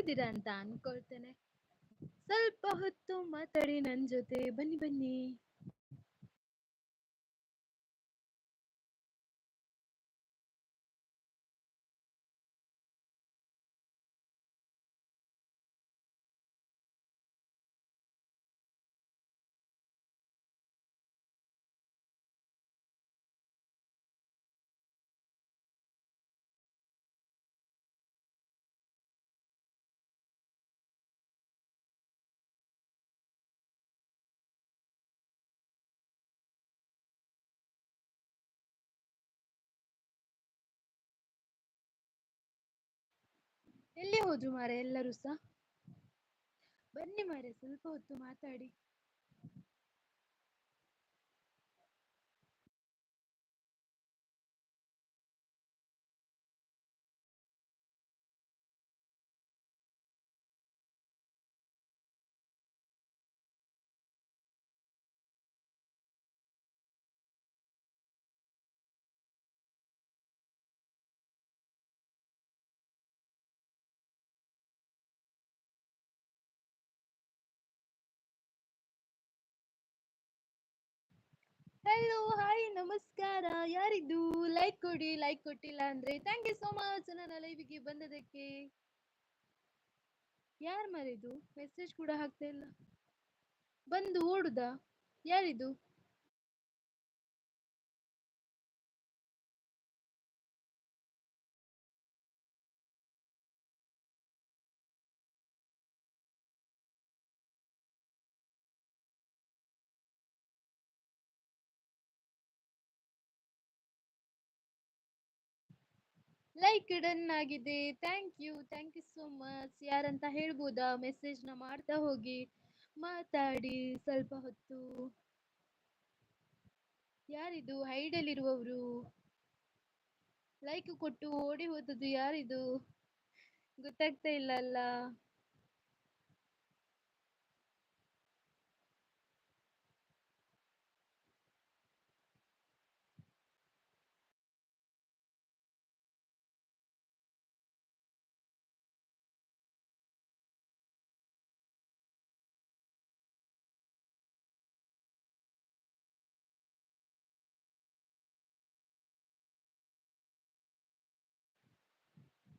ಹೇಗಿದ್ದೀರಾ ಅಂತ ಅನ್ಕೊಳ್ತೇನೆ. ಸ್ವಲ್ಪ ಹೊತ್ತು ಮಾತಾಡಿ ನನ್ ಜೊತೆ, ಬನ್ನಿ ಬನ್ನಿ. ಎಲ್ಲಿ ಹೋದ್ರು ಮಾರೆ ಎಲ್ಲರೂ ಸಹ? ಬನ್ನಿ ಮಾರೆ, ಸ್ವಲ್ಪ ಹೊತ್ತು ಮಾತಾಡಿ. ಹಲೋ, ಹಾಯ್, ನಮಸ್ಕಾರ. ಯಾರಿದ್ದು? ಲೈಕ್ ಕೊಡಿ, ಲೈಕ್ ಕೊಟ್ಟಿಲ್ಲ ಅಂದ್ರೆ. Thank you so much ನನ್ನ ಲೈವ್ಗೆ ಬಂದದಕ್ಕೆ. ಯಾರ್ ಮಾರಿದ್ದು? ಮೆಸೇಜ್ ಕೂಡ ಹಾಕ್ತಾ ಇಲ್ಲ, ಬಂದು ಓಡುದಾ? ಯಾರಿದು? ಲೈಕ್ ಡನ್ ಆಗಿದೆ. Thank you, thank you so much. ಯಾರಂತ ಹೇಳ್ಬೋದಾ? ಮೆಸೇಜ್ ನ ಮಾಡ್ತಾ ಹೋಗಿ, ಮಾತಾಡಿ ಸ್ವಲ್ಪ ಹೊತ್ತು. ಯಾರಿದು ಹೈಡಲ್ಲಿರುವವರು? ಲೈಕ್ ಕೊಟ್ಟು ಓಡಿ ಹೋದದ್ದು ಯಾರಿದು? ಗೊತ್ತಾಗ್ತಾ ಇಲ್ಲ ಅಲ್ಲ.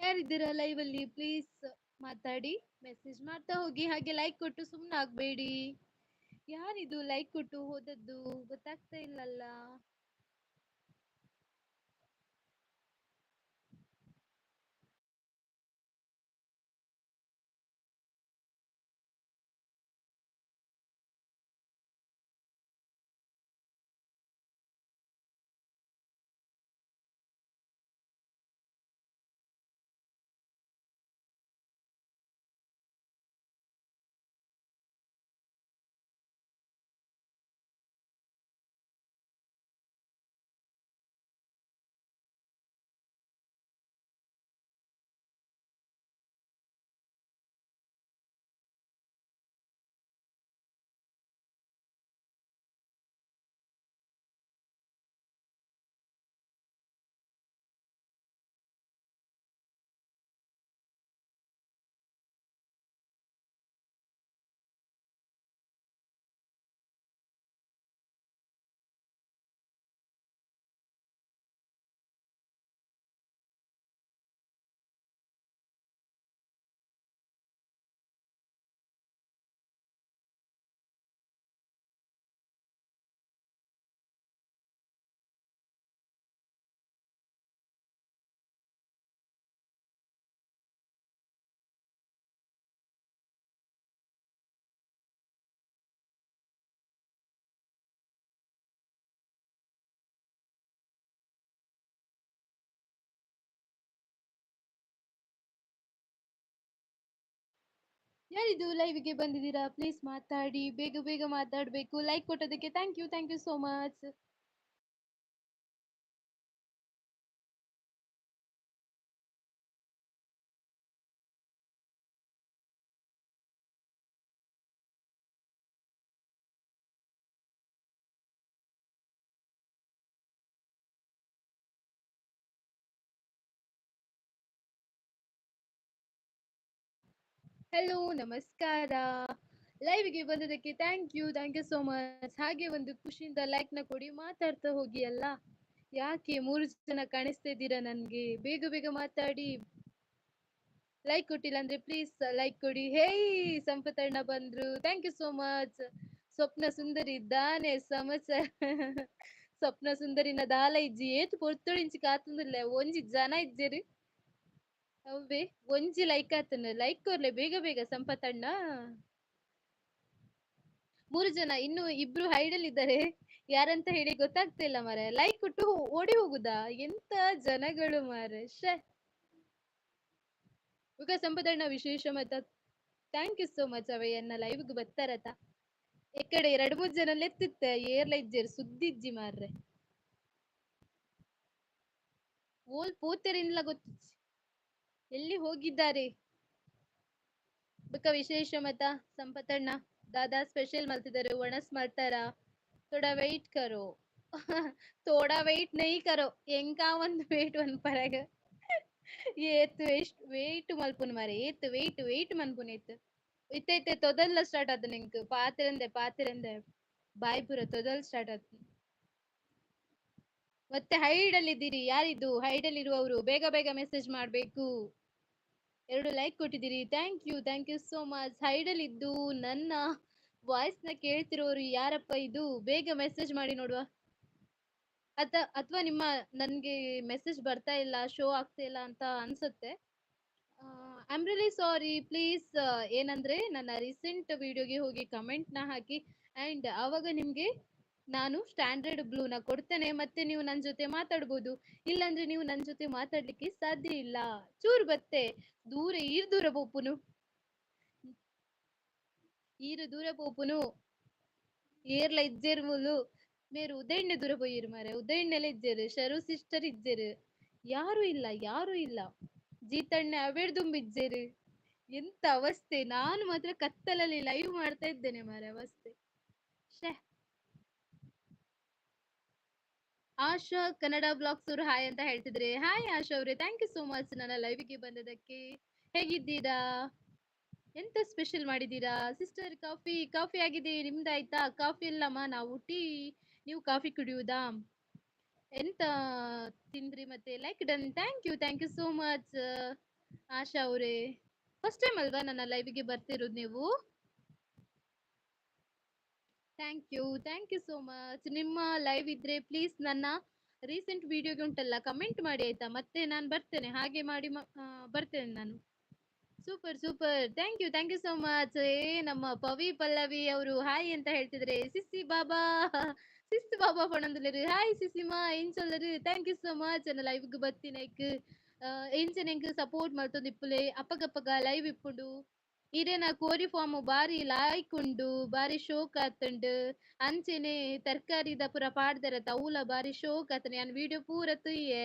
ಯಾರಿದ್ದೀರಾ ಲೈವ್ ಅಲ್ಲಿ? ಪ್ಲೀಸ್ ಮಾತಾಡಿ, ಮೆಸೇಜ್ ಮಾಡ್ತಾ ಹೋಗಿ, ಹಾಗೆ ಲೈಕ್ ಕೊಟ್ಟು ಸುಮ್ನೆ ಆಗ್ಬೇಡಿ. ಯಾರಿದು ಲೈಕ್ ಕೊಟ್ಟು ಹೋದದ್ದು? ಗೊತ್ತಾಗ್ತಾ ಇಲ್ಲಲ್ಲ. ಯಾರಿದು ಲೈವ್ಗೆ ಬಂದಿದ್ದೀರಾ? ಪ್ಲೀಸ್ ಮಾತಾಡಿ, ಬೇಗ ಬೇಗ ಮಾತಾಡ್ಬೇಕು. ಲೈಕ್ ಕೊಟ್ಟದಕ್ಕೆ thank you, thank you so much. Hello, ನಮಸ್ಕಾರ. ಲೈವ್ಗೆ ಬಂದದಕ್ಕೆ thank you, thank you so much. ಹಾಗೆ ಒಂದು ಖುಷಿಯಿಂದ ಲೈಕ್ ನ ಕೊಡಿ, ಮಾತಾಡ್ತಾ ಹೋಗಿ ಅಲ್ಲ. ಯಾಕೆ 3 ಜನ ಕಾಣಿಸ್ತಾ ಇದ್ದೀರಾ ನನ್ಗೆ? ಬೇಗ ಬೇಗ ಮಾತಾಡಿ. ಲೈಕ್ ಕೊಟ್ಟಿಲ್ಲ ಅಂದ್ರೆ ಪ್ಲೀಸ್ ಲೈಕ್ ಕೊಡಿ. ಹೇಯ್, ಸಂಪತಣ್ಣ ಬಂದ್ರು, thank you so much. Swapna Sundari ಇದ್ದಾನೆ ಸಮಾಚಾರ. ಸ್ವಪ್ನ ಸುಂದರಿನ ದಾಲ ಇಜ್ಜಿ ಏತ್ ಪೊರ್ತುಳಿಂಚಿ ಕಾತುಂದಿಲ್ಲ, ಒಂಜಿ ಜನ ಇಜ್ಜೇರು ಅವ್ವೆ ಒಂಜಿ ಲೈಕ್ ಆತನ. ಲೈಕ್ ಕೊರ್ಲೆ ಬೇಗ ಬೇಗ ಸಂಪತಣ್ಣ. 3 ಜನ, ಇನ್ನು 2 ಹೈಡಲ್ ಇದ್ದಾರೆ, ಯಾರಂತ ಹೇಳಿ ಗೊತ್ತಾಗ್ತಿಲ್ಲ ಮಾರೆ. ಲೈಕ್ ಕೊಟ್ಟು ಓಡಿ ಹೋಗುದಾ? ಎಂತ ಜನಗಳು ಮಾರೆ, ಶ್ಯೆ. ಉಗ ಸಂಪದಣ್ಣ ವಿಶೇಷ ಮತ, thank you so much. ಅವಯ್ಯನ್ನ ಲೈವ್ಗೆ ಬರ್ತಾರತ. ಈ ಕಡೆ 2-3 ಜನ ಲೆತ್ತಿತ್ತ ಏರ್ಲ ಇಜ್ಜೇರು ಸುದ್ದಿಜ್ಜಿ ಮಾರ್ರೆ. ಓಲ್ ಪೋತೆರಿನ್ಲ ಗೊತ್ತಿಜ್ಜಿ, ಎಲ್ಲಿ ಹೋಗಿದ್ದಾರೆ? ಬುಕ್ಕ ವಿಶೇಷ ಮತ ಸಂಪತಣ್ಣ ದಾದಾ ಸ್ಪೆಷಲ್ ಮಲ್ತಿದ್ದಾರೆ, ಒಣಸ್ ಮಾಡ್ತಾರ. ಥೋಡಾ ವೆಯ್ಟ್ ಕರೋ, ಥೋಡಾ ವೆಯ್ಟ್ ನೈ ಕರೋ, ಎಂಕಾ ಒಂದು ವೇಟ್ ಒಂದ್ ಪರಗ ಏತ್ ವೇಸ್ಟ್ ವೇಟ್ ಮಲ್ಪುನ್ ಮಾರೆ, ಏತ್ ವೇಟ್ ವೇಟ್ ಮನ್ಪುನ್ ಏತ್ ಇತ್ತೈತೆ. ತೊದಲ್ಲ ಸ್ಟಾರ್ಟ್ ಆತ ನಿಂಕ್ ಪಾತ್ರೆಂದೆ ಪಾತ್ರೆಂದೆ ಬಾಯಿ ಪೂರ ತೊದಲ್ ಸ್ಟಾರ್ಟ್ ಆತ. ಮತ್ತೆ ಹೈಡ್ ಅಲ್ಲಿ ಇದ್ದೀರಿ, ಯಾರಿದು ಹೈಡ್ ಅಲ್ಲಿ ಇರುವವರು? ಬೇಗ ಬೇಗ ಮೆಸೇಜ್ ಮಾಡ್ಬೇಕು. 2 ಲೈಕ್ ಕೊಟ್ಟಿದ್ದೀರಿ, thank you, thank you so much. Hydel ಇದ್ದು ನನ್ನ ವಾಯ್ಸ್ ನ ಕೇಳ್ತಿರೋರು ಯಾರಪ್ಪ ಇದು? ಬೇಗ ಮೆಸೇಜ್ ಮಾಡಿ ನೋಡುವ. ಅಥವಾ ನಿಮ್ಮ ನನ್ಗೆ ಮೆಸೇಜ್ ಬರ್ತಾ ಇಲ್ಲ, ಶೋ ಆಗ್ತಾ ಇಲ್ಲ ಅಂತ ಅನ್ಸುತ್ತೆ. I am really sorry. Please ಏನಂದ್ರೆ ನನ್ನ ರೀಸೆಂಟ್ ವಿಡಿಯೋಗೆ ಹೋಗಿ ಕಮೆಂಟ್ ನ ಹಾಕಿ, ಅಂಡ್ ಆವಾಗ ನಿಮ್ಗೆ ನಾನು ಸ್ಟ್ಯಾಂಡರ್ಡ್ ಬ್ಲೂನ ಕೊಡ್ತೇನೆ, ಮತ್ತೆ ನೀವು ನನ್ನ ಜೊತೆ ಮಾತಾಡ್ಬೋದು. ಇಲ್ಲಾಂದ್ರೆ ನೀವು ನನ್ನ ಜೊತೆ ಮಾತಾಡ್ಲಿಕ್ಕೆ ಸಾಧ್ಯ ಇಲ್ಲ. ಚೂರು ಬತ್ತೆ ದೂರ ಈರ್ ದೂರ ಪೋಪುನು, ಈರು ದೂರ ಪೋಪುನು, ಏರ್ಲ ಇಜ್ಜೇರು ಮೂಲು ಮೇರು ಉದಯಣ್ಣೆ ದೂರ ಪೋಯಿರು ಮಾರೆ, ಉದಯಣ್ಣೆಲ್ಲ ಇಜ್ಜೇರು, ಶರು ಸಿಸ್ಟರ್ ಇಜ್ಜೇರು, ಯಾರು ಇಲ್ಲ, ಯಾರು ಇಲ್ಲ. ಜೀತಣ್ಣೆ ಅವೇರ್ದುಂಬ ಇಜ್ಜೇರು. ಎಂತ ಅವಸ್ಥೆ, ನಾನು ಮಾತ್ರ ಕತ್ತಲಲ್ಲಿ ಲೈವ್ ಮಾಡ್ತಾ ಇದ್ದೇನೆ ಮಾರೆ, ಅವಸ್ಥೆ. ಶ್ಯೆ. ಆಶಾ ಕನ್ನಡ ಬ್ಲಾಗ್ಸ್ ಅವರು ಹಾಯ್ ಅಂತ ಹೇಳ್ತಿದ್ರೆ. ಹಾಯ್ ಆಶಾ ಅವ್ರೆ, thank you so much ನನ್ನ ಲೈವ್ಗೆ ಬಂದದಕ್ಕೆ. ಹೇಗಿದ್ದೀರಾ? ಎಂತ ಸ್ಪೆಷಲ್ ಮಾಡಿದ್ದೀರಾ ಸಿಸ್ಟರ್? ಕಾಫಿ ಕಾಫಿ ಆಗಿದೆ, ನಿಮ್ದಾಯ್ತಾ? ಕಾಫಿ ಇಲ್ಲಮ್ಮ, ನಾವು ಟೀ. ನೀವು ಕಾಫಿ ಕುಡಿಯುವುದಾ? ಎಂತ ತಿಂದ್ರಿ ಮತ್ತೆ? Like done, thank you, thank you so much Asha ಅವರೇ. ಫಸ್ಟ್ ಟೈಮ್ ಅಲ್ವಾ ನನ್ನ ಲೈವ್ಗೆ ಬರ್ತಿರೋದು ನೀವು? Thank you, thank you so much. ನಿಮ್ಮ ಲೈವ್ ಇದ್ರೆ ಪ್ಲೀಸ್ ನನ್ನ ರೀಸೆಂಟ್ ವಿಡಿಯೋಗೆ ಉಂಟಲ್ಲ ಕಮೆಂಟ್ ಮಾಡಿ ಆಯ್ತಾ? ಮತ್ತೆ ನಾನು ಬರ್ತೇನೆ, ಹಾಗೆ ಮಾಡಿ ಬರ್ತೇನೆ ನಾನು. Super super, thank you, thank you so much. ಏ ನಮ್ಮ ಪವಿ ಪಲ್ಲವಿ ಅವರು ಹಾಯ್ ಅಂತ ಹೇಳ್ತಿದ್ರೆ. ಸಿಸಿ ಬಾಬಾ, ಸಿಸ್ ಬಾಬಾ ಪಣಂದುಲೇರು. ಹಾಯ್ ಸಿಸಿಮಾ, ಎಂಚೊಲ್ಲರು? Thank you so much ನನ್ನ ಲೈವ್ಗೆ ಬತ್ತಿನೈಕ್. ಎಂಚನೆ ಎಂಕ್ ಸಪೋರ್ಟ್ ಮಲ್ತೊಂದು ಇಪ್ಪುಲೆ, ಅಪ್ಪಗಪ್ಪಗ ಲೈವ್ ಇಪ್ಪುಂಡು. ಇರೇನ ಕೋರಿ ಫಾರ್ಮ್ ಬಾರಿ ಲಾಯ್ಕ್ ಉಂಡು, ಬಾರಿ ಶೋಕ್ ಆತುಂಡು. ಅಂಚೆನೆ ತರಕಾರಿದ ಪೂರ ಪಾಡ್ದರ ತೌಲ ಬಾರಿ ಶೋಕ್ ಆತನೆ. ಯಾನ್ ವಿಡಿಯೋ ಪೂರ ತುಯ್ಯೆ.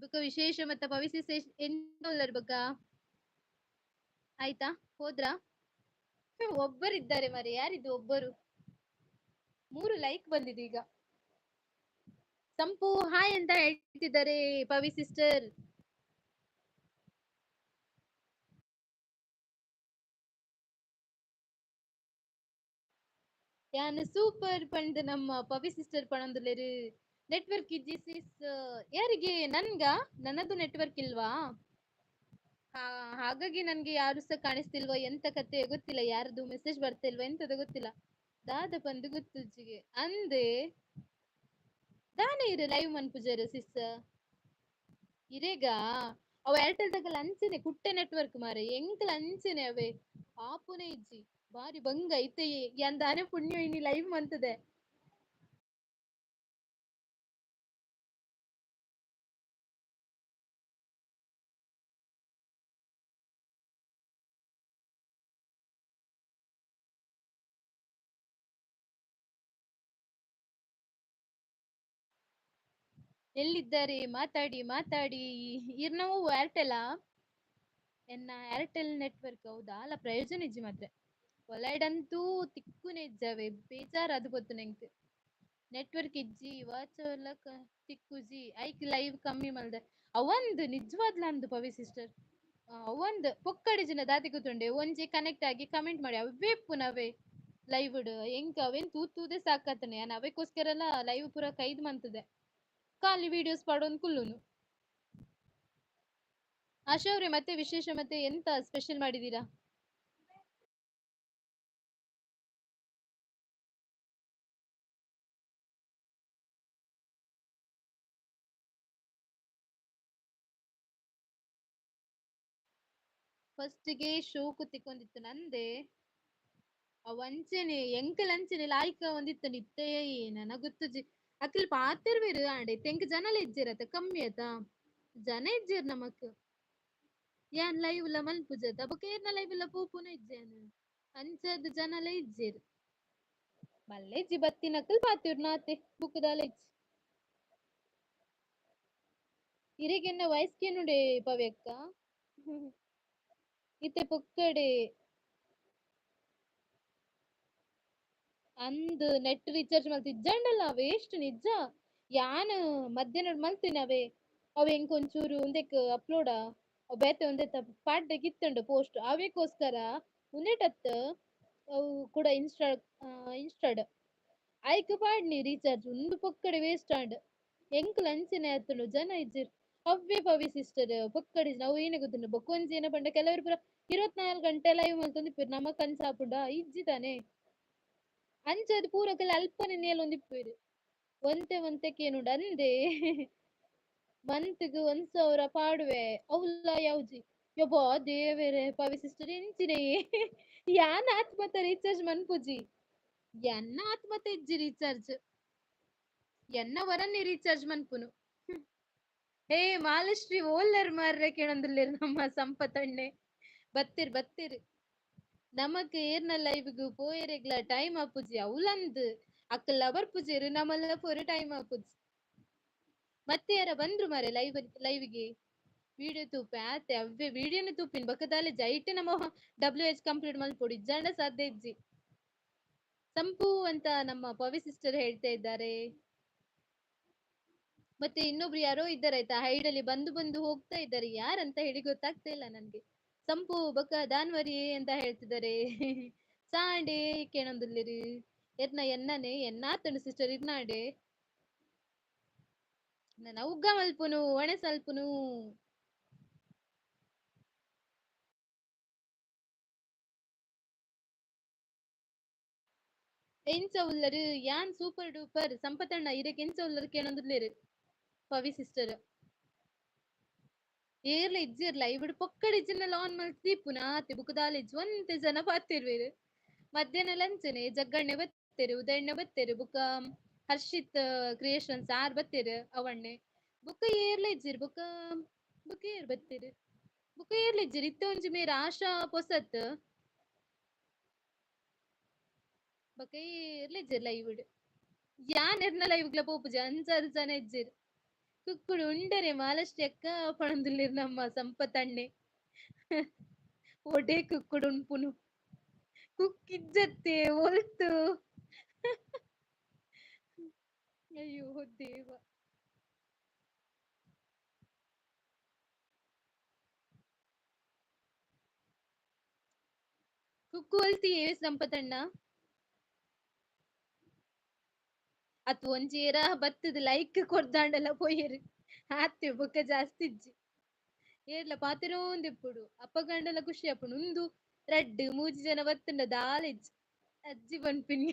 ಬುಕ್ಕ ವಿಶೇಷ ಮತ್ತ ಪವಿಸಿಸ್ ಎಂತೊಲ್ಲರ್ ಬುಕ್ಕ ಆಯ್ತಾ? ಹೋದ್ರಾ? ಒಬ್ಬರಿದ್ದಾರೆ ಮರೆ, ಯಾರಿದು ಒಬ್ಬರು? 3 ಲೈಕ್ ಬಂದಿದೆ ಈಗ. ಸಂಪು ಹಾಯ್ ಅಂತ ಹೇಳ್ತಿದ್ದಾರೆ ಪವಿ ಸಿಸ್ಟರ್. ಯಾನ್ ಸೂಪರ್ ಪಂಡ್ ನಮ್ಮ ಪವಿ ಸಿಸ್ಟರ್ ಪಣಂದುಲೇರು. ನೆಟ್ವರ್ಕ್ ಇಜ್ಜಿ ಸಿಸ್, ಯಾರಿಗೆ? ನನ್ಗ? ನನ್ನದು ನೆಟ್ವರ್ಕ್ ಇಲ್ವಾ? ಹಾಗಾಗಿ ನನ್ಗೆ ಯಾರು ಸಹ ಕಾಣಿಸ್ತಿಲ್ವಾ, ಎಂತ ಕತೆ ಗೊತ್ತಿಲ್ಲ, ಯಾರದು ಮೆಸೇಜ್ ಬರ್ತಿಲ್ವಾ ಎಂತದ ಗೊತ್ತಿಲ್ಲ. ದಾದ ಬಂದು ಗೊತ್ತುಜ್ಜಿಗೆ ಅಂದೆ ದಾನೆ ಇರು ಲೈವ್ ಮನ್ಪುಜಾರು ಸಿಸ್ ಇರೇಗ. ಅವ ಏರ್ಟೆಲ್ ತಗಲ್ ಅಂಚನೆ ಕುಟ್ಟೆ ನೆಟ್ವರ್ಕ್ ಮಾರೆ, ಎಂಕಲ್ ಅಂಚನೆ ಅವೇ ಆಪುನೆ ಇಜ್ಜಿ ಬಾರಿ ಬಂಗ ಐತೆ. ದಾನೆ ಪುಣ್ಯ ಇನಿ ಲೈವ್ ಮಂತದೆ. ಎಲ್ಲಿದ್ದಾರೆ? ಮಾತಾಡಿ ಮಾತಾಡಿ. ಇರ್ನವು ಏರ್ಟೆಲ್ ಎನ್ನ ಏರ್ಟೆಲ್ ನೆಟ್ವರ್ಕ್ ಹೌದಾ? ಅಲ್ಲ ಪ್ರಯೋಜನ ಇಜ್ಜಿ ಮಾತ್ರ. ಒಲೈಡಂತೂ ತಿಕ್ಕುನೆ ಇಜ್ಜಾವೆ, ಬೇಜಾರ್ ಅದು ಗೊತ್ತು ನೆಂಕ್. ನೆಟ್ವರ್ಕ್ ಇಜ್ಜಿ ವಾಚ ತಿಕ್ಕುಜಿ, ಐಕ್ ಲೈವ್ ಕಮ್ಮಿ ಮಲ್ದೆ. ಅವಂದ್ ನಿಜವಾದ್ಲ ಅಂದು ಪವಿ ಸಿಸ್ಟರ್. ಅವಂದ್ ಪೊಕ್ಕಡಿ ಜಿನ ದಾತಿ ಕೂತುಂಡೆ ಒಂಜಿ ಕನೆಕ್ಟ್ ಆಗಿ ಕಮೆಂಟ್ ಮಾಡಿ ಅವೇ ಪುನವೇ ಲೈವ್ ಎಂಕ್ ಅವೇನ್ ತೂತೂದೆ ಸಾಕಾತನೆ ಯಾನ್ ಅವೆಕ್ಕೋಸ್ಕರಲ ಲೈವ್ ಪೂರ ಕೈದ್ ಮಂತದೆ ಖಾಲಿ ವಿಡಿಯೋಸ್ ಪಾಡೊಂದು ಕುಲ್ಲುನು. ಆಶಾ ಅವ್ರೆ ಮತ್ತೆ ವಿಶೇಷ ಮತ್ತೆ ಎಂತ ಸ್ಪೆಷಲ್ ಮಾಡಿದೀರಾ? ಫಸ್ಟ್ಗೆ ಶೋಕು ತಿಕ್ಕೊಂದಿತ್ತು ನಂದೆ. ಅವಂಚನೆ ಎಂಕಲ್ ಅಂಚನೆ ಲಾಯ್ಕ ಒಂದಿತ್ತು ಇತ್ತೆ ನನಗ ಗೊತ್ತುಜಿ. ಅಕ್ಲ್ ಪಾತೆರ್ವೆರ್ ಆಂಡ ಇತ್ತೆ ಎಂಕ್ ಜನಲ ಇಜ್ಜೆರತ ಕಮ್ಮಿ ಅತ ಜನ ಇಜ್ಜೆರ್ ನಮಕ್. ಯಾನ್ ಲೈವ್ ಲ ಮಲ್ಪುಜತ ಬೊಕ ಏರ್ನ ಲೈವ್ ಲ ಪೋಪುನ ಇಜ್ಜೆ ಯಾನ್. ಅಂಚಾದ್ ಜನಲ ಇಜ್ಜೆರ್. ಮಲ್ಲೆಜ್ಜಿ ಬತ್ತಿನಕಲ್ ಪಾತೆರ್ನ ಆತೆ ಬುಕ್ಕದಾಲ ಇಜ್ಜಿ. ಇರೆಗೆನ್ನ ವಯಸ್ ಕೇನುಡೆ ಪವ್ಯಕ್ಕ. ಇತ್ತೆ ಪೊಕ್ಕಡೆ. ಅಂದ್ ನೆಟ್ ರೀಚಾರ್ಜ್ ಮಲ್ತ್ ಇಜ್ಜಾಂಡಲ ವೇಸ್ಟ್ ನಿಜ. ಯಾನ್ ಮಧ್ಯಾಹ್ನ ಮಲ್ತಿನ ಅವೇ ಅವ್ ಎಂಕ್ ಒಂಚೂರು ಉಂದೆಕ್ ಅಪ್ಲೋಡ್ ಬೇತೆ ಒಂದೆತ ಪಾಡ್ಡೆಗ್ ಇತ್ತುಂಡು ಪೋಸ್ಟ್ ಅವೆಕೋಸ್ಕರ ಉಂದೆಟತ್ ಅವು ಕೂಡ ಇನ್ಸ್ಟಾ ಇನ್ಸ್ಟಾಡ್ ಐಕ್ ಪಾಡ್ನಿ ರೀಚಾರ್ಜ್ ಉಂದು ಪೊಕ್ಕಡೆ ವೇಸ್ಟ್ ಆಂಡ್. ಎಂಕ್ಲ ಅಂಚನೆ ಆತುಂಡು ಜನ ಇಜ್ಜೆರ್. ಅವ್ವೇ ಪವಿ ಸಿಸ್ಟರ್ ಪೊಕ್ಕಡೆ ಅವು ಏನೆ ಗೊತ್ತುಂಡು ಬೊಕ್ಕೊಂಜಿ ಏನ ಪಂಡ ಕೆಲವರು ಪೂರ 24 ಗಂಟೆ ಲೈವ್ ಮಲ್ತೊಂದಿಪ್ಪೆರ್ ನಮಕ್ ಅಂಚ ಆಪುಂಡ ಇಜ್ಜಿ ತಾನೆ. ಅಂಚಾದ್ ಪೂರಕಲ ಅಲ್ಪನೆ ನೇಲೊಂದಿಪ್ಪೆರ್. ಒಂತೆ ಒಂತೆ ಕೇನುಂಡು ಅಂದೇ ಮಂತ್ಗ್ 1000 ಪಾಡುವೆ ಅವ್ಲ ಯಾವ್ಜಿ ಯಬ್ಬಾ ದೇವೆರೆ ಪವಿ ಸಿಸ್ಟರ್ ಎಂಚಿನಯೇ ಯಾನ್ ಆತ್ ಮಾತ ರೀಚಾರ್ಜ್ ಮನ್ಪುಜಿ. ಎನ್ನ ಆತ್ ಮಾತ ಇಜ್ಜಿ ರೀಚಾರ್ಜ್. ಎನ್ನ ವರನ್ನೇ ರೀಚಾರ್ಜ್ ಮನ್ಪುನು. ಹೇ ಮಾಲಶ್ರೀ ಓಲ್ಲರ್ ಮಾರ್ರೆ ಕೇಳಂದುಲ್ಲೆರ್ ನಮ್ಮ ಸಂಪತಣ್ಣೆ. ಬತ್ತಿರ್ ಬತ್ತಿರ್. ನಮಕ್ ಏರ್ನ ಲೈವ್ಗ್ ಪೋಯೆರೆಗ್ಲ ಟೈಮ್ ಆಪುಜಿ ಅವ್ಲಂದ್ ಅಕ್ಕಲ್ಲ ಬರ್ಪುಜೆರ್ ನಮಲ್ಲ ಪೋರೆ ಟೈಮ್ ಆಪುಜಿ. ಮತ್ತೆ ಯಾರ ಬಂದ್ರು ಮಾರೆ ಲೈವ್ ಲೈವ್ಗೆ ವಿಡಿಯೋ ತೂಪೆ ಆತೆ ಅವ್ವೆ ವಿಡಿಯೋನ ತೂಪಿನ್ ಬಕದಾಲೆ ಜೈಟೆ ನಮ್ಮ ಡಬ್ಲ್ಯೂ ಎಚ್ ಕಂಪ್ಲೀಟ್ ಮಲ್ಪೊಡು ಇಜ್ಜಾಂಡ ಸಾಧ್ಯ ಇಜ್ಜಿ. ಸಂಪು ಅಂತ ನಮ್ಮ ಪವಿ ಸಿಸ್ಟರ್ ಹೇಳ್ತಾ ಇದ್ದಾರೆ. ಮತ್ತೆ ಇನ್ನೊಬ್ರು ಯಾರೋ ಇದ್ದಾರೆ ಆಯ್ತಾ ಹೈಡಲ್ಲಿ ಬಂದು ಬಂದು ಹೋಗ್ತಾ ಇದ್ದಾರೆ ಯಾರಂತ ಹೇಳಿ ಗೊತ್ತಾಗ್ತಾ ಇಲ್ಲ ನನ್ಗೆ. ಸಂಪು ಬೊಕ ದಾನ್ವರಿ ಅಂತ ಹೇಳ್ತಿದ್ದಾರೆ. ಚಾಂಡೆ ಕೇಣೊಂದುಲ್ಲೆರ್ ಎರ್ನ ಎನ್ನನೆ ಎನ್ನಾತುಂಡು ಸಿಸ್ಟರ್ ಇರ್ನಾಡೆ. ನನ ಉಗ್ಗ ಮಲ್ಪುನು ಒಣಸಲ್ಪುನು. ಎಂಚ ಉಲ್ಲರು ಯಾನ್ ಸೂಪರ್ ಡೂಪರ್ ಸಂಪತಣ್ಣ ಇರೆಗ್ ಎಂಚ ಉಲ್ಲರು ಕೇಣೊಂದುಲ್ಲೆರ್ ಪವಿ ಸಿಸ್ಟರ್. ಏರ್ಲ ಇಜ್ಜೆರ್ಲ ಇವಿಡು ಪೊಕ್ಕಡೆ ಇಜ್ಜಿಂಡಲ ಆನ್ ಮಲ್ತ್ ದೀಪುನ ಆತೆ ಬುಕ ದಾಲ ಇಜ್ಜಿ ಒಂತೆ ಜನ ಪಾತೆರ್ವೆರ್. ಮಧ್ಯಾಹ್ನ ಲಂಚನೆ ಜಗ್ಗಣ್ಣೆ ಬತ್ತೆರ್ ಉದಯಣ್ಣೆ ಬತ್ತೆರ್ ಬುಕ ಹರ್ಷಿತ್ ಕ್ರಿಯೇಷನ್ಸ್ ಆರ್ ಬತ್ತೆರ್ ಅವಣ್ಣೆ ಬುಕ ಏರ್ಲ ಇಜ್ಜೆರ್ ಬುಕ ಬುಕ ಏರ್ ಬತ್ತೆರ್ ಬುಕ ಏರ್ಲ ಇಜ್ಜೆರ್ ಇತ್ತೆ ಒಂಜಿ ಮೇರ್ ಆಶಾ ಪೊಸತ್. ಬೊಕ ಏರ್ಲ ಇಜ್ಜೆರ್ ಲೈವ್ ಡ್. ಯಾನ್ ಎರ್ನ ಲೈವ್ ಗ್ಲ ಪೋಪುಜಿ ಅಂಚಾದ್ ಜನ ಇಜ್ಜೆರ್. ಕುಕ್ಕುಡು ಉಂಡರೆ ಮಾಲಶ್ರೀ ಅಕ್ಕ ಪಣೊಂದುಲ್ಲೆರ್ ನಮ್ಮ ಸಂಪತಣ್ಣೆ. ಒಡೆ ಕುಕ್ಕುಡು ಉನ್ಪುನು. ಕುಕ್ ಇಜ್ಜತ್ತೆ ಒಲ್ತು. ಅಯ್ಯೋ ದೇವ. ಕುಕ್ಕು ಒಲ್ತಿಯೇ ಸಂಪತಣ್ಣ. ಅತ್ ಒಂಜಿ ಏರ ಬತ್ತದ್ ಲೈಕ್ ಕೊರ್ದಾಂಡಲ ಪೋಯೆರ್ ಆತೆ ಬೊಕ ಜಾಸ್ತಿ ಇಜ್ಜಿ. ಏರ್ಲ ಪಾತೆರೋಂದಿಪ್ಪೊಡು ಅಪಗಂಡಲ ಖುಷಿ ಆಪುಂಡು ಉಂದು ರಡ್ಡ್ ಮೂಜಿ ಜನ ಬತ್ತುಂಡ ದಾಲ ಇಜ್ಜಿ ಅಜ್ಜಿ ಪನ್ಪಿನಿ.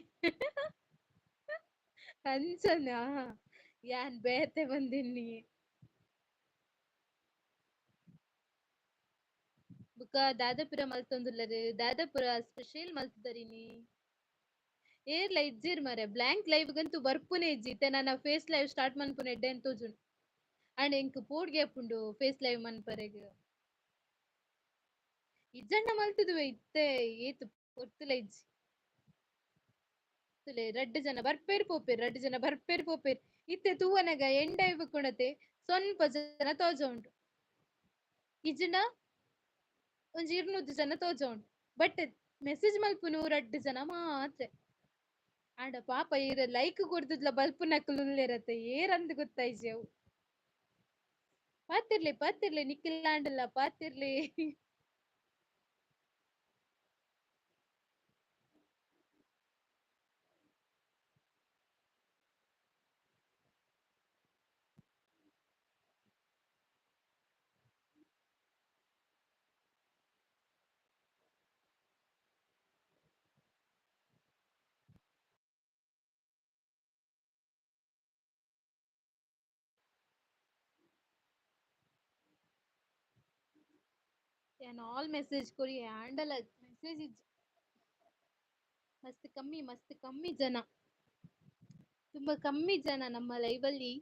ಅಂಚನಾ ಯಾನ್ ಬೇತೆ ಬಂದಿನ್ನಿ. ಬುಕ ದಾದಾಪುರ ಮಲ್ತೊಂದುಲ್ಲೆರ್ ದಾದಾಪುರ ಸ್ಪೆಷಲ್ ಮಲ್ತುದರಿನಿ. ಏರ್ಲ ಇಜ್ಜೆರ್ ಮಾರ್ರೆ ಬ್ಲಾಂಕ್ ಲೈವ್ ಗಂತೂ ಬರ್ಪುನೆ ಇಜ್ಜಿ ಇತ್ತೆ ನನ ಫೇಸ್ ಲೈವ್ ಸ್ಟಾರ್ಟ್ ಮನ್ಪುನ ಎಡ್ಡೆ ಅಂದ್ ತೋಜುಂಡು. ಆಂಡ ಎಂಕ್ ಪೋಡ್ಗೆ ಆಪುಂಡು ಫೇಸ್ ಲೈವ್ ಮನ್ಪರೆಗ್. ಇಜ್ಜಂಡ ಮಲ್ತುದುವೆ ಇತ್ತೆ ಏತ್ ಪೊರ್ತುಲ ಇಜ್ಜಿ. ತುಲೆ ರಡ್ಡ್ ಜನ ಬರ್ಪೇರ್ ಪೋಪೆರ್ ರಡ್ಡ್ ಜನ ಬರ್ಪೇರ್ ಪೋಪೆರ್ ಇತ್ತೆ ತೂವನಗ ಎಂಡ ಕೊಣತೆ ಸ್ವಲ್ಪ ಜನ ತೋಜ ಉಂಡು. ಇಜ್ಜಿಂಡ ಒಂಜಿ 200 ಜನ ತೋಜ ಉಂಡು ಬಟ್ ಮೆಸೇಜ್ ಮಲ್ಪುನು ರಡ್ಡ್ ಜನ ಮಾತ್ರ. ಆಂಡ ಪಾಪ ಏರ್ ಲೈಕ್ ಕೊರ್ದುದ್ಲ ಬಲ್ಪುನಕುಲು ಉಲ್ಲೆರತೆ ಏರಂದ್ ಗೊತ್ತಾಯ್ಜಿ ಅವು. ಪಾತಿರ್ಲಿ ಪಾತಿರ್ಲಿ ನಿಕ್ಕಿಲ್ಲಾಂಡಲ್ಲ ಪಾತಿರ್ಲಿ. ಯಾನ್ ಆಲ್ ಮೆಸೇಜ್ ಕೊರಿ ಆಂಡಲ ಮೆಸೇಜ್ ಇಜ್ಜಿ. ಮಸ್ತ್ ಕಮ್ಮಿ ಮಸ್ತ್ ಕಮ್ಮಿ ಜನ, ತುಂಬಾ ಕಮ್ಮಿ ಜನ ನಮ್ಮ ಲೈವ್ ಅಲ್ಲಿ.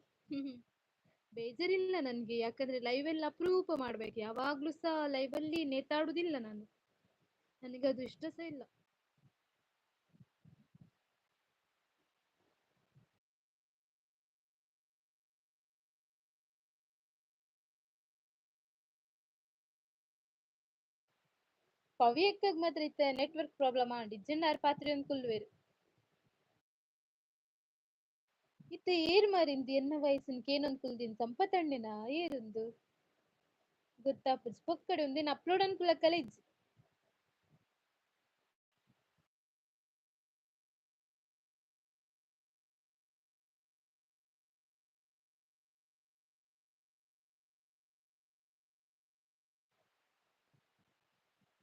ಬೇಜಾರಿಲ್ಲ ನನ್ಗೆ, ಯಾಕಂದ್ರೆ ಲೈವ್ ಎಲ್ಲ ಅಪರೂಪ ಮಾಡ್ಬೇಕು, ಯಾವಾಗ್ಲೂ ಸಹ ಲೈವ್ ಅಲ್ಲಿ ನೇತಾಡುದಿಲ್ಲ ನಾನು, ನನಗೆ ಅದು ಇಷ್ಟ ಸಹ ಇಲ್ಲ. ಪವಿ ಅಕ್ಕಗ್ ಮಾತ್ರ ಇತ್ತ ನೆಟ್ವರ್ಕ್ ಪ್ರಾಬ್ಲಮ್ ಆಂಡ್ ಇಜ್ಜಂಡ ಆರ್ ಪಾತ್ರೆ ಒಂದ್ ಕುಲ್ಲುವೆರು. ಇತ್ತ ಏರ್ ಮಾರಿಂದು ಎನ್ನ ವಯಸ್ಸಿನ ಕೇನೊಂದ್ ಕುಲ್ದಿನ್ ಸಂಪತಣ್ಣೆನ ಏರುಂದು ಗೊತ್ತಾಪುಜಿ ಪೊಕ್ಕಡೆ ಒಂದಿನ ಅಪ್ಲೋಡ್ ಅನ್ಕುಲಕ್ಕಲ ಇಜ್ಜಿ.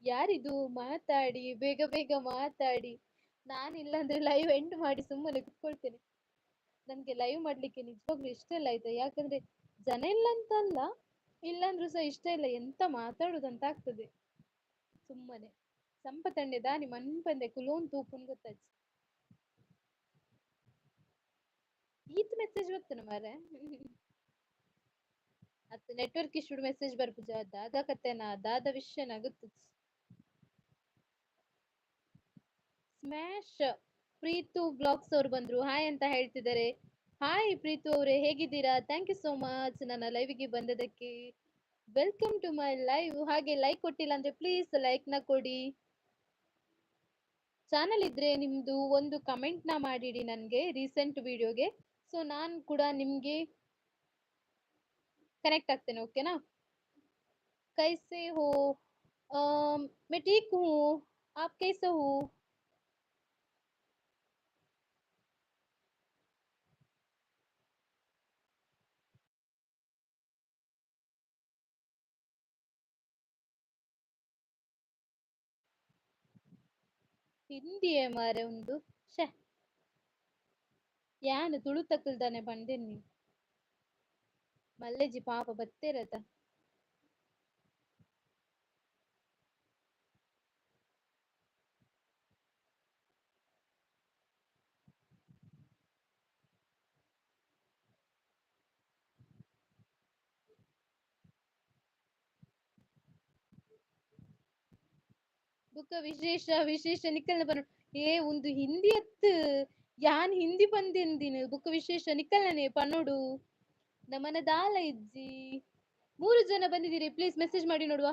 ಯಾರಿದು ಮಾತಾಡಿ, ಬೇಗ ಬೇಗ ಮಾತಾಡಿ. ನಾನಿಲ್ಲ ಅಂದ್ರೆ ಲೈವ್ ಎಂಡ್ ಮಾಡಿ ಸುಮ್ಮನೆ ಕುತ್ಕೊಳ್ತೇನೆ. ನನ್ಗೆ ಲೈವ್ ಮಾಡ್ಲಿಕ್ಕೆ ನಿಜವಾಗ್ಲೂ ಇಷ್ಟ ಇಲ್ಲ ಆಯ್ತಾ, ಯಾಕಂದ್ರೆ ಜನ ಇಲ್ಲ ಅಂತ ಅಲ್ಲ, ಇಲ್ಲಾಂದ್ರೂ ಸಹ ಇಷ್ಟ ಇಲ್ಲ, ಎಂತ ಮಾತಾಡುದಂತ ಆಗ್ತದೆ ಸುಮ್ಮನೆ. ಸಂಪತಂಡೆ ದಾನಿ ಮನ್ಪಂದೆ ಕುಲೋನ್ ತೂಪುನ್ ಗೊತ್ತಾಯ್ತು. ಈತ್ ಮೆಸೇಜ್ ಬರ್ತನ ಮಾರ್ರೆ. ಅತ್ ನೆಟ್ವರ್ಕ್ ಇಶ್ಯೂ ಮೆಸೇಜ್ ಬರ್ಪುಜ, ದಾದ ಕತೆನಾ ದಾದ ವಿಷಯನ ಗೊತ್ತು. ಸ್ಮ್ಯಾಶ್ ಪ್ರೀತು ಬ್ಲಾಗ್ಸ್ ಅವ್ರು ಬಂದ್ರು, ಹಾಯ್ ಅಂತ ಹೇಳ್ತಿದ್ದಾರೆ. ಹಾಯ್ ಪ್ರೀತು ಅವರೇ, ಹೇಗಿದ್ದೀರಾ? Thank you so much ನನ್ನ ಲೈವ್ಗೆ ಬಂದದಕ್ಕೆ. Welcome to my live. ಹಾಗೆ ಲೈಕ್ ಕೊಟ್ಟಿಲ್ಲ ಅಂದ್ರೆ ಪ್ಲೀಸ್ ಲೈಕ್ ನ ಕೊಡಿ. ಚಾನಲ್ ಇದ್ರೆ ನಿಮ್ದು ಒಂದು ಕಮೆಂಟ್ ನ ಮಾಡಿಡಿ ನನ್ಗೆ ರೀಸೆಂಟ್ ವಿಡಿಯೋಗೆ, ಸೊ ನಾನ್ ಕೂಡ ನಿಮ್ಗೆ ಕನೆಕ್ಟ್ ಆಗ್ತೇನೆ, ಓಕೆನಾ? ಕೈಸೆ ಹೋ? ಮೈ ಠೀಕ್ ಹೂ, ಆಪ್ ಕೈಸೆ ಹೋ? ಹಿಂದಿಯೇ ಮಾರೆ ಉಂದು ಶ್ಯೆ, ಯಾನ್ ತುಳು ತಕಲ್ದಾನೆ ಪಂಡೆನಿ. ಮಲ್ಲೆಜಿ ಪಾಪ ಬತ್ತೇರತ. ಬುಕ್ಕ ವಿಶೇಷ ವಿಶೇಷ ನಿಕಲ್ನ ಬರ ಏ ಒಂದು ಹಿಂದಿ ಅತ್ ಯಾನ್ ಹಿಂದಿ ಬಂದಿಂದಿನ ಬುಕ್ಕ ವಿಶೇಷ ನಿಕಲ್ನೇ ಪನ್ನೋಡು ನಮನ ದಾಲ ಇಜ್ಜಿ. 3 ಜನ ಬಂದಿದ್ದೀರಿ, ಪ್ಲೀಸ್ ಮೆಸೇಜ್ ಮಾಡಿ ನೋಡುವ.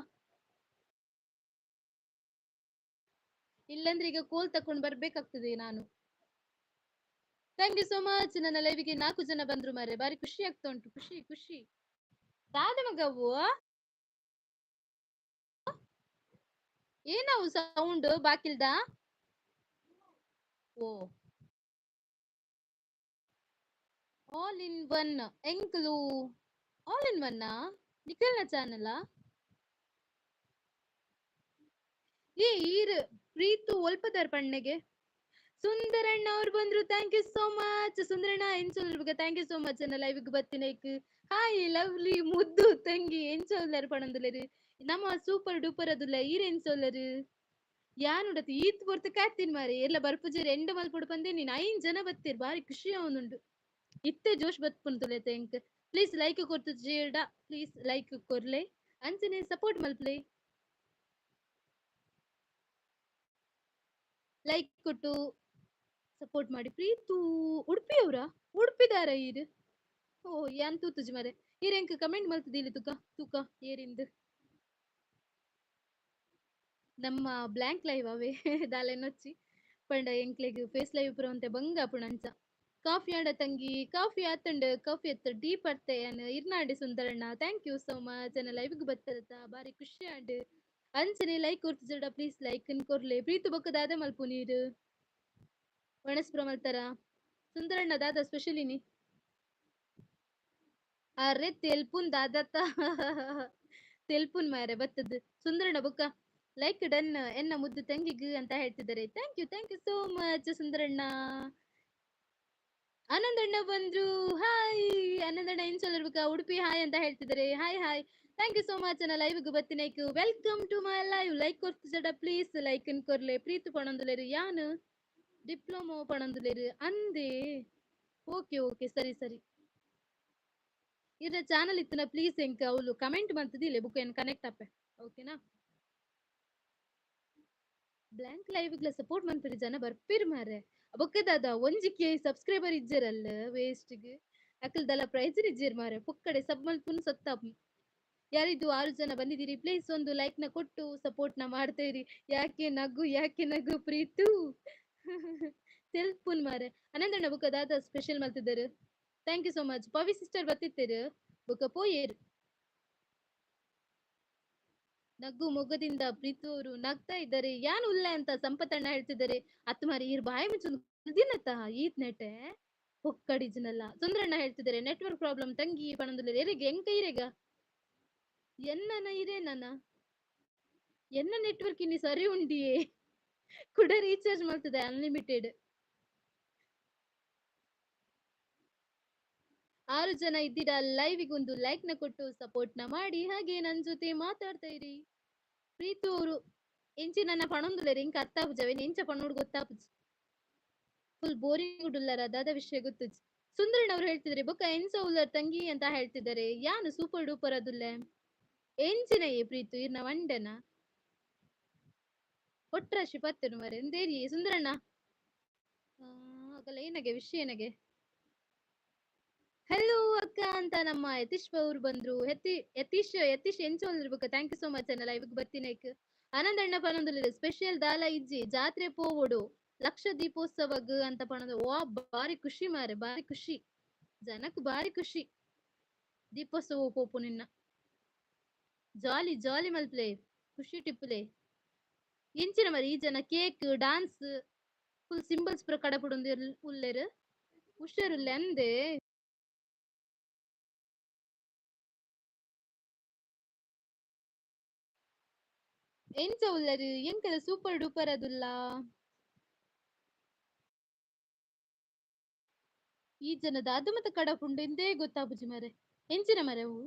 ಇಲ್ಲಂದ್ರೆ ಈಗ ಕೋಲ್ ತಕೊಂಡು ಬರ್ಬೇಕಾಗ್ತದೆ ನಾನು. Thank you so much. ನನ್ನ ಲೈವಿಗೆ 4 ಜನ ಬಂದ್ರು ಮಾರ್ರೆ, ಬಾರಿ ಖುಷಿ ಆಗ್ತಾ ಉಂಟು, ಖುಷಿ ಖುಷಿ. ದಾದ ಮಗವು ಏನವು ಸೌಂಡ್ ಬಾಕಿಲ್ದ? ಓ ಆಲ್ ಇನ್ ಒನ್ ಎಂಕ್ಲು ಆಲ್ ಇನ್ ಒನ್ ನಿಖಲ್ನ ಚಾನಲ್. ಏ ಈರ್ ಪ್ರೀತು ಒಲ್ಪದಾರ್ ಪಣ್ಣೆಗೆ. ಸುಂದರಣ್ಣ ಅವ್ರು ಬಂದ್ರು, thank you so much ಸುಂದರಣ್ಣ. ಎಂಚೋಲ್ರ thank you so much ಅನ್ನ ಲೈವ್ಗೆ ಬತ್ತಿನೈಕ್. ಹಾಯ್ ಲವ್ಲಿ ಮುದ್ದು ತಂಗಿ ಎಂಚೋಲ್ಲಾರ ಪಣಂದುಲೇರು ನಮ್ಮ ಸೂಪರ್ ಡೂಪರ್ ಅದುಲ್ಲ ಈರ್ ಎಂಚೋಲ್ಲರು ಯಾನುಡತ್ ಈತ್ ಪೊರ್ತು ಕಾತಿನ್ ಮಾರೆ ಎಲ್ಲ ಬರ್ಪುಜೇರ್ ಎಂಡ ಮಲ್ಪೊಡು ಪಂದೆ ನೀನ್ 5 ಜನ ಬತ್ತೀರ್, ಬಾರಿ ಖುಷಿ ಅವನುಂಡು. ಇತ್ತೆ ಜೋಶ್ ಬತ್ಪುಂತುಲೆ ಎಂಕ್. ಪ್ಲೀಸ್ ಲೈಕ್ ಕೊರ್ತು ಜೇಡ, ಪ್ಲೀಸ್ ಲೈಕ್ ಕೊರ್ಲೆ ಅಂಚನೆ ಸಪೋರ್ಟ್ ಮಲ್ಪ್ಲೆ. ಲೈಕ್ ಕೊಟ್ಟು ಸಪೋರ್ಟ್ ಮಾಡಿ. ಪ್ರೀತು ಉಡುಪಿಯವರಾ? ಉಡುಪಿದಾರ ಈರ್? ಓ ಯಾನ್ ತೂತುಜಿ ಮಾರೆ. ಈರ್ ಎಂಕ್ ಕಮೆಂಟ್ ಮಲ್ತುದಿಲ್ಲ ತುಕ ತೂಕ ಏರಿಂದು ನಮ್ಮ ಬ್ಲ್ಯಾಂಕ್ ಲೈವ್ ಅವೇ ದಾಲೆನೊಚ್ಚಿ ಪಂಡ ಎಂಕ್ಲೆಗ್ ಫೇಸ್ ಲೈವ್ ಪುರ ಒಂತೆ ಬಂಗ ಪುಣಂಚ. ಕಾಫಿ ಆಂಡ ತಂಗಿ? ಕಾಫಿ ಆತಂಡ್, ಕಾಫಿ ಅತ್ತ tea ಪರ್ತೆಯನ್ ಇರ್ನಾಂಡಿ ಸುಂದರಣ್ಣ. Thank you so much. ಎನ್ನ ಲೈವ್ಗ್ ಬತ್ತದತ್ತ ಬಾರಿ ಖುಷಿ ಆಂಡ್. ಅಂಚನೆ ಲೈಕ್ ಕೊರ್ತುಜಡ ಪ್ಲೀಸ್ ಲೈಕ್ ನ್ ಕೊರ್ಲೆ. ಪ್ರೀತು ಬೊಕ್ಕ ದಾದ ಮಲ್ಪು ನೀರು ಒಣಸ್ಪುರ ಮಲ್ತಾರ? ಸುಂದರಣ್ಣ ದಾದ ಸ್ಪೆಷಲ್ ಇನಿ? ಅರೆ ತೆಲ್ಪುನ್ ದಾದತ್ತ ತೆಲ್ಪುನ್ ಮಾರೆ ಬತ್ತದ್. ಸುಂದರಣ್ಣ ಬೊಕ್ಕ ಲೈಕ್ ಡನ್ ಎನ್ನ ಮುದ್ದು ತಂಗಿಗ್ ಅಂತ ಹೇಳ್ತಿದ್ದಾರೆ. Thank you, thank you so much ಸುಂದರಣ್ಣ. ಆನಂದಣ್ಣ ಬಂದ್ರು, ಹಾಯ್ ಆನಂದಣ್ಣ. ಇನ್ಸೋಲ್ ಉಡುಪಿ ಹಾಯ್ ಅಂತ ಹೇಳ್ತಿದ್ದಾರೆ. Hi hi, thank you so much. ಅನ್ನ ಲೈವ್ ಬತ್ತಿನೈಕ್ welcome to my live. Like ಕೊರ್ತುಜಡ ಪ್ಲೀಸ್ ಲೈಕ್ ನ್ ಕೊರ್ಲೆ. ಪ್ರೀತು ಪಣೊಂದುಲೇರು ಯಾನ್ ಡಿಪ್ಲೊಮೊ ಪಣೊಂದುಲೇರು ಅಂದೇ. ಓಕೆ ಓಕೆ ಸರಿ ಸರಿ. ಇರ ಚಾನಲ್ ಇತ್ತನ ಪ್ಲೀಸ್ ಎಂಕ್ ಅವ್ಲು ಕಮೆಂಟ್ ಮಂತದಿಲ್ಲ ಬುಕ್ ಏನ್ ಕನೆಕ್ಟ್ ಅಪ್ಪೆ ಓಕೆನಾ? ಬ್ಲಾಂಕ್ ಲೈವ್ ಗ್ಲ ಸಪೋರ್ಟ್ ಮನ್ಪುರಿ ಜನ ಬರ್ಪಿರ್ ಮಾರೆ. ಬೊಕ್ಕದಾದ ಒಂಜಿ ಕೆ ಸಬ್ಸ್ಕ್ರೈಬರ್ ಇಜ್ಜರಲ್ಲ ವೇಸ್ಟ್ ಗ್ ಅಕಲ್ದಲ ಪ್ರೈಸ್ ಇಜ್ಜೆರ್ ಮಾರೆ. ಪೊಕ್ಕಡೆ ಸಬ್ ಮಲ್ಪುನ್ ಸತ್ತಾಪ್. ಯಾರಿದ್ದು 6 ಜನ ಬಂದಿದ್ದೀರಿ ಪ್ಲೀಸ್ ಒಂದು ಲೈಕ್ ನ ಕೊಟ್ಟು ಸಪೋರ್ಟ್ ನ ಮಾಡ್ತಾ ಇರಿ. ಯಾಕೆ ನಗು, ಯಾಕೆ ನಗು ಪ್ರೀತು? ತೆಲ್ಪುನ್ ಮಾರೆ. ಅನಂದಣ್ಣ ಬೊಕ್ಕ ದಾದ ಸ್ಪೆಷಲ್ ಮಲ್ತಿದ್ದಾರೆ? Thank you so much. Pavi sister ಬತ್ತಿತ್ತೇರು ಬೊಕ್ಕ ಪೋಯೇರ್. ನಗು ಮೊಗದಿಂದ ಪ್ರೀತು ಅವರು ನಗ್ತಾ ಇದ್ದಾರೆ. ಯಾನ್ ಉಲ್ಲೆ ಅಂತ ಸಂಪತ್ತಣ್ಣ ಹೇಳ್ತಿದ್ದಾರೆ. ಅತ್ ಮಾರಿ ಈರ್ ಬಾಯಿ ಮುಚ್ಚೊಂದು ದಿನತ್ತ ಈತ್ ನೆಟೆ ಪೊಕ್ಕಡಿಜನಲ್ಲ. ಸುಂದರಣ್ಣ ಹೇಳ್ತಿದ್ದಾರೆ ನೆಟ್ವರ್ಕ್ ಪ್ರಾಬ್ಲಮ್ ತಂಗಿ ಪಣಂದುಲ್ಲೆರ್. ಎರೆಗ್ ಎಂಕ ಇರೆಗ ಎನ್ನನ ಇರೇ ನನ ಎನ್ನ ನೆಟ್ವರ್ಕ್ ಇನ್ನಿ ಸರಿ ಉಂಡಿಯೇ ಕುಡ ರೀಚಾರ್ಜ್ ಮಾಡ್ತದೆ ಅನ್ಲಿಮಿಟೆಡ್. 6 ಜನ ಇದ್ದೀರಾ ಲೈವ್ ಒಂದು ಲೈಕ್ ನ ಕೊಟ್ಟು ಸಪೋರ್ಟ್ ನ ಮಾಡಿ. ಹಾಗೆ ನನ್ ಜೊತೆ ಮಾತಾಡ್ತಾ ಇರಿ. ಪ್ರೀತು ಅವರು ಎಂಚಿ ನನ್ನ ಪಣೊಂದುಲ್ಲೆರ್ ಎಂಕ್ ಅರ್ಥ ಆಪುಜ ಅವೇನ್ ಎಂಚ ಪಣೋಡು ಗೊತ್ತಾಪುಜಿ. ಫುಲ್ ಬೋರಿಂಗ್ ಉಡುಲ್ಲರ ದಾದ ವಿಷಯ ಗೊತ್ತುಜಿ. ಸುಂದರಣ್ಣ ಅವರು ಹೇಳ್ತಿದ್ದಾರೆ ಬೊಕ್ಕ ಎಂಚ ಉಲ್ಲರ್ ತಂಗಿ ಅಂತ ಹೇಳ್ತಿದ್ದಾರೆ. ಯಾನು ಸೂಪರ್ ಡೂಪರ್ ಅದುಲ್ಲೆ ಎಂಚಿನಯೇ ಪ್ರೀತು ಇರ್ನ ವಂಡನ ಒಟ್ರಾಶಿ ಪತ್ತೆನು ಮರೆ ಎಂದೇರಿ ಸುಂದರಣ್ಣ. ಆಗಲ್ಲ ಏನಗೆ ವಿಷಯ ಏನಗೆ? ಹಲೋ ಅಕ್ಕ ಅಂತ ನಮ್ಮ ಯತೀಶ್ ಅವರು ಬಂದ್ರು. ಯತೀಶ್ ಯತೀಶ್ ಎಂಚ ಇರ್ಬೇಕು. Thank you so much ಅನ್ನ ಲೈವ್ ಬತ್ತಿನೈಕ್. ಆನಂದಣ್ಣ ಪನೊಂದುಲ್ಲೆರ್ ಸ್ಪೆಷಲ್ ದಾಲ ಇಜ್ಜಿ ಜಾತ್ರೆ ಪೋವೊಡು ಲಕ್ಷ ದೀಪೋತ್ಸವಗ್ ಅಂತ ಪಣೊಂದು. ವಾ ಬಾರಿ ಖುಷಿ ಮಾರೆ, ಬಾರಿ ಖುಷಿ ಜನಕ್ ಬಾರಿ ಖುಷಿ ದೀಪೋತ್ಸವ ಪೋಪು ನಿನ್ನ. ಜಾಲಿ ಜಾಲಿ ಮಲ್ಪ್ಲೆ ಖುಷಿ ಟಿಪ್ಪುಲೆ. ಎಂಚಿನ ಮರಿ ಈ ಜನ ಕೇಕ್ ಡಾನ್ಸ್ ಫುಲ್ ಸಿಂಬಲ್ಸ್ ಪೂರ ಕಡಪುಡೊಂದು ಉಲ್ಲೆರ್ ಹುಷಾರುಲ್ಲೆ ಅಂದೆ. ಎಂಚ ಉಲ್ಲರು ಎಂಕಲ ಸೂಪರ್ ಡೂಪರ್ ಅದುಲ್ಲ. ಈ ಜನದ ಅದು ಮತ್ತೆ ಕಡಪುಂಡು ಎಂದೇ ಗೊತ್ತಾಪುಜಿ ಮರೆ. ಎಂಚಿನ ಮರೆ ಅವು?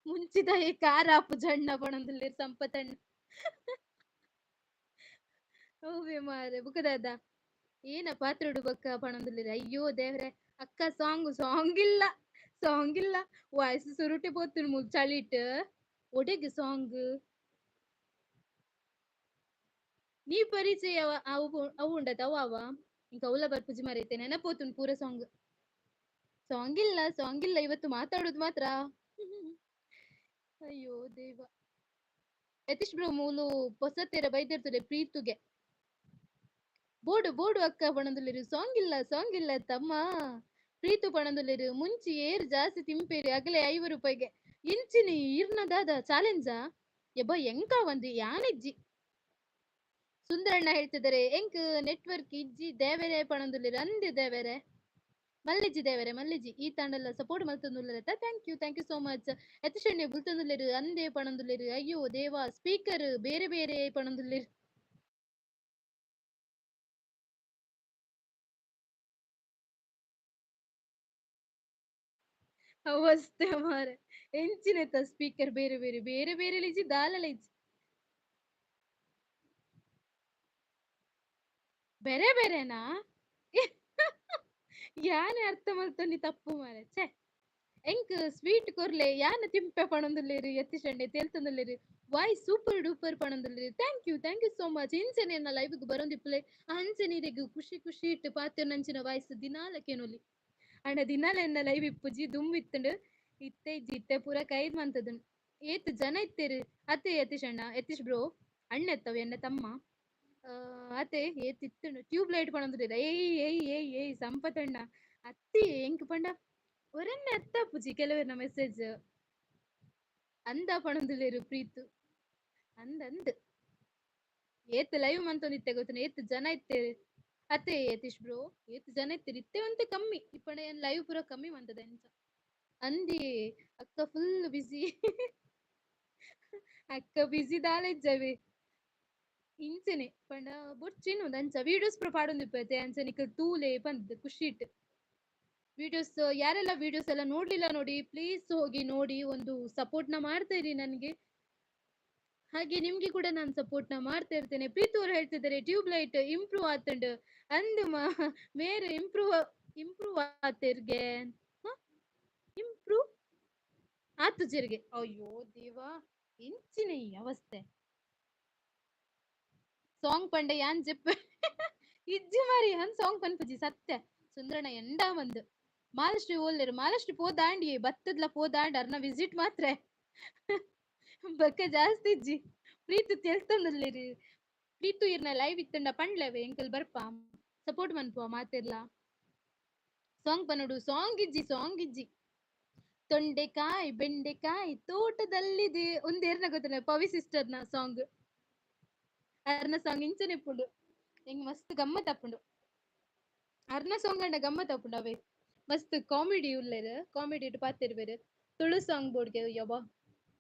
ಮುಂಚಿದ ಈ ಕಾರ ಆಪುಜಣ್ಣ ಪಣೊಂದುಲ್ಲೆರ್ ಸಂಪತಣ್ಣ. ಹೌವೆ ಮಾರೆ ಬುಕದಾದ ಏನ ಪಾತ್ರೋಡು ಬೊಕ್ಕ ಪಣೊಂದುಲ್ಲೆರ್. ಅಯ್ಯೋ ದೇವ್ರೆ ಅಕ್ಕ ಸಾಂಗ್ ಸಾಂಗ್ ಇಲ್ಲ ಸಾಂಗ್ ಇಲ್ಲ ವಾಯ್ಸ್ ಸುರುಟೆ ಪೋತುಂಡು ಮೂಲು ಚಳಿಟ್ ಒಡೆಗ್ ಸಾಂಗ್. ನೀ ಪರಿಚಯ ಅವು ಅವು ಉಂಡತ ಅವು ಅವ ಇಂಕ ಅವ್ಲ ಬರ್ಪುಜಿ ಮಾರೈತೆ ನೆನಪೋತುಂಡು ಪೂರ ಸಾಂಗ್. ಸಾಂಗ್ ಇಲ್ಲ ಸಾಂಗ್ ಇಲ್ಲ ಇವತ್ತು ಮಾತಾಡೋದು ಮಾತ್ರ. ಅಯ್ಯೋ ದೇವ. ಯತೀಶ್ ಬ್ರೋ ಮೂಲು ಪೊಸತೆರ ಬೈದಿರ್ತದೆ ಪ್ರೀತುಗೆ. ಬೋಡು ಬೋಡು ಅಕ್ಕ ಪಣೊಂದುಲ್ಲೆರ್ ಸಾಂಗ್ ಇಲ್ಲ ಸಾಂಗ್ ಇಲ್ಲ ತಮ್ಮ. ಪ್ರೀತು ಪಣೊಂದುಲ್ಲೆರ್ ಮುಂಚಿ ಏರ್ ಜಾಸ್ತಿ ತಿಂಪೇರಿ ಅಗಲೆ 50 ರೂಪಾಯಿಗೆ. ಇಂಚಿನಿ ಈರ್ನ ದಾದ ಚಾಲೆಂಜಾ ಯಬ್ಬ ಎಂಕ ಒಂದು ಯಾನಿಜ್ಜಿ. ಸುಂದರಣ್ಣ ಹೇಳ್ತಿದ್ದಾರೆ ಎಂಕ್ ನೆಟ್ವರ್ಕ್ ಇಜ್ಜಿ ದೇವೆರೆ ಪಣೊಂದುಲ್ಲೆರ್. ಅಂದೆ ದೇವೆರೆ ಮಲ್ಲಿಜಿ ದೇವರೆ ಮಲ್ಲಿಜಿ ಈ ತಾಂಡಲ ಸಪೋರ್ಟ್ ಮಲ್ತೊಂದುಲ್ಲೆರ್. Thank you, thank you so much. ಯತೀಶಣ್ಣೆ ಬುಲ್ತೊಂದುಲ್ಲೆರ್ ಅಂದೆ ಪಣೊಂದುಲ್ಲೆರ್. ಅಯ್ಯೋ ದೇವಾ ಸ್ಪೀಕರ್ ಬೇರೆ ಬೇರೆ ಪಣೊಂದುಲ್ಲೆರ್. ಅವಸ್ಥೆ ಮಾರೆ ಎಂಚಿನೆತ್ತ ಸ್ಪೀಕರ್ ಬೇರೆ ಬೇರೆ ಬೇರೆ ಬೇರೆ ಲಿಜ್ಜಿ ದಾಲಲ ಇಜ್ಜಿ ಬೇರೆ ಬೇರೆನಾ? ಯಾನೆ ಅರ್ಥ ಮಲ್ತೊಂಡಿ ತಪ್ಪು ಮಾರೆ ಛೆ. ಎಂಕ್ ಸ್ವೀಟ್ ಕೊರ್ಲೆ ಯಾನ ತಿಂಪೆ ಪಣೊಂದುಲ್ಲೆರ್ ಯತೀಶಣ್ಣೆ ತೇಲ್ತೊಂದುಲ್ಲೆರ್. ವಾಯ್ ಸೂಪರ್ ಡೂಪರ್ ಪಣೊಂದುಲ್ಲೆರ್. Thank you, thank you so much. ಇಂಚನೆ ಎನ್ನ ಲೈವ್ ಗ್ ಬರೊಂದಿಪ್ಪುಲೆ ಅಂಚನೆ ಇರೆಗ್ ಖುಷಿ ಖುಷಿ ಇಟ್ಟು ಪಾತೆರ್ನಂಚಿನ ವಾಯ್ಸ್ ದಿನಾಲ ಕೇನೊಲಿ. ಅಂಡ ದಿನಾಲ ಎನ್ನ ಲೈವ್ ಇಪ್ಪುಜಿ ದುಂಬು ಇತ್ತುಂಡು ಇತ್ತೆ ಇಜ್ಜಿ ಇತ್ತೆ ಪೂರ ಕೈದ್ ಮಂತದುಂಡು. ಏತ್ ಜನ ಇತ್ತೆರ್ ಅತ್ತೆ ಯತೀಶ್ ಅಣ್ಣ, ಯತೀಶ್ ಬ್ರೋ ಅಣ್ಣ ಎತ್ತವ ಎನ್ನ ತಮ್ಮ. ಅತ್ತೆ ಏತಿತ್ತುಂಡು ಟ್ಯೂಬ್ ಲೈಟ್ ಪಣೊಂದುಲ್ಲೆರ್. ಏಯ್ ಏಯ್ ಏಯ್ ಏಯ್ ಸಂಪತಣ್ಣ ಅತ್ತಿ ಎಂಕ್ ಪಂಡ ಒರನ್ನೆ ಅತ್ತಾಪುಜಿ ಕೆಲವೆರ್ನ ಮೆಸೇಜ್. ಅಂದ ಪಣೊಂದುಲ್ಲೆರ್ ಪ್ರೀತು. ಅಂದ್ ಅಂದ್ ಏತ್ ಲೈವ್ ಮಂತೊಂದಿತ್ತೆ ಗೊತ್ತುಂಡ, ಏತ್ ಜನ ಇತ್ತೆರ್. ಅತ್ತೆ ಯತೀಶ್ ಬ್ರೋ ಏತ್ ಜನ ಇತ್ತೆರ್, ಇತ್ತೆ ಒಂತೆ ಕಮ್ಮಿ ಇಪ್ಪಂಡ ಏನ್ ಲೈವ್ ಪೂರ ಕಮ್ಮಿ ಮಂತದೆ ಅಂಚ. ಅಂದಿ ಅಕ್ಕ ಫುಲ್ ಬಿಸಿ, ಅಕ್ಕ ಬಿಸಿ ದಾಲ ಇಜ್ಜವೇ ಇಂಚನೆ ಪಂಡ ಬೊರ್ಚಿನ್ ಉಂದು ಅಂಚ ವೀಡಿಯೋಸ್ ಪೂರ ಪಾಡೊಂದಿಪ್ಪತೆ ಅಂಚ ನಿಕಲ್ ತೂಲೆ ಪಂದ್ ಖುಷಿಟ್. ವಿಡಿಯೋಸ್ ಯಾರೆಲ್ಲ ವಿಡಿಯೋಸ್ ಎಲ್ಲ ನೋಡ್ಲಿಲ್ಲ ನೋಡಿ ಪ್ಲೀಸ್ ಹೋಗಿ ನೋಡಿ, ಒಂದು ಸಪೋರ್ಟ್ ನ ಮಾಡ್ತಾ ಇರಿ ನನ್ಗೆ, ಹಾಗೆ ನಿಮ್ಗೆ ಕೂಡ ನಾನು ಸಪೋರ್ಟ್ ನ ಮಾಡ್ತಾ ಇರ್ತೇನೆ. ಪ್ರೀತು ಅವರು ಹೇಳ್ತಿದ್ದಾರೆ ಟ್ಯೂಬ್ ಲೈಟ್ ಇಂಪ್ರೂವ್ ಆತಂಡ್ ಅಂದು ಮೇರೆ ಇಂಪ್ರೂವ್ ಇಂಪ್ರೂವ್ ಆತೆರ್ಗೆ ಇಂಪ್ರೂವ್ ಆತು ಜೆರ್ಗೆ. ಅಯ್ಯೋ ದೇವಾ ಇಂಚಿನ ಈ ಅವಸ್ಥೆ. ಸಾಂಗ್ ಪಂಡ ಯಾನ್ ಜೆಪ್ಪ ಇಜ್ಜಿ ಮಾರಿ ಹನ್ ಸಾಂಗ್ ಪನ್ಪುಜಿ ಸತ್ಯ. ಸುಂದ್ರಣ ಎಂಡ ಬಂದು ಮಾಲಶ್ರೀ ಓಲ್ಲೆರು ಮಾಲಶ್ರೀ ಪೋದಾಂಡಿ ಬತ್ತದ್ಲ ಪೋದಾಂಡ್ ಅರ್ನ ವಿಸಿಟ್ ಮಾತ್ರ ಬಕ್ಕ ಜಾಸ್ತಿ ಇಜ್ಜಿ. ಪ್ರೀತು ತೆಲ್ತೊಂದುಲ್ಲೆರ್ ಪ್ರೀತು ಇರ್ನ ಲೈವ್ ಇತ್ತಂಡ ಪಂಡ್ಲೆವೆ ಎಂಕಲ್ ಬರ್ಪ ಸಪೋರ್ಟ್ ಮನ್ಪುವ ಮಾತೆರ್ಲ. ಸಾಂಗ್ ಪನೊಡು ಸಾಂಗ್ ಇಜ್ಜಿ ಸಾಂಗ್ ಇಜ್ಜಿ. ತೊಂಡೆಕಾಯಿ ಬೆಂಡೆಕಾಯಿ ತೋಟದಲ್ಲಿದೆ ಒಂದ್ ಏರ್ನ ಗೊತ್ತಲ್ಲ ಪವಿ ಸಿಸ್ಟರ್ನ ಸಾಂಗ್, ಅರ್ನ ಸಾಂಗ್ ಇಂಚನೆ ಇಪ್ಪುಂಡು ಎಂಗ್ ಮಸ್ತ್ ಗಮ್ಮತ್ ಆಪುಂಡು. ಅರ್ನ ಸಾಂಗ್ ಅಂಡ ಗಮ್ಮತ್ ಆಪುಂಡು ಅವೇ ಮಸ್ತ್ ಕಾಮಿಡಿ ಉಲ್ಲೆರ್, ಕಾಮಿಡಿ ಇಟ್ಟು ಪಾತೆರ್ವೆರ್. ತುಳು ಸಾಂಗ್ ಬೋರ್ಡ್ಗೆ ಯಬ್ಬಾ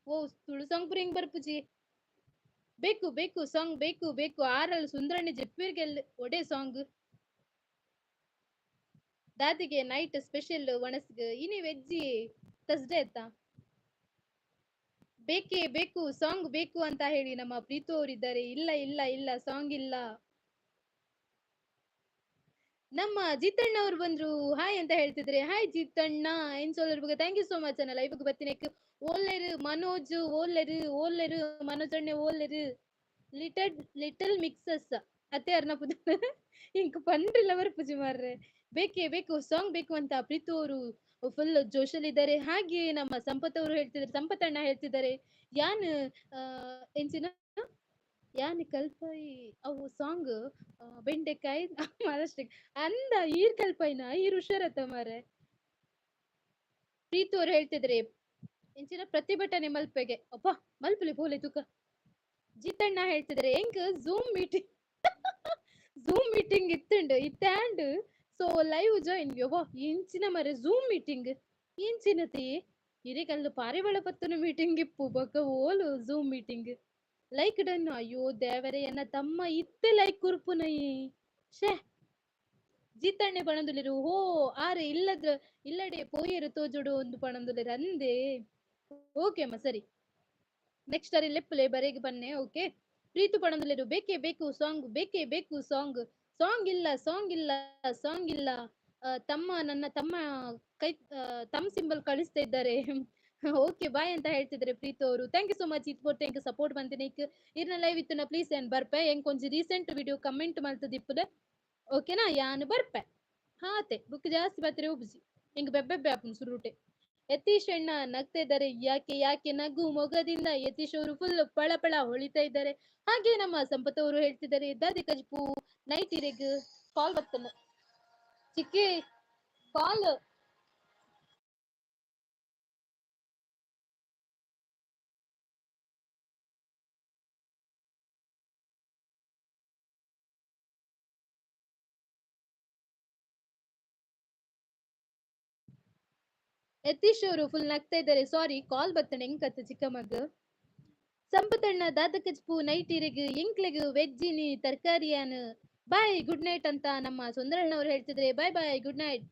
ಓ ತುಳು ಸಾಂಗ್ ಪೂರ ಹೆಂಗ್ ಬರ್ಪುಜಿ. ಬೇಕು ಬೇಕು ಸಾಂಗ್ ಬೇಕು ಬೇಕು ಆರಲ್ ಸುಂದರಣ್ಣೆ ಜೆಪ್ಪಿರ್ಗೆಲ್ ಒಡೆ ಸಾಂಗ್. ದಾದಿಗೆ ನೈಟ್ ಸ್ಪೆಷಲ್ ಒಣಸ್ಗ್ ಇನಿ ವೆಜ್ಜಿ ತಸ್ಡೆ ಆಯ್ತಾ. ಬೇಕೇ ಬೇಕು ಸಾಂಗ್ ಬೇಕು ಅಂತ ಹೇಳಿ ನಮ್ಮ ಪ್ರೀತು ಅವರಿದ್ದಾರೆ. ಇಲ್ಲ ಇಲ್ಲ ಇಲ್ಲ ಸಾಂಗ್ ಇಲ್ಲ. ನಮ್ಮ ಜಿತಣ್ಣ ಅವ್ರು ಬಂದ್ರು ಹಾಯ್ ಅಂತ ಹೇಳ್ತಿದ್ರೆ. ಹಾಯ್ ಜಿತಣ್ಣ ಏನ್ ಸೋಲರ್ ಬಗ್ಗೆ thank you so much ಅಣ್ಣ ಲೈವ್ ಬರ್ತೀನಿ. ಓಲ್ಲೆರು ಮನೋಜ್ ಓಲ್ಲೆರು ಓಲ್ಲೆರು ಮನೋಜ್ ಅಣ್ಣೆ ಓಲ್ಲೆರು ಲಿಟಲ್ ಲಿಟಲ್ ಮಿಕ್ಸಸ್ ಅತ್ತೆ ಅರ್ನ ಪುದ ಇಂಕ್ ಪಂಡ್ರಿಲ್ಲ ಪೂಜೆ ಮಾರ್ರೆ. ಬೇಕೇ ಬೇಕು ಸಾಂಗ್ ಬೇಕು ಅಂತ ಪ್ರೀತು ಅವರು ಫುಲ್ ಜೋಶಲ್ಲಿದ್ದಾರೆ. ಹಾಗೆ ನಮ್ಮ ಸಂಪತ್ ಅವರು ಹೇಳ್ತಿದ್ದಾರೆ, ಸಂಪತ್ ಅಣ್ಣ ಹೇಳ್ತಿದ್ದಾರೆ ಯಾನ್ ಎಂಚಿನ ಯಾನ್ ಕಲ್ಪಾಯಿ ಅವು ಸಾಂಗ್ ಬೆಂಡೆಕಾಯಿ ಮಹಾರಾಷ್ಟ್ರ ಅಂದ ಈರ್ ಕಲ್ಪಾಯಿನ ಈರ್ ಹುಷಾರತ್ತ ಮಾರೆ. ಪ್ರೀತು ಅವ್ರು ಹೇಳ್ತಿದ್ರೆ ಎಂಚಿನ ಪ್ರತಿಭಟನೆ ಮಲ್ಪೆಗೆ ಅಪ್ಪ ಮಲ್ಪಲೆ ಪೋಲೆ ತುಕ. ಜಿತಣ್ಣ ಹೇಳ್ತಿದ್ರೆ ಎಂಕ್ ಝೂಮ್ ಮೀಟಿಂಗ್ ಝೂಮ್ ಮೀಟಿಂಗ್ ಇತ್ತುಂಡು ಇತ್ತಾಂಡ್ ಸೊ ಲೈವ್ ಜಾಯಿನ್ ಯವ್ವ ಇಂಚಿನ ಮರೆ ಝೂಮ್ ಮೀಟಿಂಗ್ ಇಂಚಿನತಿ ಹಿರೇಕಲ್ಲು ಪಾರಿವಾಳ ಪತ್ತನ ಮೀಟಿಂಗ್ ಇಪ್ಪು ಬೊಕ್ಕ ಓಲು ಝೂಮ್ ಮೀಟಿಂಗ್ ಲೈಕ್ ಡನ್. ಅಯ್ಯೋ ದೇವರೇ ಎನ್ನ ತಮ್ಮ ಇತ್ತೆ ಲೈಕ್ ಕುರ್ಪುನಯಿ ಶೇ. ಜಿತಣ್ಣೆ ಪಣಂದುಲಿರು ಹೋ ಆರೆ ಇಲ್ಲದ್ರ ಇಲ್ಲಡೆ ಪೋಯೆರು ತೋಜುಡು ಒಂದು ಪಣಂದುಲಿರು ಅಂದೆ. ಓಕೆ ಅಮ್ಮ ಸರಿ ನೆಕ್ಸ್ಟ್ ಅರೆ ಲೆಪ್ಪುಲೆ ಬರೆಗೆ ಬನ್ನೆ. ಓಕೆ ಪ್ರೀತು ಪಣಂದುಲಿರು ಬೇಕೇ ಬೇಕು ಸಾಂಗ್ ಬೇಕೇ ಬೇಕು ಸಾಂಗ್ ಸಾಂಗ್ ಇಲ್ಲ ಸಾಂಗ್ ಇಲ್ಲ ಸಾಂಗ್ ಇಲ್ಲ. ತಮ್ಮ ನನ್ನ ತಮ್ಮ ಕೈ ತಮ್ ಸಿಂಬಲ್ ಕಳಿಸ್ತಾ ಇದ್ದಾರೆ. ಓಕೆ ಬಾಯ್ ಅಂತ ಹೇಳ್ತಿದ್ದಾರೆ ಪ್ರೀತು ಅವರು. Thank you so much ಇತ್ thank you support ಬಂತೀನಿ ಇರ್ನ ಲೈವ್ ಇತ್ತುನ ಪ್ಲೀಸ್ ಏನ್ ಬರ್ಪೆ ಎಂಕ್ ಒಂಜಿ ರೀಸೆಂಟ್ ವಿಡಿಯೋ ಕಮೆಂಟ್ ಮಲ್ತದಿಪ್ಪುಲೆ ಓಕೆನಾ ಯಾನ್ ಬರ್ಪೆ ಹಾತೆ ಬುಕ್ ಜಾಸ್ತಿ ಬತ್ತರೆ ಉಬ್ಜಿ ಎಂಕ್ ಬೆಬ್ಬೆಬ್ಬೆ ಆಪುಂಡು ಸುರುಟೆ. ಯತೀಶ್ ಅಣ್ಣ ನಗ್ತಾ ಇದ್ದಾರೆ ಯಾಕೆ ಯಾಕೆ ನಗು ಮೊಗದಿಂದ ಯತೀಶ್ ಅವರು ಫುಲ್ ಪಳ ಪಳ ಹೊಳಿತಾ ಇದ್ದಾರೆ. ಹಾಗೆ ನಮ್ಮ ಸಂಪತ್ ಅವರು ಹೇಳ್ತಿದ್ದಾರೆ ದಾದಿ ಕಜ್ಪು ನೈಟ್ ಇರೆಗ್ ಕಾಲ್ ಬರ್ತನ ಚಿಕ್ಕಿ ಕಾಲ್. ಯತೀಶ್ ಅವರು ಫುಲ್ ನಗ್ತಾ ಇದ್ದಾರೆ ಸಾರಿ ಕಾಲ್ ಬರ್ತಣೆ ಎಂಕತ್ತ ಚಿಕ್ಕ ಮಗ. ಸಂಪತಣ್ಣ ದಾದಕಜ್ಪು ನೈಟ್ ಇರೆಗ್ ಎಂಕ್ಲೆಗ್ ವೆಜ್ಜಿನಿ ತರಕಾರಿಯಾನ್ ಬಾಯ್ ಗುಡ್ ನೈಟ್ ಅಂತ ನಮ್ಮ ಸುಂದರಣ್ಣ ಅವರು ಹೇಳ್ತಿದ್ರೆ. Bye bye good night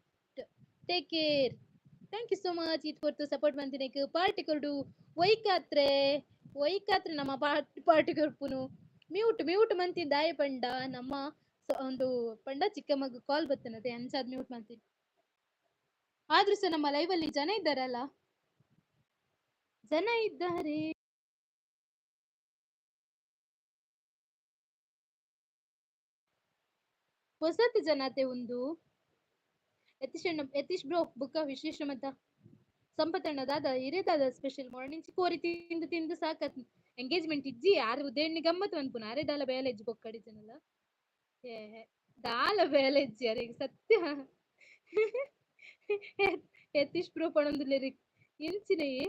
take care thank you so much ಇತ್ ಕೊಡ್ತು ಸಪೋರ್ಟ್ ಬಂದಿನ ಪಾರ್ಟಿ ಕೊರಡು ಒಯ್ಕಾತ್ರೆ ಒಯ್ಕಾತ್ರೆ ನಮ್ಮ ಪಾರ್ಟಿ ಕೊರ್ಪುನು ಮ್ಯೂಟ್ ಮ್ಯೂಟ್ ಮಂತಿ ದಾಯ ಪಂಡ ನಮ್ಮ ಒಂದು ಪಂಡ ಚಿಕ್ಕ ಮಗು ಕಾಲ್ ಬರ್ತನತೆ ಅಂಚಾದ್ ಮ್ಯೂಟ್ ಮಂತೀನಿ. ಆದ್ರೂ ಸಹ ನಮ್ಮ ಲೈವ್ ಅಲ್ಲಿ ಜನ ಇದ್ದಾರಲ್ಲ, ಜನ ಇದ್ದಾರೆ. ಹೊಸತು ಜನತೆ ಒಂದು ಯತೀಶ್ ಅಣ್ಣ ಯತೀಶ್ ಬ್ರೋ ಬುಕ್ಕ ವಿಶೇಷ ಮತ ಸಂಪತಣ್ಣ ದಾದ ಹಿರೇ ದಾದ ಸ್ಪೆಷಲ್ ಮಾರ್ನಿಂಗ್ ಕೋರಿ ತಿಂದು ತಿಂದು ಸಾಕತ್ ಎಂಗೇಜ್ಮೆಂಟ್ ಇಜ್ಜಿ ಆರ್ ಉದಯಣ್ಣಿ ಗಮ್ಮತ್ ಮನ್ಪುನ ಅರೆ ದಾಲ ಬೇಲೆ ಇಜ್ಜಿ ಬೊಕ್ಕಡಿ ಜನಲ. ಏ ದಾಲ ಬೇಲೆ ಇಜ್ಜಿ ಅರೆಗ್ ಸತ್ಯ. ಯತೀಶ್ ಬ್ರೋ ಪಣೊಂದುಲ್ಲೆರ್ ಎಂಚಿನಯೇ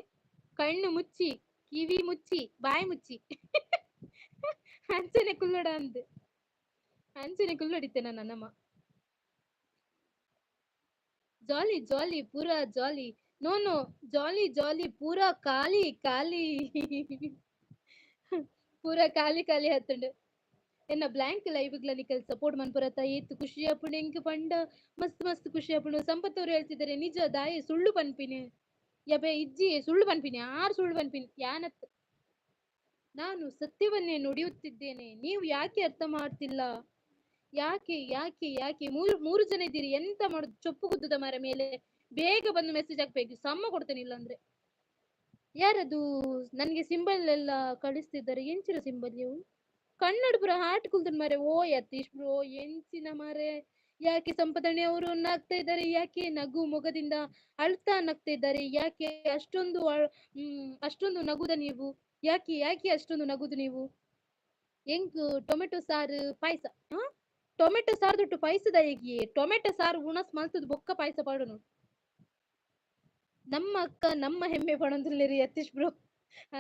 ಕಣ್ಣು ಮುಚ್ಚಿ ಕಿವಿ ಮುಚ್ಚಿ ಬಾಯಿ ಮುಚ್ಚಿ ಅಂಚನೆ ಕುಲ್ಲೊಡ ಅಂದ್ ಅಂಚನೆ ಕುಲ್ಲೊಡಿತ್ತೆ ನನ್ನ ನಮ್ಮ. ಜಾಲಿ ಜಾಲಿ ಪೂರಾ ಜಾಲಿ, ನೋ ನೋ ಜಾಲಿ ಜಾಲಿ ಪೂರಾ ಖಾಲಿ ಖಾಲಿ ಪೂರಾ ಖಾಲಿ ಖಾಲಿ ಹತ್ತುಂಡು. ಎನ್ನ ಬ್ಲಾಂಕ್ ಲೈವ್ಗ್ಲ ನಿಕಲ್ ಸಪೋರ್ಟ್ ಮನ್ಪುರತ ಏತ್ ಖುಷಿ ಆಪುಂಡು ಎಂಕ್ ಪಂಡ ಮಸ್ತ್ ಮಸ್ತ್ ಖುಷಿ ಆಪುಂಡು. ಸಂಪತ್ ಅವರು ಹೇಳ್ತಿದ್ದಾರೆ ನಿಜ ದಾಯೆ ಸುಳ್ಳು ಪನ್ಪಿನಿ ಯಬೆ ಇಜ್ಜಿ ಸುಳ್ಳು ಪನ್ಪಿನಿ ಯಾರು ಸುಳ್ಳು ಪನ್ಪಿನಿ ಯಾನತ್ ನಾನು ಸತ್ಯವನ್ನೇ ನುಡಿಯುತ್ತಿದ್ದೇನೆ, ನೀವು ಯಾಕೆ ಅರ್ಥ ಮಾಡ್ತಿಲ್ಲ? ಯಾಕೆ ಯಾಕೆ ಯಾಕೆ? ಮೂರು ಮೂರು ಜನ ಇದ್ದೀರಿ, ಎಂತ ಮಾಡುದು? ಚೊಪ್ಪು ಗುದ್ದದ ಮರ ಮೇಲೆ ಬೇಗ ಬಂದು ಮೆಸೇಜ್ ಹಾಕ್ಬೇಕು, ಸಮ್ಮ ಕೊಡ್ತೇನೆ ಇಲ್ಲಾಂದ್ರೆ. ಯಾರದು ನನ್ಗೆ ಸಿಂಬಲ್ ಎಲ್ಲ ಕಳಿಸ್ತಿದ್ದಾರೆ? ಎಂಚಿನ ಸಿಂಬಲ್ ಇವು? ಕನ್ನಡ ಪುರ ಹಾಟ್ ಕುಲ್ತನ್ ಮಾರೆ. ಓ ಯತೀಶ್ ಬ್ರೋ ಎಂಚಿನ ಮಾರೆ, ಯಾಕೆ ಸಂಪದಣಿ ಅವರು ನಗ್ತಾ ಇದ್ದಾರೆ? ಯಾಕೆ ನಗು ಮೊಗದಿಂದ ಅಳ್ತಾ ನಗ್ತಾ ಇದ್ದಾರೆ? ಯಾಕೆ ಅಷ್ಟೊಂದು ಅಷ್ಟೊಂದು ನಗುದ ನೀವು? ಯಾಕೆ ಯಾಕೆ ಅಷ್ಟೊಂದು ನಗುದು ನೀವು? ಎಂಕ್ ಟೊಮೆಟೊ ಸಾರು ಪಾಯಸ, ಹಾ ಟೊಮೆಟೊ ಸಾರು ದುಟ್ಟು ಪಾಯಸದ ಹೇಗೆ? ಟೊಮೆಟೊ ಸಾರು ಉಣಸ್ ಮಲ್ತದ ಬೊಕ್ಕ ಪಾಯಸ ಪಾಡುನು. ನಮ್ಮ ಅಕ್ಕ ನಮ್ಮ ಹೆಮ್ಮೆ ಪಣೊಂದುಲ್ಲೆರ್ ಯತೀಶ್ ಬ್ರೋ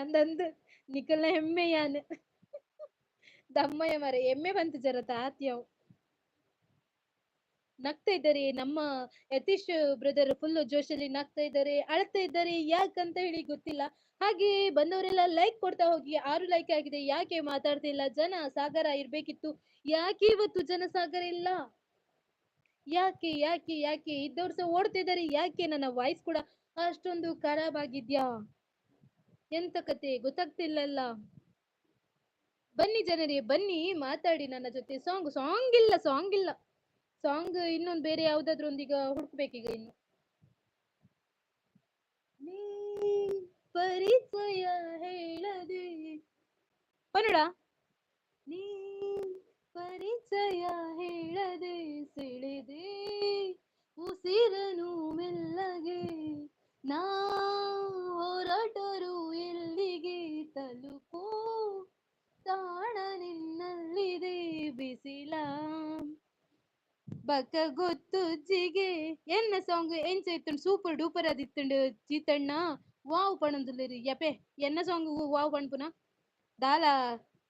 ಅಂದಂದು ನಿಕಲ್ನ ಹೆಮ್ಮೆ ಯಾನ್ ದಮ್ಮಯ್ಯ ಮರೆ ಎಮ್ಮೆ ಬಂತು ಜರ ತಾತ್ಯವ್. ನಗ್ತಾ ಇದ್ದಾರೆ ನಮ್ಮ ಯತೀಶ್ ಬ್ರದರ್, ಫುಲ್ ಜೋಶಲ್ಲಿ ನಗ್ತಾ ಇದ್ದಾರೆ, ಅಳ್ತಾ ಇದ್ದಾರೆ, ಯಾಕಂತ ಹೇಳಿ ಗೊತ್ತಿಲ್ಲ. ಹಾಗೆ ಬಂದವರೆಲ್ಲ ಲೈಕ್ ಕೊಡ್ತಾ ಹೋಗಿ. 6 ಲೈಕ್ ಆಗಿದೆ. ಯಾಕೆ ಮಾತಾಡ್ತಿಲ್ಲ? ಜನ ಸಾಗರ ಇರ್ಬೇಕಿತ್ತು, ಯಾಕೆ ಇವತ್ತು ಜನ ಸಾಗರ ಇಲ್ಲ? ಯಾಕೆ ಯಾಕೆ ಯಾಕೆ ಇದ್ದವ್ರು ಸಹ ಓಡ್ತಿದ್ದಾರೆ? ಯಾಕೆ ನನ್ನ ವಾಯ್ಸ್ ಕೂಡ ಅಷ್ಟೊಂದು ಖರಾಬ್ ಆಗಿದ್ಯಾ? ಎಂತ ಕತೆ ಗೊತ್ತಾಗ್ತಿಲ್ಲಲ್ಲ. ಬನ್ನಿ ಜನರೇ ಬನ್ನಿ ಮಾತಾಡಿ ನನ್ನ ಜೊತೆ. ಸಾಂಗ್ ಸಾಂಗ್ ಇಲ್ಲ, ಸಾಂಗ್ ಇಲ್ಲ, ಸಾಂಗ್ ಇನ್ನೊಂದು ಬೇರೆ ಯಾವ್ದಾದ್ರು ಒಂದೀಗ ಹುಡುಕ್ಬೇಕೀಗ ಇನ್ನು. ನೀ ಪರಿಚಯ ಹೇಳದೆ ಪನುಡ, ನೀ ಪರಿಚಯ ಹೇಳದೆ ಸೆಳೆದೆ ಉಸಿರನು ಮೆಲ್ಲಗೆ, ನಾ ಹೊರಟರು ಎಲ್ಲಿಗೆ ತಲುಪೋ ತಾಣ ನಿನ್ನಲ್ಲಿದೆ ಬಿಸಿಲ ಬಕ ಗೊತ್ತುಜ್ಜಿಗೆ. ಎನ್ನ ಸಾಂಗ್ ಎಂಚ ಇತ್ತುಂಡು? Super duper ಅದಿತ್ತುಂಡು ಜೀತಣ್ಣ. ವಾವ್ ಪಣೊಂದುಲ್ಲೆರ್ ಯಪೆ ಎನ್ನ ಸಾಂಗ್ ವಾವ್ ಪನ್ಪುನ ದಾಲ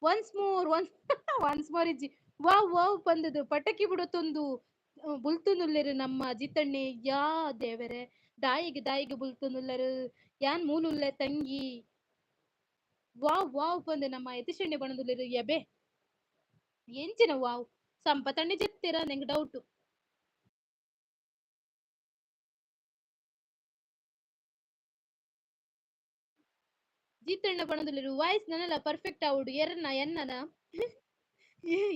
once more once once more ಇಜ್ಜಿ ವಾವ್ ವಾವ್ ಪಂದದು ಪಟಕಿ ಬಿಡತೊಂದು ಬುಲ್ತೊಂದುಲ್ಲೆರ್ ನಮ್ಮ ಜಿತಣ್ಣೆ. ಯಾ ದೇವರೇ ದಾಯಿಗ್ ದಾಯಿಗ್ ಬುಲ್ತೊಂದುಲ್ಲೆರ್ ಯಾನ್ ಮೂಲುಲ್ಲೆ ತಂಗಿ. ವಾವ್ ವಾವ್ ಪಂದ್ ನಮ್ಮ ಯತೀಶಣ್ಣೆ ಪಣೊಂದುಲ್ಲೆರ್ ಯಬೆ ಎಂಚಿನ ವಾವ್ ಸಂಪತಣ್ಣೆ ಜೆತ್ತೆರ ನಂಗೆ ಡೌಟ್. ಜೀತಣ್ಣ ಪಣೊಂದುಲ್ಲೆರ್ ವಾಯ್ಸ್ ನನಲ ಪರ್ಫೆಕ್ಟ್ ಆವೊಡು ಎರ್ನ ಎನ್ನನ.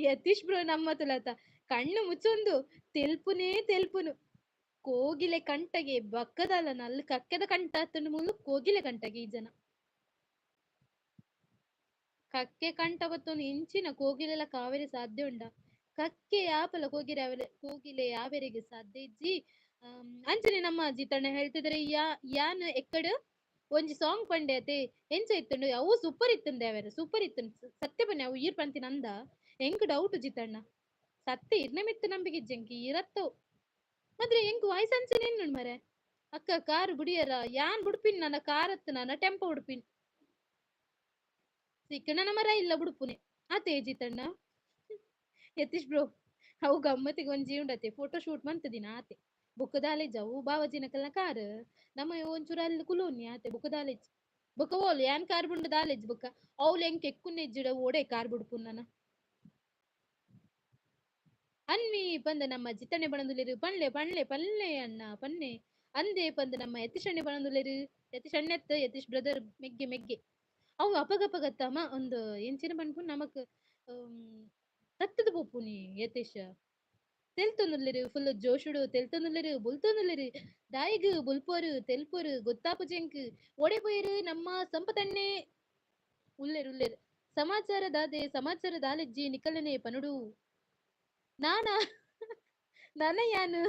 ಯತೀಶ್ ಬ್ರೋ ನಮ್ಮ ತುಲತ ಕಣ್ಣು ಮುಚ್ಚೊಂದು ತೆಲ್ಪುನೇ ತೆಲ್ಪುನು. ಕೋಗಿಲೆ ಕಂಟಗೆ ಬಕ್ಕದಲ್ಲ ನಲ್ ಕಕ್ಕೆದ ಕಂಠ ಆತುಂಡು ಮುಲ್ಲು ಕೋಗಿಲೆ ಕಂಟಗೆ ಈ ಜನ. ಕಕ್ಕೆ ಕಂಠ ಬತ್ತೊಂದು ಇಂಚಿನ ಕೋಗಿಲೆಲ ಕಾವೇರಿ ಸಾಧ್ಯ ಉಂಡ? ಕಕ್ಕೆ ಯಾಪಲ ಕೋಗಿಲೆ ಕೋಗಿಲೆ ಯಾವೆರೆಗೆ ಸಾಧ್ಯ ಇಜ್ಜಿ. ಅಂಚನೆ ನಮ್ಮ ಜಿತಣ್ಣ ಹೇಳ್ತಿದ್ರೆ ಯಾನ್ ಎಕ್ಕಡ್ ಒಂಜಿ ಸಾಂಗ್ ಪಂಡೆ ಅತೆ ಎಂಚ ಇತ್ತುಂಡು ಅವು ಸೂಪರ್ ಇತ್ತುಂಡೆ ಅವೆರ ಸೂಪರ್ ಇತ್ತುಂಡು ಸತ್ಯ ಬನ್ನಿ ಅವು ಈರ್ ಪಂತಿನ ಅಂದ ಎಂಕ್ ಡೌಟ್ ಜಿತಣ್ಣ ಸತ್ಯ ಇರ್ನೆ ಮಿತ್ತು ನಂಬಿಕೆ ಇಜ್ಜೆಂಕ್ ಇರತ್ತವು ಮಾತ್ರ ಎಂಕ್ ವಾಯ್ಸ್ ಅಂಚನೆ ಎನ್ನುಂಡು ಮರೆ. ಅಕ್ಕ ಕಾರು ಬುಡಿಯರ ಯಾನ್ ಬುಡ್ಪಿನ್ ನನ್ನ ಕಾರತ್ತು ನನ್ನ ಟೆಂಪೋ ಉಡುಪಿನ್ ಸಿಕ್ಕಣ ಮರ ಇಲ್ಲ ಬುಡುಪುನೆ ಆತೆ ಜಿತಣ್ಣ. ಯತೀಶ್ ಬ್ರೋ ಅವು ಗಮ್ಮತ್ತಿಗೆ ಒಂಜಿ ಉಂಡತೆ ಫೋಟೋ ಶೂಟ್ ಮಂತದಿನ ಆತೆ ಬೊಕ್ಕದಾಲೇಜ್ ಅವು ಬಾವಾಜಿನ ಕಾರ್ ನಮ್ಮ ಒಂಚೂರು ಅಲ್ಲಿ ಕುಲೋನಿ ಆತೆ ಬೊಕ್ಕದಾಲೇಜ್ ಬೊಕ್ಕ ಓಲ್ ಯಾನ್ ಕಾರ್ ಬುಂಡ ದಾಲೇಜ್ ಬೊಕ್ಕ ಅವ್ಲು ಎಂಕ್ ಎಕ್ಕುನೆಜ್ಜಿಡ ಓಡೆ ಕಾರ್ ಬುಡ್ಪುನ್ ನನ. ಅನ್ವಿ ಪಂದ ನಮ್ಮ ಜಿತಣೆ ಪಣೊಂದುಲ್ಲೆರ್ ಪನ್ಲೆ ಪನ್ಲೆ ಪನ್ಲೆ ಅಣ್ಣ ಪನ್ನೆ ಅಂದೆ ಪಂದ ನಮ್ಮ ಯತೀಶಣ್ಣೆ ಪಣೊಂದುಲ್ಲೆರ್. ಯತೀಶ್ ಅಣ್ಣೆತ್ತ ಯತೀಶ್ ಬ್ರದರ್ ಮೆಗ್ಗೆ ಮೆಗ್ಗೆ ಅವು ಅಪಗಪಗತ್ತಮ್ಮ ಒಂದು ಎಂಚಿನ ಪನ್ಪುನ್ ನಮಕ್ ತತ್ತದ ಪೋಪುನಿ ಯತೀಶ್ ತೆಲ್ತೊಂದುಲ್ಲೆರ್ ಫುಲ್ ಜೋಶುಡು ತೆಲ್ತೊಂದುಲ್ಲೆರ್ ಬುಲ್ತೊಂದುಲ್ಲೆರ್ ದಾಯಿಗ್ ಬುಲ್ಪೋರು ತೆಲ್ಪೋರು ಗೊತ್ತಾಪುಜೆಂಕ್ ಓಡೆ ಪೋಯೆರ್ ನಮ್ಮ ಸಂಪತಣ್ಣೆ ಉಲ್ಲೆರ್ ಉಲ್ಲೆರ್ ಸಮಾಚಾರ ದಾದೆ ಸಮಾಚಾರ ದಾಲೆಜ್ಜಿ ನಿಕಲನೆ ಪನುಡು ನಾನಾ ನನ ಯಾನು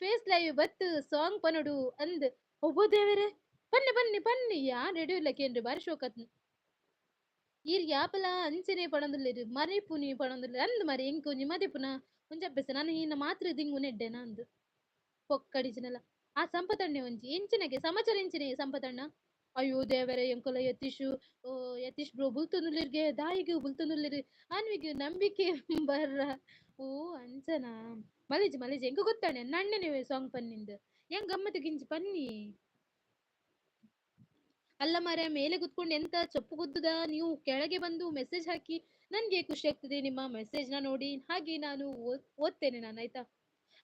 ಫೇಸ್ ಲೈವ್ ಬತ್ತು ಸಾಂಗ್ ಪನುಡು ಅಂದ್ ಒಬ್ಬ ದೇವರೇ ಪನ್ನೆ ಪನ್ನೆ ಪನ್ನೆ ಯಾನ್ ರೆಡಿ ಇಲ್ಲ ಕೇನ್ರಿ ಬಾರಿ ಶೋಕತ್ನು. ಈರ್ ಯಾಪಲ ಅಂಚನೆ ಪಣೊಂದುಲ್ಲೆರ್ ಮರಿಪುನಿ ಪಣೊಂದುಲ್ಲೆರ್ ಅಂದ್ ಮರಿ ಎಂಕ್ ಒಂಜಿ ಮದಿಪುನ ಒಂಜಿ ಅಭ್ಯಾಸ ನಾನು ಈನ ಮಾತ್ರ ದಿಂಗುನ ಎಡ್ಡೆನ ಅಂದ್ ಪೊಕ್ಕಡಿಜಿನಲ ಆ ಸಂಪತಣ್ಣೆ ಒಂಜಿ ಎಂಚಿನಗೆ ಸಮಾಚಾರ ಎಂಚಿನ ಸಂಪತಣ್ಣ. ಅಯ್ಯೋ ದೇವರೇ ಎಂಕುಲ ಯತೀಶು ಯತೀಶ್ ಬ್ರೋ ಬುಲ್ತೊಂದುಲ್ಲೆರ್ಗೆ ದಾಯಿಗ್ ಬುಲ್ತೊಂದುಲ್ಲೆರ್ ಆನ್ವಿಗ್ ನಂಬಿಕೆ ಬರ್ರ. ಓ ಅಂಚನಾ ಮಲೇಜಿ ಮಲೇಜಿ ಎಂಕ್ ಗೊತ್ತಾಣೆ ನಣ್ಣನೆ ಸಾಂಗ್ ಪನ್ನಿಂದ್ ಎಂಕ್ ಗಮ್ಮತ್ ಗಿಂಜಿ ಪನ್ನಿ. ಅಲ್ಲ ಮಾರ್ರೆ ಮೇಲೆ ಕುತ್ಕೊಂಡು ಎಂತ ಚಪ್ಪು ಗುದ್ದುದ ನೀವು ಕೆಳಗೆ ಬಂದು ಮೆಸೇಜ್ ಹಾಕಿ ನನ್ಗೆ ಖುಷಿ ಆಗ್ತದೆ ನಿಮ್ಮ ಮೆಸೇಜ್ ನ ನೋಡಿ. ಹಾಗೆ ನಾನು ಓದ್ತೇನೆ ನಾನು ಆಯ್ತಾ.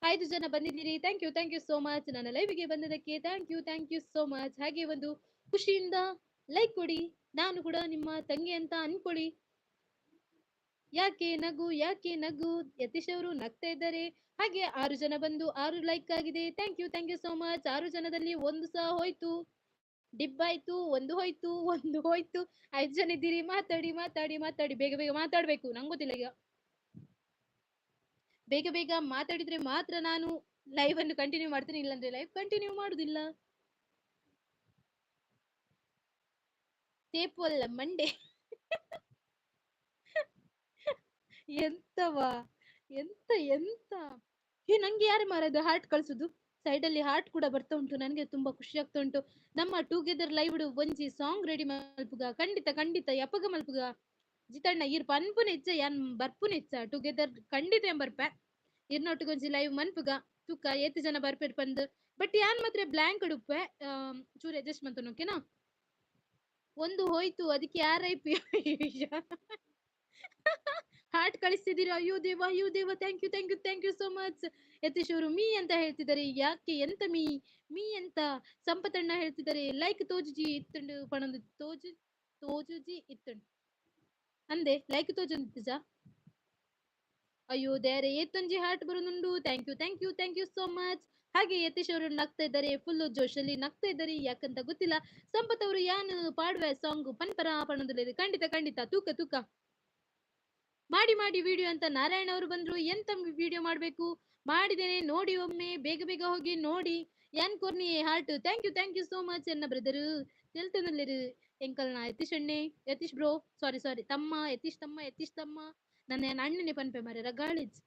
5 ಜನ ಬಂದಿದ್ದೀರಿ, thank you thank you so much. ನನ್ನ ಲೈವ್ಗೆ ಬಂದದಕ್ಕೆ thank you thank you so much. ಹಾಗೆ ಒಂದು ಖುಷಿಯಿಂದ ಲೈಕ್ ಕೊಡಿ, ನಾನು ಕೂಡ ನಿಮ್ಮ ತಂಗಿ ಅಂತ ಅನ್ಕೊಳ್ಳಿ. ಯಾಕೆ ನಗು ಯಾಕೆ ನಗು, ಯತೀಶ್ ಅವರು ನಗ್ತಾ ಇದ್ದಾರೆ. ಹಾಗೆ 6 ಜನ ಬಂದು 6 ಲೈಕ್ ಆಗಿದೆ, thank you thank you so much. 6 ಜನದಲ್ಲಿ ಒಂದು ಸಹ ಹೋಯ್ತು, ಡಿಬ್ಬಾಯ್ತು, ಒಂದು ಹೋಯ್ತು ಒಂದು ಹೋಯ್ತು. 5 ಜನ ಇದ್ದೀರಿ, ಮಾತಾಡಿ ಮಾತಾಡಿ ಮಾತಾಡಿ, ಬೇಗ ಬೇಗ ಮಾತಾಡ್ಬೇಕು. ನಂಗೆ ಗೊತ್ತಿಲ್ಲ ಈಗ, ಬೇಗ ಬೇಗ ಮಾತಾಡಿದ್ರೆ ಮಾತ್ರ ನಾನು ಲೈವ್ ಅನ್ನು ಕಂಟಿನ್ಯೂ ಮಾಡ್ತೀನಿ, ಇಲ್ಲಾಂದ್ರೆ ಲೈವ್ ಕಂಟಿನ್ಯೂ ಮಾಡುದಿಲ್ಲ. ತೇಪು ಅಲ್ಲ ಮಂಡೆ. ಎಂತವಾ ಎಂತ ಎಂತ ಏ ನಂಗೆ ಯಾರು ಮಾರದು ಹಾರ್ಟ್ ಕಳ್ಸುದು? ಸೈಡ್ ಅಲ್ಲಿ ಹಾರ್ಟ್ ಕೂಡ ಬರ್ತಾ ಉಂಟು, ನನಗೆ ತುಂಬಾ ಖುಷಿ ಆಗ್ತಾ ಉಂಟು. ನಮ್ಮ ಟುಗೆದರ್ ಲೈವ್ ಒಂಜಿ ಸಾಂಗ್ ರೆಡಿ ಮಲ್ಪುಗ, ಖಂಡಿತ ಖಂಡಿತ ಯಪಗ ಮಲ್ಪುಗ. ಜಿತಣ್ಣ ಈರ್ ಪನ್ಪುನ ಹೆಚ್ಚ ಯಾನ್ ಬರ್ಪುನ ಹೆಚ್ಚ ಟುಗೆದರ್ ಖಂಡಿತ ಏನ್ ಬರ್ಪೆ. ಇರ್ನೊಟ್ಟಿಗೆ ಒಂಜಿ ಲೈವ್ ಮನ್ಪುಗ ತುಕ್ಕ ಏತ್ ಜನ ಬರ್ಪೆರ್ ಪಂದ್. ಬಟ್ ಯಾನ್ ಮಾತ್ರ ಬ್ಲಾಂಕ್ ಉಡುಪೆ, ಚೂರು ಅಡ್ಜಸ್ಟ್ ಮಂತೊನು ಓಕೆನಾ. ಒಂದು ಹೋಯ್ತು ಅದಕ್ಕೆ ಯಾರ I P heart ಕಳಿಸ್ತಿದ್ದೀರಾ? ಅಯ್ಯೋ ದೇವ ಅಯ್ಯೋ ದೇವ, thank you thank you thank you so much. Yatish ಅವರು ಮೀ ಅಂತ ಹೇಳ್ತಿದ್ದಾರೆ, ಯಾಕೆ ಎಂತ ಮೀ ಮೀ ಅಂತ ಸಂಪತಣ್ಣ ಹೇಳ್ತಿದ್ದಾರೆ. ಲೈಕ್ ತೋಜುಜಿ ಇತ್ತುಂಡು ಪಣೊಂದು ತೋಜು ತೋಜುಜಿ ಇತ್ತುಂಡು ಅಂದೆ ಲೈಕ್ ತೋಜುಂದಿಜ್ಜಾ? ಅಯ್ಯೋ ದೇರೆ ಏತೊಂಜಿ heart ಬರೋದುಂಡು, thank you thank you thank you so much. ಹಾಗೆ ಯತೀಶ್ ಅವರು ನಗ್ತಾ ಇದ್ದಾರೆ, ಫುಲ್ ಜೋಶಲ್ಲಿ ನಗ್ತಾ ಇದ್ದಾರೆ, ಯಾಕಂತ ಗೊತ್ತಿಲ್ಲ. ಸಂಪತ್ ಅವರು ಯಾನ್ ಪಾಡುವೆ ಸಾಂಗ್ ಪನ್ಪರ ಪಣೊಂದುಲ್ಲೆರ್, ಖಂಡಿತ ಖಂಡಿತ ತೂಕ ತೂಕ ಮಾಡಿ ಮಾಡಿ ವಿಡಿಯೋ ಅಂತ ನಾರಾಯಣ ಅವರು ಬಂದ್ರು. ಎಂತ ವಿಡಿಯೋ ಮಾಡ್ಬೇಕು? ಮಾಡಿದ್ದೇನೆ ನೋಡಿ ಒಮ್ಮೆ, ಬೇಗ ಬೇಗ ಹೋಗಿ ನೋಡಿ. ಯಾನ್ ಕೊರ್ನಿ heart, thank you thank you so much ಎನ್ನ ಬ್ರದರ್ ತೆಲ್ತೊಂದುಲ್ಲೆರ್. ಎಂಕಲ್ನ ಯತೀಶ್ ಅಣ್ಣೆ, ಯತೀಶ್ ಬ್ರೋ, ಸಾರಿ ಸಾರಿ ತಮ್ಮ, ಯತೀಶ್ ತಮ್ಮ ಯತೀಶ್ ತಮ್ಮ, ನನ್ನ ಅಣ್ಣನೆ ಪನ್ಪೆ ಮಾರ್ರೆ ರಗಾಳಿಜ್.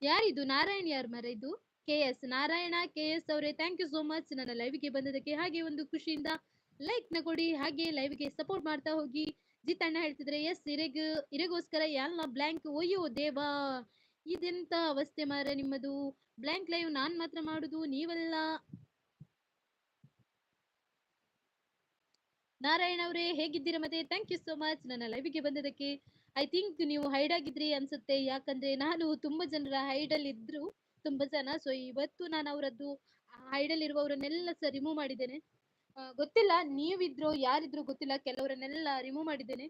ಯಾರಿದು ನಾರಾಯಣ್ ಯಾರು ಮಾರ್ರೆ ಇದು? K S Narayana K S ಅವರೇ thank you so much ನನ್ನ ಲೈವ್ಗೆ ಬಂದದಕ್ಕೆ. ಹಾಗೆ ಒಂದು ಖುಷಿಯಿಂದ ಲೈಕ್ ನ ಕೊಡಿ, ಹಾಗೆ ಲೈವ್ಗೆ ಸಪೋರ್ಟ್ ಮಾಡ್ತಾ ಹೋಗಿ. ಜಿತಣ್ಣ ಹೇಳ್ತಿದ್ರೆ ಎಸ್ ಇರೆಗೋಸ್ಕರ ಎಲ್ಲ ಬ್ಲ್ಯಾಂಕ್. ಒಯ್ಯೋ ದೇವಾ ಇದೆಂತ ಅವಸ್ಥೆ ಮಾರ್ರೆ ನಿಮ್ಮದು, ಬ್ಲ್ಯಾಂಕ್ ಲೈವ್ ನಾನ್ ಮಾತ್ರ ಮಾಡುದು ನೀವೆಲ್ಲ. ನಾರಾಯಣ ಅವರೇ ಹೇಗಿದ್ದೀರಾ ಮತ್ತೆ? Thank you so much ನನ್ನ ಲೈವ್ಗೆ ಬಂದದಕ್ಕೆ. I think ನೀವು ಹೈಡ್ ಆಗಿದ್ರಿ ಅನ್ಸುತ್ತೆ, ಯಾಕಂದ್ರೆ ನಾನು ತುಂಬಾ ಜನರ ಹೈಡ್ ಅಲ್ಲಿ ಇದ್ರು ತುಂಬಾ ಜನ. ಸೊ ಇವತ್ತು ನಾನು ಅವರದ್ದು ಹೈಡ್ ಅಲ್ಲಿ ಇರುವವರನ್ನೆಲ್ಲ ಸಹ ರಿಮೂವ್ ಮಾಡಿದ್ದೇನೆ. ಗೊತ್ತಿಲ್ಲ ನೀವಿದ್ರು ಯಾರಿದ್ರು ಗೊತ್ತಿಲ್ಲ, ಕೆಲವರನ್ನೆಲ್ಲ ರಿಮೂವ್ ಮಾಡಿದ್ದೇನೆ.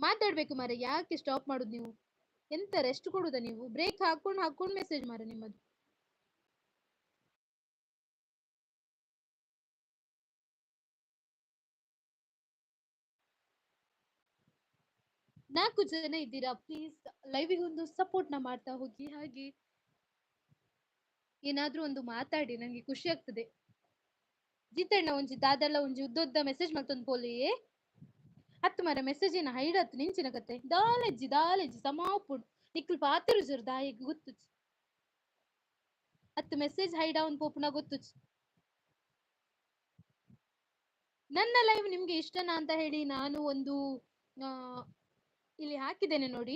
ಮಾತಾಡ್ಬೇಕು ಮಾರ್ರೆ, ಯಾಕೆ ಸ್ಟಾಪ್ ಮಾಡುದು ನೀವು? ಎಂತ ರೆಸ್ಟ್ ಕೊಡುದಾ ನೀವು? ಬ್ರೇಕ್ ಹಾಕೊಂಡು ಹಾಕೊಂಡು ಮೆಸೇಜ್ ಮಾರ್ರೆ ನಿಮ್ಮದು. 4 ಜನ ಇದ್ದೀರಾ, ಪ್ಲೀಸ್ ಲೈವಿಗೆ ಒಂದು ಸಪೋರ್ಟ್ ನ ಮಾಡ್ತಾ ಹೋಗಿ. ಹಾಗೆ ಏನಾದ್ರೂ ಒಂದು ಮಾತಾಡಿ, ನಂಗೆ ಖುಷಿ ಆಗ್ತದೆ. ಜಿತಣ್ಣ ಒಂಜಿ ದಾದಲ್ಲ ಒಂಜಿ ಉದ್ದೊದ್ದ ಮೆಸೇಜ್ ಮಲ್ತೊಂದು ಪೋಲಿಯೇ ಹತ್ತು ಮರ ಮೆಸೇಜ್ ಏನ ಹೈಡ್ ಆತು ನಿಂಚಿನ ಕತೆ ದಾಲೆಜ್ಜಿ ದಾಲೆಜ್ಜಿ ಸಮಾಪುಡ್ ನಿಕ್ಲು ಪಾತೆರುಜರ್ ದಾಯಿಗ್ ಗೊತ್ತುಜಿ. ಹತ್ತು ಮೆಸೇಜ್ ಹೈಡ್ ಅವನ್ ಪೋಪುನ ಗೊತ್ತುಜಿ. ನನ್ನ ಲೈವ್ ನಿಮ್ಗೆ ಇಷ್ಟನಾ ಅಂತ ಹೇಳಿ ನಾನು ಒಂದು ಇಲ್ಲಿ ಹಾಕಿದ್ದೇನೆ ನೋಡಿ.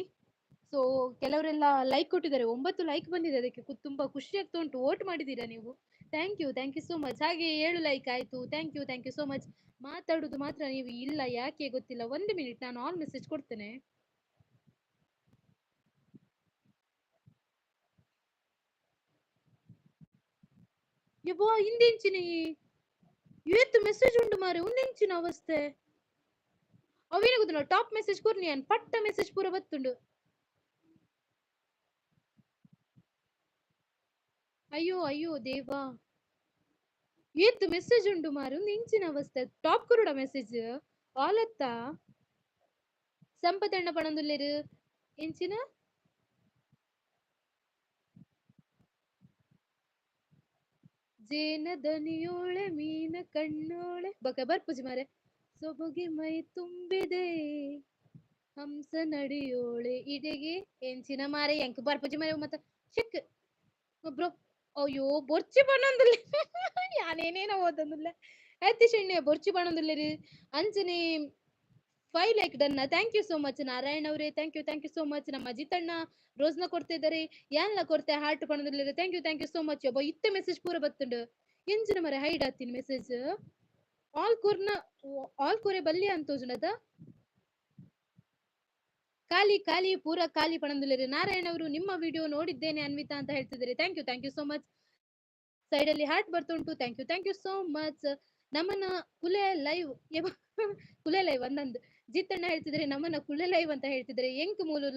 ಸೊ ಕೆಲವರೆಲ್ಲ ಲೈಕ್ ಕೊಟ್ಟಿದ್ದಾರೆ, 9 ಲೈಕ್ ಬಂದಿದೆ, ಅದಕ್ಕೆ ತುಂಬಾ ಖುಷಿ ಆಗ್ತಾ ಉಂಟು. ವೋಟ್ ಮಾಡಿದ್ದೀರಾ ನೀವು, thank you thank you so much. ಹಾಗೆ 7 ಲೈಕ್ ಆಯ್ತು, thank you thank you so much. ಮಾತಾಡುದು ಮಾತ್ರ ನೀವು ಇಲ್ಲ, ಯಾಕೆ ಗೊತ್ತಿಲ್ಲ. 1 ಮಿನಿಟ್ ನಾನು ಆಲ್ ಮೆಸೇಜ್ ಕೊಡ್ತೇನೆ. ಯಬ್ಬಾ ಹಿಂದೆಂಚಿನ ಏತ್ ಮೆಸೇಜ್ ಉಂಟು ಮಾರೆ, ಒಂದೆಂಚಿನ ಅವಸ್ಥೆ ಅವೇನ ಗೊತ್ತಿಲ್ಲ. ಟಾಪ್ ಮೆಸೇಜ್ ಕೊರ್ನಿ ಅನ್ ಪಟ್ಟ ಮೆಸೇಜ್ ಪೂರ ಬತ್ತುಂಡು. ಅಯ್ಯೋ ಅಯ್ಯೋ ದೇವಾ ಏತ್ ಮೆಸೇಜ್ ಉಂಟು ಮಾರು, ಇಂಚಿನ ಅವಸ್ಥೆ. ಟಾಪ್ ಕೊರುಡ ಮೆಸೇಜ್ ಆಲತ್ತ ಸಂಪತಣ್ಣ ಪಣೊಂದುಲ್ಲೆರ್ ಎಂಚಿನ ಜೇನ ದನಿಯೋಳೆ ಮೀನ ಕಣ್ಣೋಳೆ ಬೊಕ ಬರ್ಪುಜಿ ಮಾರೆ. ಸೊಬಗೆ ಮೈ ತುಂಬಿದೆ ಹಂಸ ನಡಿಯೋಳೆ ಇಡೆಗೆ ಎಂಚಿನ ಮಾರೆ ಎಂಕ್ ಬರ್ಪುಜಿ ಮಾರೆ ಮತ್ತ ಚಿಕ್ ಒಬ್ರು. ಅಯ್ಯೋ ಬೊರ್ಚಿ ಬಣ್ಣೊಂದುಲ್ಲೆ, ಯಾನೇನೇನೋ ಓದೊಂದುಲ್ಲೆ. ಐತಿ ಬೊರ್ಚಿ ಬಣ್ಣೊಂದುಲ್ಲೆರಿ. ಅಂಚನೆ 5 like done. Thank you so much Narayan ಅವರೇ, thank you thank you so much. ನಮ್ಮ ಅಜಿತಣ್ಣ ರೋಸ್ನ ಕೊಡ್ತಾ ಇದ್ದಾರೆ, ಯಾನ್ಲ ಕೊಡ್ತೆ heart ಪಣೊಂದುಲ್ಲೆರ್. Thank you thank you so much. ಒಬ್ಬ ಇತ್ತೆ ಮೆಸೇಜ್ ಪೂರ ಬತ್ತುಂಡು. ಎಂಚಿನ ಮರೆ ಹೈಡ್ ಆತಿನ ಮೆಸೇಜ್. ಆಲ್ ಕೊರ್ನ ಆಲ್ ಕೊರೆ ಬಲ್ಯ ಅಂತ ಖಾಲಿ ಖಾಲಿ ಪೂರ ಖಾಲಿ ಪಣೊಂದುಲ್ಲೆರ್. ನಾರಾಯಣ್ ಅವರು ನಿಮ್ಮ ವಿಡಿಯೋ ನೋಡಿದ್ದೇನೆ ಅನ್ವಿತಾ ಅಂತ ಹೇಳ್ತಿದ್ದಾರೆ. Thank you thank you so much. Side ಅಲ್ಲಿ heart ಬರ್ತುಂಟು. Thank you thank you so much. ನಮ್ಮನ್ನ ಕುಲೆ ಲೈವ್ ಕುಲೆ ಲೈವ್ ಒಂದೊಂದು ಜಿತ್ತಣ್ಣ ಹೇಳ್ತಿದ್ರೆ ನಮ್ಮನ್ನ ಕುಲೆ ಲೈವ್ ಅಂತ ಹೇಳ್ತಿದ್ರೆ. ಎಂಕ್ ಮೂಲು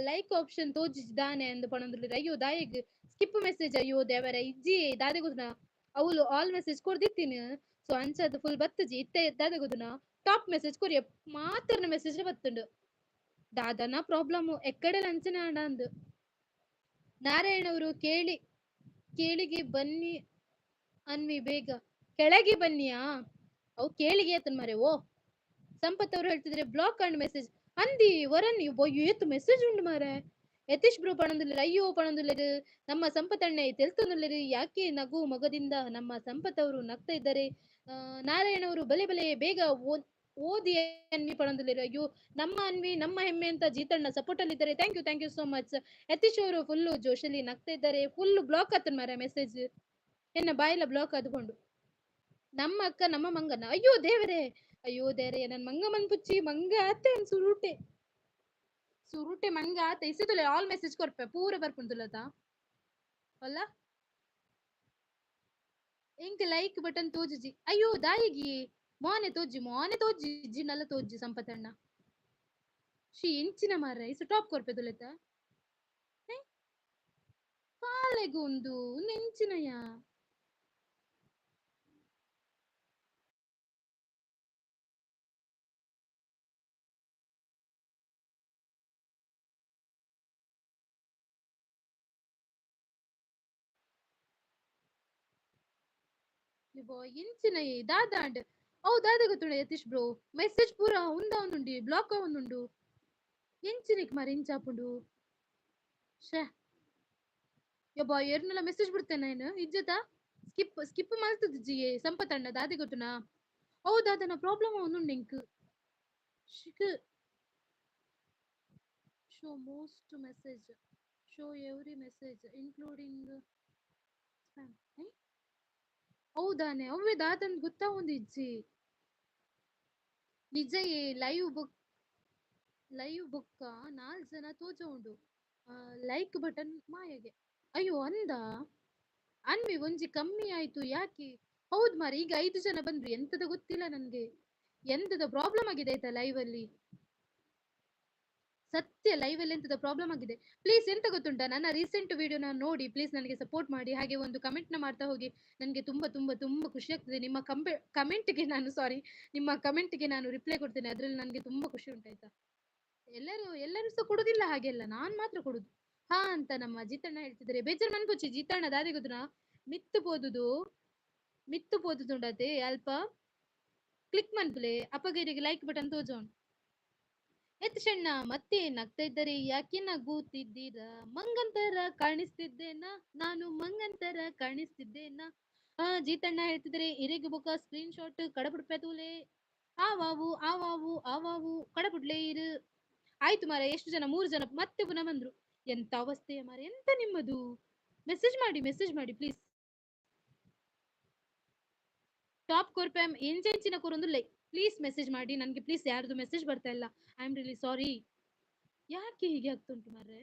ಲೈಕ್ ಆಪ್ಷನ್ ತೋಜಿದಾನೆ ಅಂದ್ ಪಣೊಂದುಲ್ಲೆರ್. ಅಯ್ಯೋ ದಾಯೆಗ್ ಸ್ಕಿಪ್ ಮೆಸೇಜ್. ಅಯ್ಯೋ ದೇವರ ಇಜ್ಜಿ ದಾದೆ ಗೊತ್ತುನ ಅವಳು ಆಲ್ ಮೆಸೇಜ್ ಕೊರ್ದಿತ್ತೀನಿ. ಸೊ ಅಂಚದ ಫುಲ್ ಬತ್ತುಜಿ ಇತ್ತೆ ದಾದೆ ಗೊತ್ತುನ ಟಾಪ್ ಮೆಸೇಜ್ ಕೊರಿಯ ಮಾತ್ರನ ಮೆಸೇಜ್ ಬತ್ತುಂಡು. ದಾದನ ಪ್ರಾಬ್ಲಮ್ ಎಕ್ಕಡೆಲ ಅಂಚನೆ ಆಂಡ ಅಂದ್. ನಾರಾಯಣ್ ಅವರು ಕೇಳಿ ಕೇಳಿಗೆ ಬನ್ನಿ ಅನ್ವಿ ಬೇಗ ಕೆಳಗೆ ಬನ್ನಿಯಾ. ಅವು ಕೇಳಿಗೆ ಆತನ್ ಮಾರೆ. ಓ ಸಂಪತ್ ಅವರು ಹೇಳ್ತಿದ್ರೆ ಬ್ಲಾಕ್ ಅಂಡ್ ಮೆಸೇಜ್ ಅಂದಿ ವರನ್ ಏತ್ ಮೆಸೇಜ್ ಉಂಡು ಮಾರೆ. ಯತೀಶ್ ಬ್ರೋ ಪಣೊಂದುಲ್ಲೆರ್. ಅಯ್ಯೋ ಪಣೊಂದುಲ್ಲೆರ್ ನಮ್ಮ ಸಂಪತ್ ಅಣ್ಣೆ ತೆಲ್ತೊಂದುಲ್ಲೆರ್. ಯಾಕೆ ನಗು ಮೊಗದಿಂದ ನಮ್ಮ ಸಂಪತ್ ಅವರು ನಗ್ತಾ ಇದ್ದಾರೆ. ನಾರಾಯಣ್ ಅವರು ಬಲೆ ಬಲೆ ಬೇಗ ಓದಿ ಅನ್ವಿ ಪಣೊಂದುಲ್ಲೆರ್. ಅಯ್ಯೋ ನಮ್ಮ ಅನ್ವಿ ನಮ್ಮ ಹೆಮ್ಮೆ ಅಂತ ಜೀತಣ್ಣ ಸಪೋರ್ಟ್ ಅಲ್ಲಿ ಇದ್ದಾರೆ. Thank you thank you so much. Yatish ಅವರು ಫುಲ್ ಜೋಶಲ್ಲಿ ನಗ್ತಾ ಇದ್ದಾರೆ. ಫುಲ್ ಬ್ಲಾಕ್ ಆತನ್ ಮಾರ ಮೆಸೇಜ್. ಎನ್ನ ಬಾಯಿಲ ಬ್ಲಾಕ್ ಆದ್ಕೊಂಡು. ನಮ್ಮ ಅಕ್ಕ ನಮ್ಮ ಮಂಗನ. ಅಯ್ಯೋ ದೇವರೇ, ಅಯ್ಯೋ ದೇವರೇ, ನನ್ ಮಂಗ ಮನ್ಪುಚ್ಚಿ ಮಂಗ ಆತೆ ಸುರುಟೆ ಸುರುಟೆ ಮಂಗ ಆತೆ. ಇಸತುಲೆ ಆಲ್ ಮೆಸೇಜ್ ಕೊರ್ಪೆ ಪೂರ ಬರ್ಪುಂಡುಲತ ಅಲ್ಲ. ಇಂಕ್ ಲೈಕ್ ಬಟನ್ ತೋಜುಜಿ. ಅಯ್ಯೋ ದಾಯಿಗಿ ಮೋನೆ ತೋಜಿ ಮೋನೆ ತೋಜಿ ಜಿನಲ್ಲ ತೋಜಿ ಸಂಪತಣ್ಣ. She ಎಂಚಿನ ಮಾರ್ರೆ ಇಸು ಟಾಪ್ ಕೊರ್ಪೆ ತುಲೆತ ಪಾಲೆಗೊಂದು ನೆಂಚಿನಯ. ಎಂಚಿನ ದಾದಾಂಡ್ ಅವು ದಾದ ಗೊತ್ತುಂಡ ಯತೀಶ್ ಬ್ರೋ ಮೆಸೇಜ್ ಪೂರ ಉಂದ ಒಂದುಂಡಿ ಬ್ಲಾಕ್ ಒಂದುಂಡು. ಎಂಚಿನಕ್ ಮಾರ ಇಂಚಾಪುಂಡು ಶೇ ಯಬ್ಬಾ ಏರ್ನೆಲ್ಲ ಮೆಸೇಜ್ ಬಿಡ್ತೇನೆ ನಾನು ಇಜ್ಜತ ಸ್ಕಿಪ್ ಸ್ಕಿಪ್ ಮಲ್ತದ ಜಿಯೆ ಸಂಪತಣ್ಣ ದಾದೆ ಗೊತ್ತುನಾ. ಹೌದಾದನ ಪ್ರಾಬ್ಲಮ್ ಒಂದುಂಡು ಇಂಕ್ ಶಿಕ್ show most message show every message including spam. ಹೌದಾನೆ ಅವ್ವೆ ದಾದನ್ ಗೊತ್ತಾ ಒಂದು ಇಜ್ಜಿ ನಿಜ. ಲೈವ್ ಬುಕ್ ಲೈವ್ ಬುಕ್ಕ 4 ಜನ ತೋಜ ಉಂಡು. ಲೈಕ್ ಬಟನ್ ಮಾಯಗೆ. ಅಯ್ಯೋ ಅಂದ ಅನ್ವಿ ಒಂಜಿ ಕಮ್ಮಿ ಆಯ್ತು ಯಾಕೆ? ಹೌದ್ ಮಾರೆ ಈಗ 5 ಜನ ಬಂದ್ರು. ಎಂತದ ಗೊತ್ತಿಲ್ಲ ನನ್ಗೆ, ಎಂತದ ಪ್ರಾಬ್ಲಮ್ ಆಗಿದೆ ಆಯ್ತಾ ಲೈವ್ ಅಲ್ಲಿ. ಸತ್ಯ ಲೈವ್ ಅಲ್ಲಿ ಎಂತದ ಪ್ರಾಬ್ಲಮ್ ಆಗಿದೆ. ಪ್ಲೀಸ್ ಎಂತ ಗೊತ್ತುಂಟಾ, ನನ್ನ ರೀಸೆಂಟ್ ವಿಡಿಯೋನ ನೋಡಿ ಪ್ಲೀಸ್ ನನಗೆ ಸಪೋರ್ಟ್ ಮಾಡಿ. ಹಾಗೆ ಒಂದು ಕಮೆಂಟ್ ನ ಮಾಡ್ತಾ ಹೋಗಿ, ನನಗೆ ತುಂಬಾ ತುಂಬಾ ತುಂಬಾ ಖುಷಿ ಆಗ್ತದೆ. ನಿಮ್ಮ ಕಮೆಂಟ್ಗೆ ನಾನು ಸಾರಿ ನಿಮ್ಮ ಕಮೆಂಟ್ಗೆ ನಾನು ರಿಪ್ಲೈ ಕೊಡ್ತೇನೆ. ಅದ್ರಲ್ಲಿ ನನಗೆ ತುಂಬಾ ಖುಷಿ ಉಂಟಾಯ್ತಾ. ಎಲ್ಲರೂ ಎಲ್ಲರೂ ಸಹ ಕೊಡುದಿಲ್ಲ ಹಾಗೆಲ್ಲ, ನಾನ್ ಮಾತ್ರ ಕೊಡುದು. ಹಾ ಅಂತ ನಮ್ಮ ಜೀತಣ್ಣ ಹೇಳ್ತಿದ್ದಾರೆ. ಬೇಜಾರ್ ಮನ್ಪುಚ್ಚಿ ಜೀತಣ್ಣ ದಾದೆ ಗೊತ್ತುನಾ ಮಿತ್ತು ಪೋದುದು ಮಿತ್ತು ಪೋದುದುಂಡತೆ ಅಲ್ಪ ಕ್ಲಿಕ್ ಮನ್ಪುಲೆ ಅಪ್ಪಗೇರಿಗೆ ಲೈಕ್ ಬಟನ್ ತೋಜೋಣ. ಎತ್ಷಣ್ಣ ಮತ್ತೆ ನಗ್ತಾ ಇದ್ದಾರೆ. ಯಾಕೆ ನಗುತ್ತಿದ್ದೀರಾ? ಮಂಗಂತರ ಕಾಣಿಸ್ತಿದ್ದೇನಾ ನಾನು? ಮಂಗಂತರ ಕಾಣಿಸ್ತಿದ್ದೇನಾ? ಆ ಜೀತಣ್ಣ ಹೇಳ್ತಿದ್ರೆ ಇರೆಗ್ ಬೊಕ ಸ್ಕ್ರೀನ್ ಶಾಟ್ ಕಡಪುಡ್ಪೆ ತೂಲೆ. ಆವಾವು ಆವಾವು ಆವಾವು ಕಡಪುಡ್ಲೆ ಇರು. ಆಯ್ತು ಮಾರ, ಎಷ್ಟು ಜನ? 3 ಜನ ಮತ್ತೆ ಪುನಃ ಬಂದ್ರು. ಎಂತ ಅವಸ್ಥೆಯ ಮಾರ, ಎಂತ ನಿಮ್ಮದು? ಮೆಸೇಜ್ ಮಾಡಿ ಮೆಸೇಜ್ ಮಾಡಿ ಪ್ಲೀಸ್. ಟಾಪ್ ಕೊರ್ಪೆ ಎಂಚೆಂಚಿನ ಕೊರೊಂದು ಪ್ಲೀಸ್ ಮೆಸೇಜ್ ಮಾಡಿ ನನ್ಗೆ ಪ್ಲೀಸ್. ಯಾರ್ದು ಮೆಸೇಜ್ ಬರ್ತಾ ಇಲ್ಲ. I am really sorry. ಯಾಕೆ ಹೀಗೆ ಆಗ್ತುಂಟು ಮಾರ್ರೆ?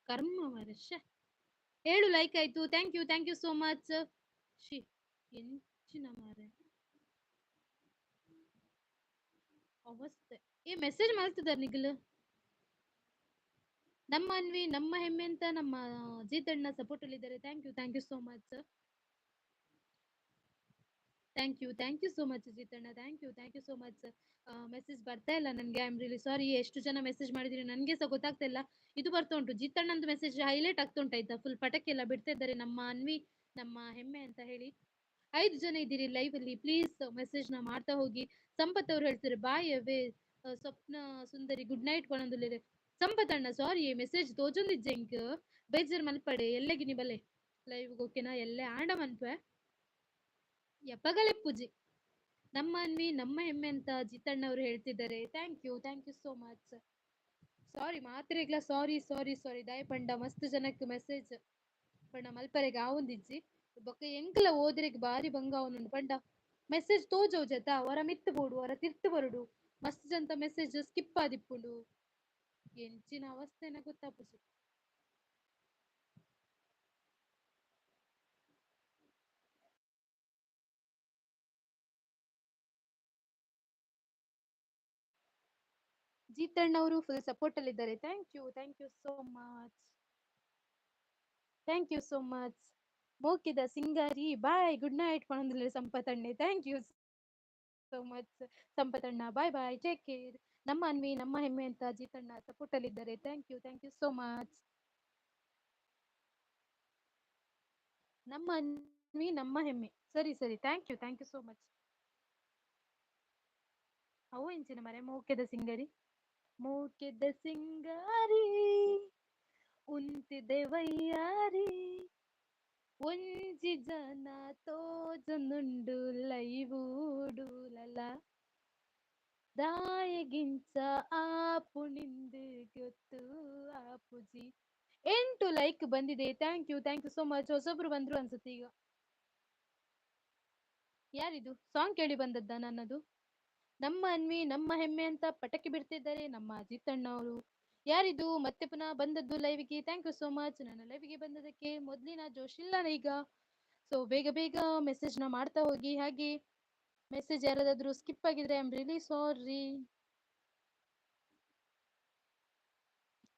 ಕರ್ಮ ಮಾರ್ರೆ. ಶ್ಯೆ. 7 ಲೈಕ್ ಆಯ್ತು. Thank you thank you so much. She ಎಂಚಿನ ಮಾರ್ರೆ ಅವಸ್ಥೆ. ಏ ಮೆಸೇಜ್ ಮಾಡ್ತಿದ್ದಾರೆ ನಿಖಿಲ್. ನಮ್ಮ ಅನ್ವಿ ನಮ್ಮ ಹೆಮ್ಮೆ ಅಂತ ನಮ್ಮ ಜೀತಣ್ಣ ಸಪೋರ್ಟ್ ಅಲ್ಲಿ ಇದ್ದಾರೆ. Thank you thank you so much. Thank you, thank you so much ಜಿತಣ್ಣ. Thank you, thank you so much. Message ಬರ್ತಾ ಇಲ್ಲ ನನಗೆ, I am really sorry. ಎಷ್ಟು ಜನ ಮೆಸೇಜ್ ಮಾಡಿದೀರಿ ನನಗೆ ಸಹ ಗೊತ್ತಾಗ್ತಾ ಇಲ್ಲ. ಇದು ಬರ್ತಾ ಉಂಟು ಜಿತಣ್ಣಂದು ಮೆಸೇಜ್ ಹೈಲೈಟ್ ಆಗ್ತಾ ಉಂಟು ಆಯ್ತಾ. ಫುಲ್ ಪಟಕಿ ಎಲ್ಲ ಬಿಡ್ತಾ ಇದ್ದಾರೆ ನಮ್ಮ ಅನ್ವಿ ನಮ್ಮ ಹೆಮ್ಮೆ ಅಂತ ಹೇಳಿ. 5 ಜನ ಇದ್ದೀರಿ ಲೈವ್ ಅಲ್ಲಿ, ಪ್ಲೀಸ್ ಮೆಸೇಜ್ ನ ಮಾಡ್ತಾ ಹೋಗಿ. ಸಂಪತ್ ಅವ್ರು ಹೇಳ್ತಾರೆ ಬಾಯ್ ಅವೇ ಸ್ವಪ್ನ ಸುಂದರಿ ಗುಡ್ ನೈಟ್ ಪಣೊಂದುಲ್ಲೆರ್. ಸಂಪತ್ ಅಣ್ಣ ಸಾರಿ ಮೆಸೇಜ್ ತೋಜೊಂದಿಜ್ಜೆ ಎಂಕ್, ಬೇಜಾರ್ ಮಲ್ಪಡೆ. ಎಲ್ಲೆಗಿನಿ ಬಲೆ ಲೈವ್ ಓಕೆನಾ, ಎಲ್ಲೆ ಆಂಡ ಮನ್ಪೆ ಎಪ್ಪಗಲೆಪ್ಪುಜಿ. ನಮ್ಮ ಅನ್ವಿ ನಮ್ಮ ಹೆಮ್ಮೆ ಅಂತ ಜಿತಣ್ಣ ಅವರು ಹೇಳ್ತಿದ್ದಾರೆ. Thank you, thank you so much. Sorry ಮಾತ್ರೆಗ್ಲ sorry sorry ಸಾರಿ ದಾಯ ಪಂಡ ಮಸ್ತ್ ಜನಕ್ಕೆ ಮೆಸೇಜ್ ಪಂಡ ಮಲ್ಪರೆಗ್ ಆವೊಂದಿಜ್ಜಿ. ಬೊಕ್ಕ ಎಂಕ್ಲ ಓದಿರೆಗ್ ಬಾರಿ ಬಂಗ ಆವೊಂದುಂಡು ಪಂಡ ಮೆಸೇಜ್ ತೋಜೋಜತ ಹೊರ ಮಿತ್ತ್ ಬೋಡು ಹೊರ ತಿರ್ತ್ ಬರಡು ಮಸ್ತ್ ಜನ ಮೆಸೇಜ್ ಸ್ಕಿಪ್ ಆದಿಪ್ಪುಂಡು. ಎಂಚಿನ ಅವಸ್ಥೆನ ಗೊತ್ತಾಪುಜಿ. ಜೀತಣ್ಣ ಅವರು ಫುಲ್ ಸಪೋರ್ಟ್ ಅಲ್ಲಿ ಇದ್ದಾರೆ. Thank you, thank you so much, thank you so much. ಮೋಕಿದ Singari bye good night ಪಣೊಂದುಲ್ಲೆರ್ ಸಂಪತಣ್ಣೆ. Thank you so much ಸಂಪತಣ್ಣ, bye bye, take care. ನಮ್ಮ ಅನ್ವಿ ನಮ್ಮ ಹೆಮ್ಮೆ ಅಂತ ಜೀತಣ್ಣ ಸಪೋರ್ಟ್ ಅಲ್ಲಿ ಇದ್ದಾರೆ. Thank you, thank you so much. ನಮ್ಮ ಅನ್ವಿ ನಮ್ಮ ಹೆಮ್ಮೆ. ಸರಿ ಸರಿ, thank you, thank you so much. ಅವು ಎಂಚಿನ ಮರೆ ಮೋಕೆದ ಸಿಂಗರಿ, ಮೋಕೆದ ಸಿಂಗಾರಿ ಉಂತಿದೆ ವೈಯಾರಿ ಒಂಜಿ ಜನ ತೋಜೊಂದುಂಡು ಲೈವೂಡುಲಲ ದಾಯೆಗಿಂಚ ಆಪುಣಿಂದು ಗೊತ್ತು ಆಪುಜಿ. 8 ಲೈಕ್ ಬಂದಿದೆ. Thank you, thank you so much. ಹೊಸೊಬ್ರು ಬಂದ್ರು ಅನ್ಸುತ್ತೆ ಈಗ. ಯಾರಿದು ಸಾಂಗ್ ಕೇಳಿ ಬಂದದ್ದ ನನ್ನದು? ನಮ್ಮ ಅನ್ವಿ ನಮ್ಮ ಹೆಮ್ಮೆ ಅಂತ ಪಟಕಿ ಬಿಡ್ತಿದ್ದಾರೆ ನಮ್ಮ ಅಜಿತ್ ಅಣ್ಣ ಅವರು. ಯಾರಿದು ಮತ್ತೆ ಪುನಃ ಬಂದದ್ದು ಲೈವ್ಗೆ? Thank you so much ನನ್ನ ಲೈವ್ಗೆ ಬಂದದಕ್ಕೆ. ಮೊದಲಿನ ಜೋಶ್ ಇಲ್ಲ ಈಗ, ಸೊ ಬೇಗ ಬೇಗ ಮೆಸೇಜ್ ನ ಮಾಡ್ತಾ ಹೋಗಿ. ಹಾಗೆ ಮೆಸೇಜ್ ಯಾರಾದ್ರೂ ಸ್ಕಿಪ್ ಆಗಿದ್ರೆ I am really sorry.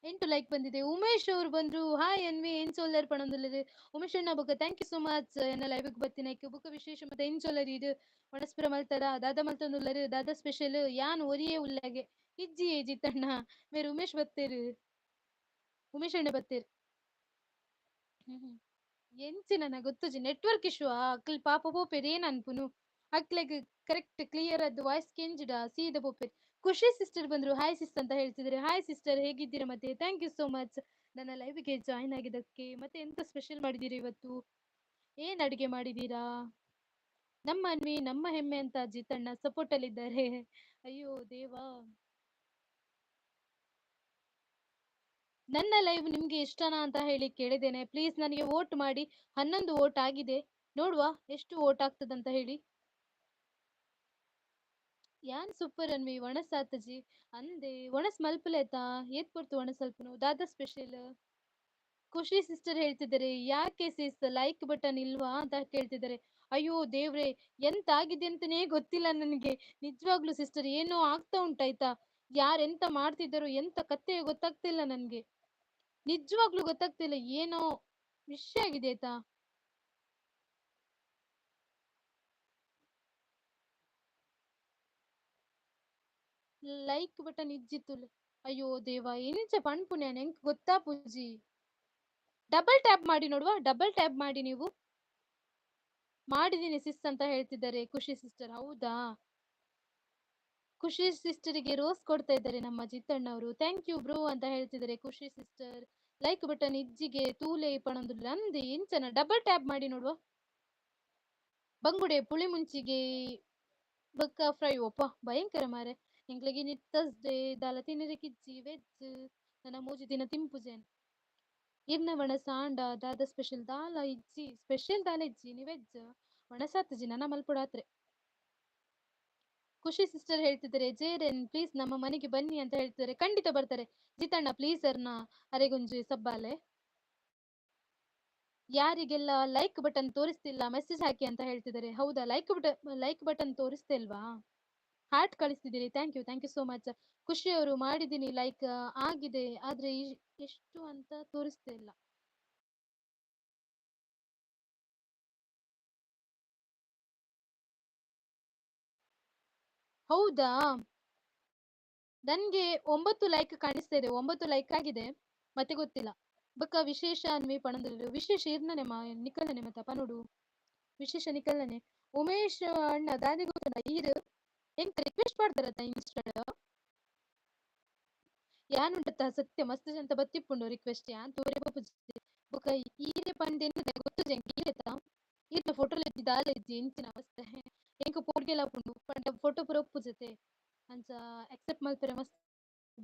8 like ಬಂದಿದೆ. ಉಮೇಶ್ ಅವರು ಬಂದ್ರು. ಹಾಯ್ ಅನ್ವಿ ಏನ್ ಸೋಲರ್ ಪಣೊಂದುಲ್ಲೆರ್. ಉಮೇಶ್ ಅಣ್ಣ ಬೊಕ್ಕ thank you so much ಎನ್ನ ಲೈವ್ ಬತ್ತಿನೈಕ್. ಬೊಕ್ಕ ವಿಶೇಷ ಮತ್ತೆ ಏನ್ ಸೋಲರ್ ಇದು ಒಣಸ್ಪುರ ಮಲ್ತಾರ ದಾದಾ ಮಲ್ತೊಂದುಲ್ಲರು ದಾದಾ ಸ್ಪೆಷಲ್ ಯಾನ್ ಒರಿಯೇ ಉಲ್ಲಾಗೆ ಇಜ್ಜಿ ಜಿತಣ್ಣ ಮೇರ್ ಉಮೇಶ್ ಬತ್ತೇರು, ಉಮೇಶ್ ಅಣ್ಣ ಬತ್ತೇರು. ಎಂಚಿನ ಗೊತ್ತುಜಿ ನೆಟ್ವರ್ಕ್ ಇಶ್ಯೂ ಅಕ್ಲ್ ಪಾಪ ಪೋಪೆರ್ ಏನ್ ಅನ್ಪುನು ಅಕ್ಲೆಗ್ ಕರೆಕ್ಟ್ ಕ್ಲಿಯರ್ ಅದು ವಾಯ್ಸ್ ಕೆಂಜಿಡ ಸೀದಾ ಪೋಪೆರ್. ಖುಷಿ ಸಿಸ್ಟರ್ ಬಂದ್ರು. ಹಾಯ್ ಸಿಸ್ ಅಂತ ಹೇಳ್ತಿದ್ದಾರೆ. ಹಾಯ್ ಸಿಸ್ಟರ್ ಹೇಗಿದ್ದೀರಾ ಮತ್ತೆ? Thank you so much ನನ್ನ ಲೈವ್ಗೆ ಜಾಯಿನ್ ಆಗಿದ್ದಕ್ಕೆ. ಮತ್ತೆ ಎಂತ ಸ್ಪೆಷಲ್ ಮಾಡಿದ್ದೀರಾ ಇವತ್ತು? ಏನ್ ಅಡುಗೆ ಮಾಡಿದ್ದೀರಾ? ನಮ್ಮ ಅನ್ವಿ ನಮ್ಮ ಹೆಮ್ಮೆ ಅಂತ ಜಿತಣ್ಣ ಸಪೋರ್ಟ್ ಅಲ್ಲಿ ಇದ್ದಾರೆ. ಅಯ್ಯೋ ದೇವಾ, ನನ್ನ ಲೈವ್ ನಿಮ್ಗೆ ಇಷ್ಟನಾ ಅಂತ ಹೇಳಿ ಕೇಳಿದ್ದೇನೆ. ಪ್ಲೀಸ್ ನನಗೆ ವೋಟ್ ಮಾಡಿ. 11 ವೋಟ್ ಆಗಿದೆ, ನೋಡುವ ಎಷ್ಟು ವೋಟ್ ಆಗ್ತದಂತ ಹೇಳಿ. ಯಾನ್ ಸೂಪರ್ ಅನ್ವಿ ಒಣಸಾತಜಿ ಅಂದೆ ಒಣಸ್ ಮಲ್ಪುಲೇತಾ ಏತ್ ಪೊರ್ತು ಒಣಸ್ ಅಲ್ಪುನು ದಾದಾ ಸ್ಪೆಷಲ್. ಖುಷಿ ಸಿಸ್ಟರ್ ಹೇಳ್ತಿದ್ದಾರೆ ಯಾಕೆ ಸಿಸ್ ಲೈಕ್ ಬಟನ್ ಇಲ್ವಾ ಅಂತ ಕೇಳ್ತಿದ್ದಾರೆ. ಅಯ್ಯೋ ದೇವ್ರೆ ಎಂತ ಆಗಿದೆ ಅಂತಾನೇ ಗೊತ್ತಿಲ್ಲ ನನಗೆ ನಿಜವಾಗ್ಲೂ ಸಿಸ್ಟರ್. ಏನೋ ಆಗ್ತಾ ಉಂಟಾಯ್ತಾ, ಯಾರೆಂತ ಮಾಡ್ತಿದ್ದಾರೋ ಎಂತ ಕತ್ತೆ ಗೊತ್ತಾಗ್ತಿಲ್ಲ ನನ್ಗೆ, ನಿಜವಾಗ್ಲೂ ಗೊತ್ತಾಗ್ತಿಲ್ಲ. ಏನೋ ವಿಷಯ ಆಗಿದೆ ಆಯ್ತಾ. ಲೈಕ್ ಬಟನ್ ಇಜ್ಜಿತ್ತು. ಅಯ್ಯೋ ದೇವ ಎಂಚ ಪಣ್ಪುನೆ ಎಂಕ್ ಗೊತ್ತಾ ಪೂಜಿ. ಡಬಲ್ ಟ್ಯಾಪ್ ಮಾಡಿ ನೋಡುವ, ಡಬಲ್ ಟ್ಯಾಪ್ ಮಾಡಿ ನೀವು. ಮಾಡಿದೀನಿ ಸಿಸ್ ಅಂತ ಹೇಳ್ತಿದ್ದಾರೆ ಖುಷಿ ಸಿಸ್ಟರ್. ಹೌದಾ, ಖುಷಿ ಸಿಸ್ಟರ್ಗೆ ರೋಸ್ ಕೊಡ್ತಾ ಇದ್ದಾರೆ ನಮ್ಮ ಜಿತ್ತಣ್ಣ ಅವರು. Thank you bro ಅಂತ ಹೇಳ್ತಿದ್ದಾರೆ ಖುಷಿ ಸಿಸ್ಟರ್. ಲೈಕ್ ಬಟನ್ ಇಜ್ಜಿಗೆ ತೂಲೆ ಪಣೊಂದು ಅಂದೆ ಎಂಚನ ಡಬಲ್ ಟ್ಯಾಪ್ ಮಾಡಿ ನೋಡುವ. ಬಂಗುಡೆ ಪುಳಿ ಮುಂಚಿಗೆ ಬೊಕ್ಕ ಫ್ರೈ ಒಪ್ಪ ಭಯಂಕರ ಮಾರೆ. ಎಂಕ್ಲೆಗ್ ಇನಿ ಥರ್ಸ್ಡೇ ದಾಲ ತಿನರೆ ಕಿಜ್ಜಿ ವೆಜ್ ನನ ಮೂಜಿ ದಿನ ತಿಂಪುಜೆನ್. ಇರ್ನ ಒಣಸ ಆಂಡ ದಾದ ಸ್ಪೆಷಲ್ ದಾಲ ಇಜ್ಜಿ, ಸ್ಪೆಷಲ್ ದಾಲ ಇಜ್ಜಿ ಇನಿ ವೆಜ್ ಒಣಸಾತುಜಿ ನನ ಮಲ್ಪೊಡಾತ್ರೆ. ಖುಷಿ ಸಿಸ್ಟರ್ ಹೇಳ್ತಿದ್ದಾರೆ ಜೇರನ್ ಪ್ಲೀಸ್ ನಮ್ಮ ಮನೆಗೆ ಬನ್ನಿ ಅಂತ ಹೇಳ್ತಿದ್ದಾರೆ. ಖಂಡಿತ ಬರ್ತಾರೆ ಜಿತಣ್ಣ ಪ್ಲೀಸ್ ಅರ್ನ ಅರೆಗುಂಜಿ ಸಬ್ಬಾಲೆ. ಯಾರಿಗೆಲ್ಲ ಲೈಕ್ ಬಟನ್ ತೋರಿಸ್ತಿಲ್ಲ ಮೆಸೇಜ್ ಹಾಕಿ ಅಂತ ಹೇಳ್ತಿದ್ದಾರೆ. ಹೌದಾ, ಲೈಕ್ ಬಟನ್ ತೋರಿಸ್ತಿಲ್ವಾ? ಹಾರ್ಟ್ ಕಳಿಸ್ತಿದ್ದೀರಿ, thank you, thank you so much. Khushi ಅವರು ಮಾಡಿದ್ದೀನಿ ಲೈಕ್ ಆಗಿದೆ, ಆದ್ರೆ ಎಷ್ಟು ಅಂತ ತೋರಿಸ್ತಿಲ್ಲ. ಹೌದಾ? ನನ್ಗೆ 9 ಲೈಕ್ ಕಾಣಿಸ್ತಾ ಇದೆ, 9 ಲೈಕ್ ಆಗಿದೆ, ಮತ್ತೆ ಗೊತ್ತಿಲ್ಲ. ಬೊಕ್ಕ ವಿಶೇಷ ಅನ್ವಿ ಪಣಂದಲು ವಿಶೇಷ ಇರ್ನನೆ ಮಾ ನಿಕಲನೆ ಮತ್ತ ಪನೋಡು ವಿಶೇಷ ನಿಕಲನೆ. ಉಮೇಶ್ ಅಣ್ಣ ದಾದೆ ಗೊತ್ತುಂಡ ಈರ್ ಎಂಕ್ ರಿಕ್ವೆಸ್ಟ್ ಮಾಡ್ತಾರತ್ತ ಇನ್ಸ್ಟಾಡ್ ಯಾನ್ ಉಂಟತ್ತ ಸತ್ಯ ಮಸ್ತ್ ಜನ ಬತ್ತಿಪ್ಪುಂಡು ರಿಕ್ವೆಸ್ಟ್ ಯಾನ್ ತೋರೆ ಬಪುಜಿ. ಬೊಕ್ಕ ಈರೆ ಪಂದ್ ಗೊತ್ತುಜಿ ಎಂಕ್ ಈರೆತ ಈರ್ನ ಫೋಟೋ ಇಜ್ಜಿ ದಾಲ ಇಜ್ಜಿ ಇಂಚಿನ ಅವಸ್ಥೆ ಎಂಕ್ ಪೋಡ್ಗೆಲ ಆಪುಂಡು ಪಂಡ ಫೋಟೋ ಪೂರ ಉಪ್ಪುಜತೆ ಅಂಚ ಅಕ್ಸೆಪ್ಟ್ ಮಲ್ಪೆರೆ ಮಸ್ತ್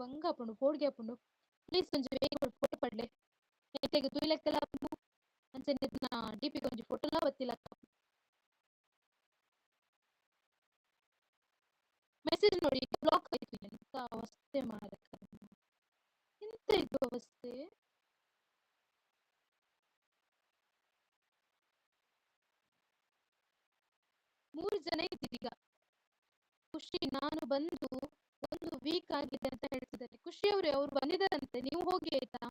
ಬಂಗ ಆಪುಂಡು ಪೋಡ್ಗೆ ಆಪುಂಡು. ಪ್ಲೀಸ್ ಒಂಜಿ ಬೇಗ ಫೋಟೋ ಪಡ್ಲೆ, ಎಂಕ್ಲೆಗ್ ತೂಯಿಲೆಕ್ಕಲ ಆಪುಂಡು, ಅಂಚನೆ ಡಿಪಿ ಒಂಜಿ ಫೋಟೋಲ ಬತ್ತಿಲಕ್ಕ. ಮೆಸೇಜ್ ನೋಡಿ ಬ್ಲಾಕ್ ಆಯ್ತು, ಎಂತ ಅವಸ್ಥೆ ಮಾರ್ರೆ, ಎಂತ ಇದು ಅವಸ್ಥೆ. 3 ಜನ ಇದ್ದೀರಿ ಈಗ. ಖುಷಿ ನಾನು ಬಂದು 1 ವೀಕ್ ಆಗಿದೆ ಅಂತ ಹೇಳ್ತಿದ್ದಾರೆ. ಖುಷಿ ಅವರು ಅವ್ರು ಬಂದಿದ್ದಾರಂತೆ, ನೀವು ಹೋಗಿ ಆಯ್ತಾ.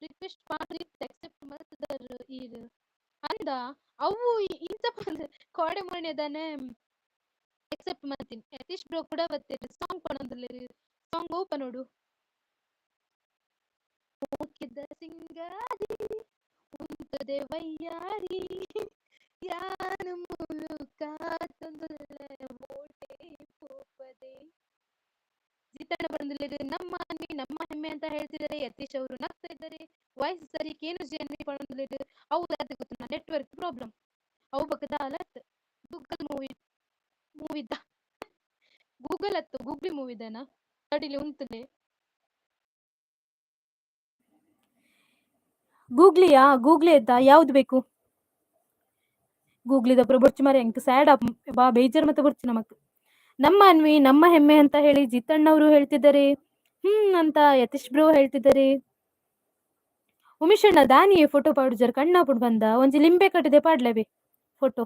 ರಿಕ್ವೆಸ್ಟ್ ಮಾಡಿ ಅಕ್ಸೆಪ್ಟ್ ಮಾಡ್ತಿದ್ದಾರೆ ಈರ್ ಅಂದ ಅವು ಇಂತ ಕೋಡೆ ಮೊನ್ನೆದಾನೆ ಅಕ್ಸೆಪ್ಟ್ ಮಾಡ್ತೀನಿ. ಯತೀಶ್ ಬ್ರೋ ಕೂಡ ಬರ್ತೀರಿ ಸಾಂಗ್ ಪಣಂದಲ್ಲಿ ಸಾಂಗ್ ಓಪನ್ ನೋಡು. ಮೋಕಿದ ಸಿಂಗಾರಿ ಉಂತದೆ ವಯ್ಯಾರಿ ಯಾನು ಮುಲು ಕಾತೊಂದುಲ್ಲೆ ಓಟೆ ಪೋಪದೆ. ಜಿತಣ್ಣ ಬಂದಿಲ್ಲ ನಮ್ಮ ಅನ್ವಿ ನಮ್ಮ ಹೆಮ್ಮೆ ಅಂತ ಹೇಳ್ತಿದ್ದಾರೆ. ಯತೀಶ್ ಅವರು ನಗ್ತಾ ಇದ್ದಾರೆ. ವಾಯ್ಸ್ ಸರಿ ಕೇನು ಜಿ ಅನ್ವಿ ಪಣಂದಿಲ್ಲ ಅವು ಅದು ಗೊತ್ತು ನೆಟ್ವರ್ಕ್ ಪ್ರಾಬ್ಲಮ್ ಅವು ಬಕ್ಕದ ಅಲತ್ ಗೂಗಲ್ ಮೂವಿ ಮೂವಿದ ಗೂಗಲ್ ಅತ್ತು ಗೂಗ್ಲಿ ಮೂವಿದನ ತಡಿಲಿ ಉಂತಲೆ ಗೂಗ್ಲಿಯಾ? ಗೂಗ್ಲಿ ಆಯ್ತಾ? ಯಾವ್ದು ಬೇಕು? ಗೂಗ್ಲಿದ ಬೊರ್ಚಿ ಮಾರೆ ಎಂಕ್ ಸ್ಯಾಡ್ ಬಾ ಬೇಜಾರ್ ಮತ್ತೆ ಬೊರ್ಚಿ ನಮಕ್. ನಮ್ಮ ಅನ್ವಿ ನಮ್ಮ ಹೆಮ್ಮೆ ಅಂತ ಹೇಳಿ ಜಿತಣ್ಣವರು ಹೇಳ್ತಿದ್ದಾರೆ. ಅಂತ ಯತೀಶ್ ಬ್ರೋ ಹೇಳ್ತಿದ್ದಾರೆ. ಉಮೇಶಣ್ಣ ದಾನಿಯೇ ಫೋಟೋ ಪಾಡುಜರ್ ಕಣ್ಣಾಪುಡ್ ಬಂದ ಒಂಜಿ ಲಿಂಬೆ ಕಟ್ಟದೆ ಪಾಡ್ಲೆವೆ ಫೋಟೋ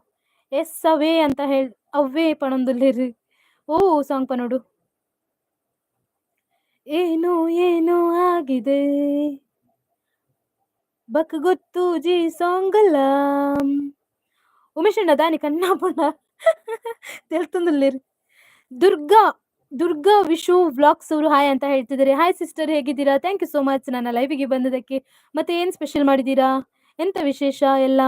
ಎಸ್ ಅವೇ ಅಂತ ಹೇಳ್ ಅವ್ವೇ ಪಣೊಂದುಲ್ಲೆರ್. ಓ ಸಾಂಗ್ ಪನೋಡು. ಏನೋ ಏನೋ ಆಗಿದೆ ಬಕ್ ಗೊತ್ತು ಜಿ ಸಾಂಗ್ ಅಲ್ಲ. ಉಮೇಶಣ್ಣ ದಾನಿ ಕಣ್ಣಾಪುಂಡ ತೆಲ್ತೊಂದುಲ್ಲೆರ್. ದುರ್ಗಾ ದುರ್ಗಾ ವಿಶು ವ್ಲಾಗ್ಸ್ ಅವರು ಹಾಯ್ ಅಂತ ಹೇಳ್ತಿದ್ದಾರೆ. ಹಾಯ್ ಸಿಸ್ಟರ್, ಹೇಗಿದ್ದೀರಾ? Thank you so much ನನ್ನ ಲೈವಿಗೆ ಬಂದದಕ್ಕೆ. ಮತ್ತೆ ಏನು ಸ್ಪೆಷಲ್ ಮಾಡಿದ್ದೀರಾ? ಎಂತ ವಿಶೇಷ ಎಲ್ಲ?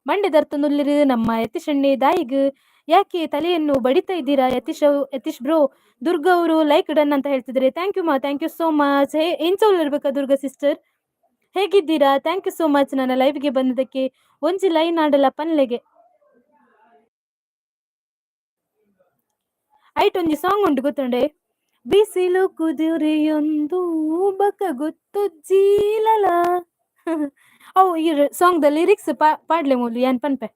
ಮಂಡೆ ದರ್ತೊಂದುಲ್ಲೆರ್ ನಮ್ಮ ಯತೀಶಣ್ಣೆ ದಾಯಿಗ್ ಯಾಕೆ ತಲೆಯನ್ನು ಬಡಿತಾ ಇದ್ದೀರಾ ಯತೀಶ್ ಯತೀಶ್ ಬ್ರೋ? ದುರ್ಗಾ ಅವರು ಲೈಕ್ ಡನ್ ಅಂತ ಹೇಳ್ತಿದ್ದಾರೆ. Thank you ಮಾ, thank you so much. ಹೇ ಎಂಚ ಇರ್ಬೇಕಾ ದುರ್ಗಾ ಸಿಸ್ಟರ್? ಹೇಗಿದ್ದೀರಾ? Thank you so much ನನ್ನ ಲೈವ್ಗೆ ಬಂದದಕ್ಕೆ. ಒಂಜಿ ಲೈನ್ ಆಡಲ ಪನ್ಲೆಗೆ. ಐಟ್ ಒಂಜಿ ಸಾಂಗ್ ಉಂಟು ಗೊತ್ತುಂಡೆ? ಬಿಸಿಲು ಕುದುರೆಯೊಂದು ಬಕ ಗೊತ್ತು ಜೀಲಲ. ಅವು ಈ song the lyrics ಪಾಡ್ಲೆ ಮೂಲು ಯಾನ್ ಪನ್ಪೆ.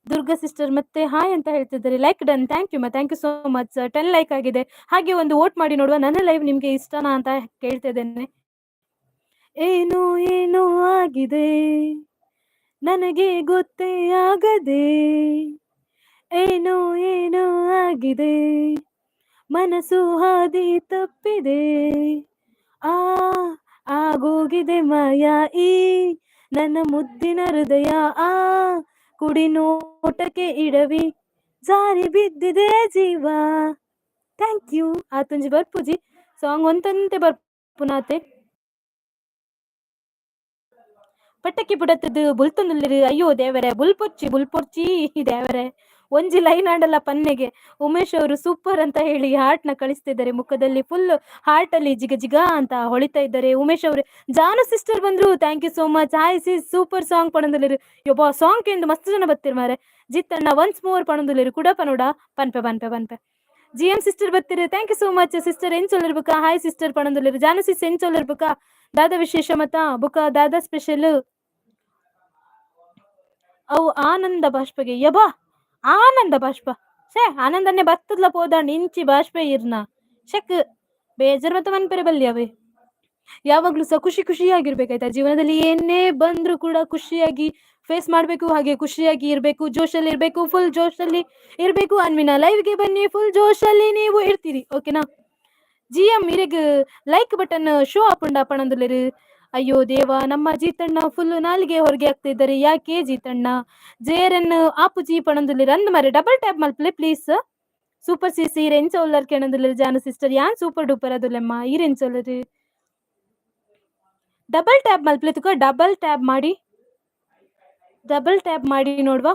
ದುರ್ಗಾ ಸಿಸ್ಟರ್ ಮತ್ತೆ ಹಾಯ್ ಅಂತ ಹೇಳ್ತಿದ್ದಾರೆ. Like done, thank you ಮಾ, thank you so much. 10 like ಆಗಿದೆ. ಹಾಗೆ ಒಂದು ವೋಟ್ ಮಾಡಿ ನೋಡುವ, ನನ್ನ ಲೈವ್ ನಿಮಗೆ ಇಷ್ಟನಾ ಅಂತ ಕೇಳ್ತಾ ಇದ್ದೇನೆ. ಏನೋ ಏನೋ ಆಗಿದೆ ನನಗೆ ಗೊತ್ತೇ ಆಗದೆ, ಏನೋ ಏನೋ ಆಗಿದೆ ಮನಸ್ಸು ಹಾದಿ ತಪ್ಪಿದೆ, ಆ ಆಗೋಗಿದೆ ಮಾಯ ಈ ನನ್ನ ಮುದ್ದಿನ ಹೃದಯ, ಆ ಕುಡಿ ನೋಟಕ್ಕೆ ಇಡವಿ ಜಾರಿ ಬಿದ್ದಿದೆ ಜೀವ. Thank you. ಆತೊಂಜಿ ಬರ್ಪುಜಿ song ಒಂತಂತೆ ಬರ್ಪುನಾತೆ. ಪಟ್ಟಕ್ಕಿ ಪುಡತ್ತದು ಬುಲ್ತೊಂದುಲ್ಲೆರ್. ಅಯ್ಯೋ ದೇವರೇ, ಬುಲ್ಪೊರ್ಚಿ ಬುಲ್ಪೊರ್ಚಿ ದೇವರೇ. ಒಂಜಿ ಲೈನ್ ಆಂಡಲ ಪನ್ನೆಗೆ. ಉಮೇಶ್ ಅವರು ಸೂಪರ್ ಅಂತ ಹೇಳಿ ಹಾರ್ಟ್ ನ ಕಳಿಸ್ತಿದ್ದಾರೆ. ಮುಖದಲ್ಲಿ ಫುಲ್ ಹಾರ್ಟ್ ಅಲ್ಲಿ ಜಿಗ ಜಿಗ ಅಂತ ಹೊಳಿತಾ ಇದ್ದಾರೆ ಉಮೇಶ್ ಅವರು. ಜಾನು ಸಿಸ್ಟರ್ ಬಂದ್ರು, thank you so much. Hi sis, super song ಪಣೊಂದುಲ್ಲೆರ್. ಯಬ್ಬಾ song ಕೇಂದ್ ಮಸ್ತ್ ಜನ ಬತ್ತೆರ್ ಮಾರ್ರೆ. ಜಿತ್ತಣ್ಣ ಒನ್ಸ್ ಮೋರ್ ಪಣೊಂದುಲ್ಲೆರ್. ಕುಡ ಪನೋಡ ಪನ್ಪೆ ಪನ್ಪೆ ಪನ್ಪೆ. G M sister ಬತ್ತೆರ್, thank you so much sister. ಎಂಚ ಹಾಯ್ ಸಿಸ್ಟರ್ ಪಣೊಂದುಲ್ಲೆರ್. ಜಾನು ಸಿಸ್ ಎಂಚ ಇರ್ಬೇಕಾ? ದಾದಾ ವಿಶೇಷ ಮತ ಬುಕ ದಾದಾ ಸ್ಪೆಷಲ್? ಅವು ಆನಂದ ಬಾಷ್ಪಗೆ ಯಬಾ ಆನಂದ ಬಾಷ್ಪ. ಛೇ ಆನಂದನ್ನೇ ಬತ್ತದ್ಲ ಪೋದಾಂಡ್ ಇಂಚಿ ಬಾಷ್ಪ ಇರ್ನ ಶಕ್ ಬೇಜಾರ್ ಮತ್ತೆ ಮನ್ಪೆರೆ ಬಲ್ಲಿ ಅವೆ. ಯಾವಾಗ್ಲೂ ಸಹ ಖುಷಿ ಖುಷಿಯಾಗಿರ್ಬೇಕಾಯ್ತಾ? ಜೀವನದಲ್ಲಿ ಏನೇ ಬಂದ್ರು ಕೂಡ ಖುಷಿಯಾಗಿ ಫೇಸ್ ಮಾಡಬೇಕು, ಹಾಗೆ ಖುಷಿಯಾಗಿ ಇರಬೇಕು, ಜೋಶಲ್ಲಿ ಇರಬೇಕು, ಫುಲ್ ಜೋಶಲ್ಲಿ ಇರಬೇಕು. ಅನ್ವಿನ ಲೈವ್ಗೆ ಬನ್ನಿ, ಫುಲ್ ಜೋಶಲ್ಲಿ ನೀವು ಇರ್ತೀರಿ, ಓಕೆನಾ? ಜಿ ಎಂ ಇರೆಗ್ like button show ಆಪುಂಡ ಪಣೊಂದುಲ್ಲೆರ್. ಅಯ್ಯೋ ದೇವ, ನಮ್ಮ ಜೀತಣ್ಣ ಫುಲ್ ನಾಲಿಗೆ ಹೊರಗೆ ಆಗ್ತಾ ಇದ್ದಾರೆ. ಯಾಕೆ ಜೀತಣ್ಣ? ಜೇರನ್ ಆಪುಜಿ ಪಣೊಂದುಲ್ಲೆರ್. ಅಂದ್ ಮಾರ್ರೆ ಡಬಲ್ ಟ್ಯಾಪ್ ಮಲ್ಪಲೆ ಪ್ಲೀಸ್. Super sis ಈರ್ ಎಂಚ ಉಲ್ಲರ್ ಕೇನೊಂದುಲ್ಲೆರ್ ಜಾನು ಸಿಸ್ಟರ್ ಯಾನ್ ಸೂಪರ್ ಡೂಪರ್ ಅದುಲ್ಲೆಮ್ಮ ಈರ್ ಎಂಚ ಉಲ್ಲರ್. ಡಬಲ್ ಟ್ಯಾಪ್ ಮಲ್ಪಲೆ ತುಕ ಡಬಲ್ ಟ್ಯಾಪ್ ಮಾಡಿ. ಡಬಲ್ ಟ್ಯಾಪ್ ಮಾಡಿ ನೋಡುವ.